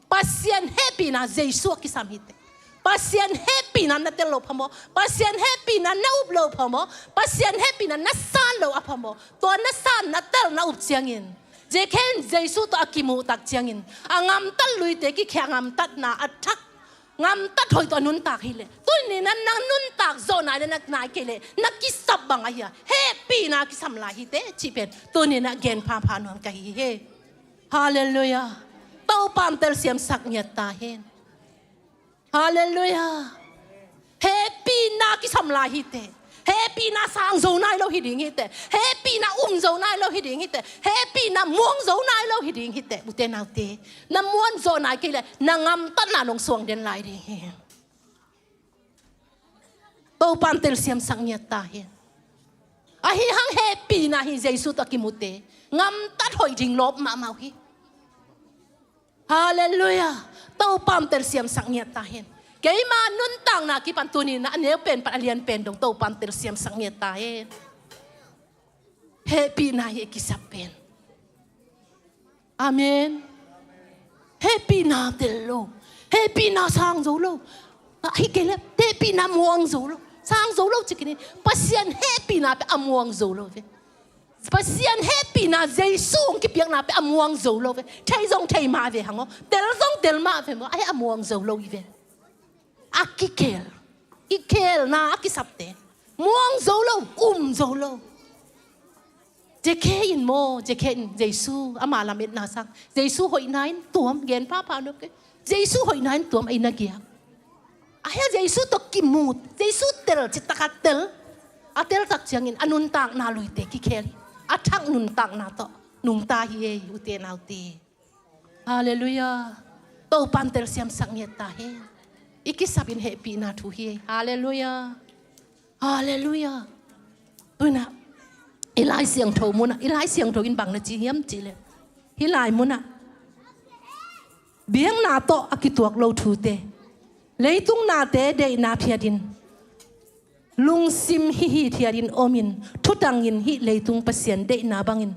Pasian hehpihna Jesu a kisam hi teh. Pasian hehpihna na tel loh phamawh, Pasian hehpihna na up loh phamawh, Pasian hehpihna na san loh a phamawh. Tua na san, na tel, na up ciangin, Zekhe in Jesu tawh a kimuh tak ciangin a ngamtat luite kikhel, a ngamtatna a thak, ngamtat hoih tawh a nuntak hi leh, tuni in ah na nuntak zawh nai leh, na nai kei leh na kisap bang ahi a, hehpihna kisam lai hi teh cih pen tuni in ah gen phapha nuam ka hi hi. Halleluiah. Topa in telsiamsak ngiat ta hen. Halleluiah. Hehpihna kisam lai hi teh. Hehpihna sang zo nai lo hi ding hi teh. Hehpihna um zo nai lo hi ding hi teh. Hehpihna muang zo nai lo hi ding hi teh. Ute naute, na muang zo nai kei leh na ngamtatna nong suang den lai ding hi. Topa'n telsiamsak ngiat ta hen. Ahi hang hehpihna hi Jesu tawh a kimute ngamtat hoih ding lawp mahmah uh hi. Halleluiah. Topa'n telsiamsak ngiat ta hen. Keima nuntakna kipan tuni-in a neu pen pan a lian pen dong Topa'n telsiamsak ngiat ta hen. Hehpihna hi a kisap pen. Amen. Hehpihna tel lo. Hehpihna sang zo lo. Ahi kei leh hehpihna muang zo lo. Sang zo lo ci kei ni. Pasian hehpihna pen a muang zo lo ve. Pasian hehpihna Jesu hong kipiakna pen a muang zo lo ve. Thei zong thei mah ve hang aw. Tel zong tel mah ve maw. Ahi a muang zo lo hi ve. A kikhel. I khelna a kisapte. Muang zo lo, um zo lo. Zekhe in maw, Zekhe in Jesu ama lametna sang. Jesu hoihna in tuam, gen phapha nuam kei. Jesu hoihna in tuam a inn a giak. Ahi a Jesu tawh kimut, Jesu tel, citak a tel. A tel tak ciangin a nuntakna luite kikhel hi. A thak nuntakna tawh nungta hi ei, ute naute. Halleluiah. Topa'n telsiamsak ngiat ta hen. I kisap in hehpihna thu hi ei. Halleluiah. Halleluiah. Tu-in ah i Lai Siangtho munah, i Lai Siangtho in bang na ci hiam cih leh, hih lai munah biakna tawh a kituak lo thute, leitung nate deihna phiatin, lungsim hihih thiatin omin, thutangin hih leitung Pasian deihna bangin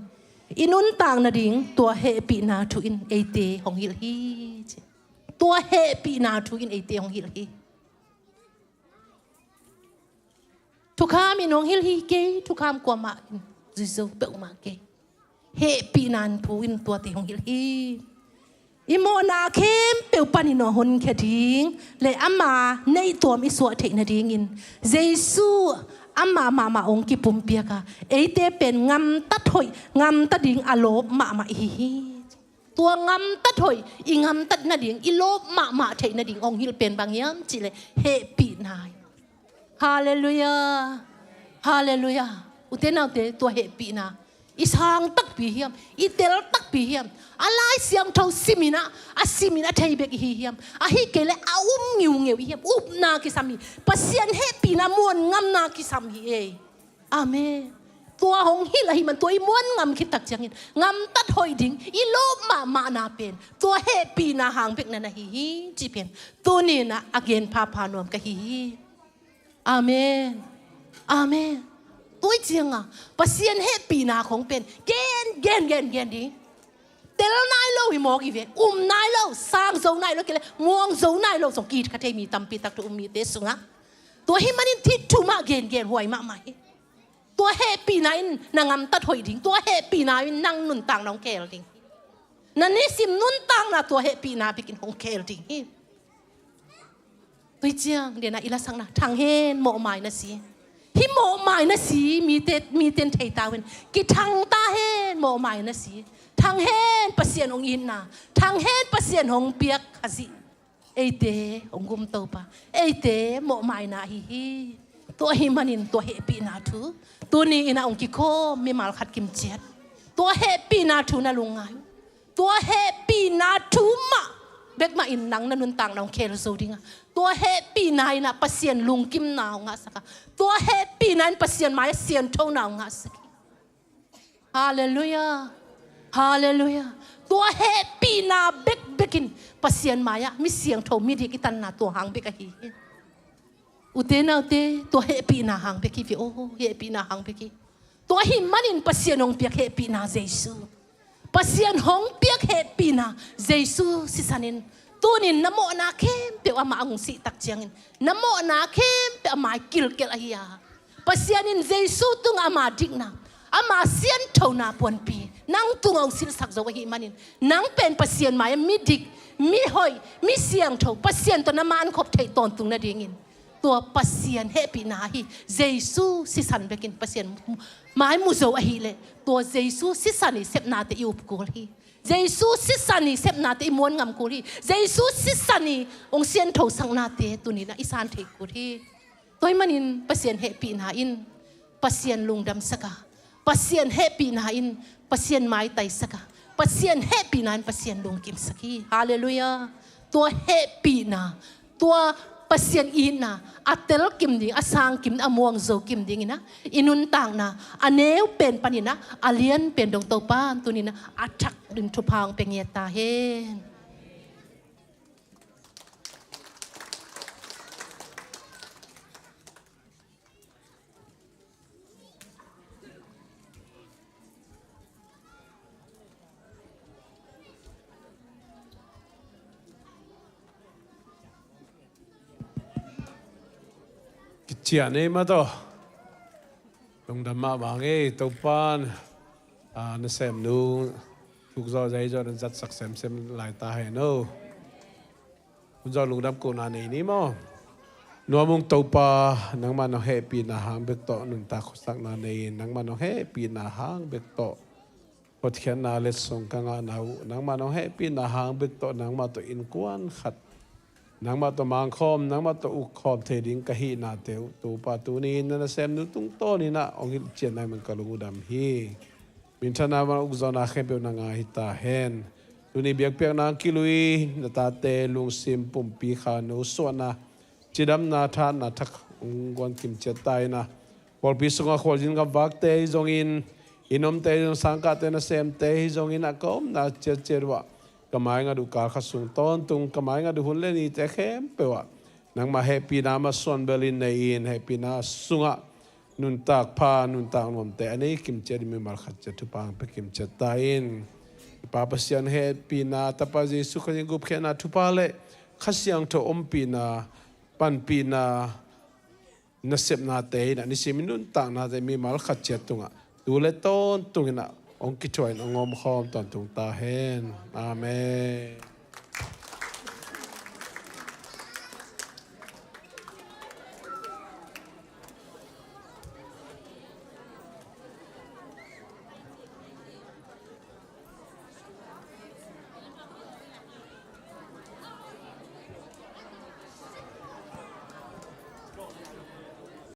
i nuntak nading tua hehpihna thu in eite hong hilh hi, ci. Tua hehpihna thu in eite hong hilh hi. Thukham in hong hilh hi kei, thukham kuamah in zui zo peuhmah kei. Hehpihna thu in tuate hong hilh hi. I mawhna khempeuh panin a honkhia ding le ama neihtuam i suah theih nadingin Jesu ama mahmah hong kipumpiak a, eite pen ngamtat hoih, ngamta ding a lawp mahmah i hi hi. Tua ngamtat hoih, i ngamtat nading, i lawp mahmah theih nading hong hilh pen bang hiam cih leh hehpihna hi. Halleluiah. Halleluiah. Ute naute, tua hehpihna i sang takpi hiam, i tel takpi hiam? A Lai Siangtho simin ah, a simin a thei bek i hi hiam? Ahi kei leh a um ngiungeu i hiam? Upna kisam hi. Pasian hehpihna muan ngamna kisam hi ei. Amen. Tua hong hilh ahih man tua i muan ngam khit tak ciangin ngamtat hoih ding i lawp mahmahna pen tua hehpihna hang bek na na hi hi cih pen tuni-in ah a gen phapha nuam ka hi hi. Amen. Amen. Tua ciangin Pasian hehpihna khong pen gen gen gen gen ding. Tel nai lo hi mawk hi ve. Um nai lo, sang zo nai lo, kei leh muang zo nai lo zong ki-it kha thei mi tampi tak thu um mite sungah. Tua ahih manin thit thu mah gen gen huai mahmah hi. Tua hehpihna in na ngamtat hoih ding, tua hehpihna in nang nuntakna hong khel ding. Na nisim nuntakna tua hehpihna bekin hong khel ding hi. Tua ciang, dena i lasakna, thang hen, mawhmai na si. Hih mawhmai na si, mite, miten thei ta uh hen. Kithang ta hen, mawhmai na si. Thang hen, Pasian hong itna. Thang hen, Pasian hong piak Khazih. Eite hong gum Topa, eite mawhmaina ahi hi. Tua ahih manin tua hehpihna thu tuni-in ah hong kikhawm mimal khat kimciat, tua hehpihna thu na lungngai uh. Tua hehpihna thu mah bek mahin nang na nuntakna hong khel zo ding a, tua hehpihna in ah Pasian lungkimna hong ngahsak a, tua hehpihna in Pasian mai-ah sianthona hong ngahsak hi. Halleluiah. Halleluiah. Tua hehpihna bekbek in Pasian mai-ah mi siangtho, midik i tanna tua hang bek ahi hi. Ute naute, tua hehpihna hang bek hi ve aw, hehpihna hang bek hi. Tua ahih manin Pasian hong piak hehpihna Jesu, Pasian hong piak hehpihna Jesu sisan in, tunin na mawhna khempeuh amah a hong sih tak ciangin, na mawhna khempeuh a mai kilkel ahi a, Pasian in Jesu tungah ama dikna, ama sianthona puanpi nang tungah hong silhsak zo ahih manin, nang pen Pasian mai-ah midik, mihoih, mi siangtho, Pasian tawh na mankhop theih tawntung nadingin tua Pasian hehpihna ahi Jesu sisan bekin Pasian mai mu zo ahih leh, tua Jesu sisan i sepnate i up kul hi. Jesu sisan i sepnate i muan ngam kul hi. Jesu sisan i hong sianthosaknate tuni-in ah i san thei kul hi. Tua ahih manin Pasian hehpihna in Pasian lungdamsak a, Pasian hehpihna in Pasian maitaisak a, Pasian hehpihna in Pasian lungkimsak hi. Halleluiah. Tua hehpihna, tua Pasian itna a telkim ding, a sangkim, a muangzo kim dingin ah i nuntakna a neu pen panin ah a lian pen dong Topa in tuni-in ah a thak ding thupha hong pia ngiat ta hen. Kician ei mah tawh. Lungdam mahmah ing ei. Topa in, ah, nasemnu thuk zawh, zai zawh na zatsak semsem lai ta hen aw. Hun zawh lungdam kohna nei ni maw. Nuam ung Topa, nangmah nong hehpihna hang bek tawh nuntak khuasakna nei in, nangmah nong hehpihna hang bek tawh hotkhiatna letsong ka ngahna uh, nangmah nong hehpihna hang bek tawh nangmah tawh innkuan khat, nangmah tawh mangkhawm, nangmah tawh ukkhawm thei ding ka hihnate uh, Topa tuni-in na nasemnu tungtawnin ah hong hilhcian nangmah in ka lungdam hi. Minthanna, ukzawhna khempeuh nang a hi ta hen. Tuni biakpiakna kilui na tate lungsim pumpi kha no suahna, cidamna, thahatna thak hong guan kim ciat ta in ah, pawlpi sungah khualzin gamvakte hi zongin, inn omte hi zong, sangkahte nasemte hi zongin ah, ka omna ciatciat uh ah ka maingat uh kal khat sung tawntung, ka maingat uh hun le nite khempeuh ah nangmah hehpihna masuan belin nei in, hehpihna sungah nuntak pha, nuntak nuamte a nei kim ciat ding mimal khat ciat thupha hong pia kim ciat ta in. I Pa Pasian hehpihna, Tapa Jesuh Khazih gupkhiatna thupha le Kha Siangtho ompihna, panpihna, nasepnate in ah, nisim i nuntaknate mimal khat ciat tungah tu le tawntungin ah hong kithuah in hong omkhawm tawntung ta hen. Amen.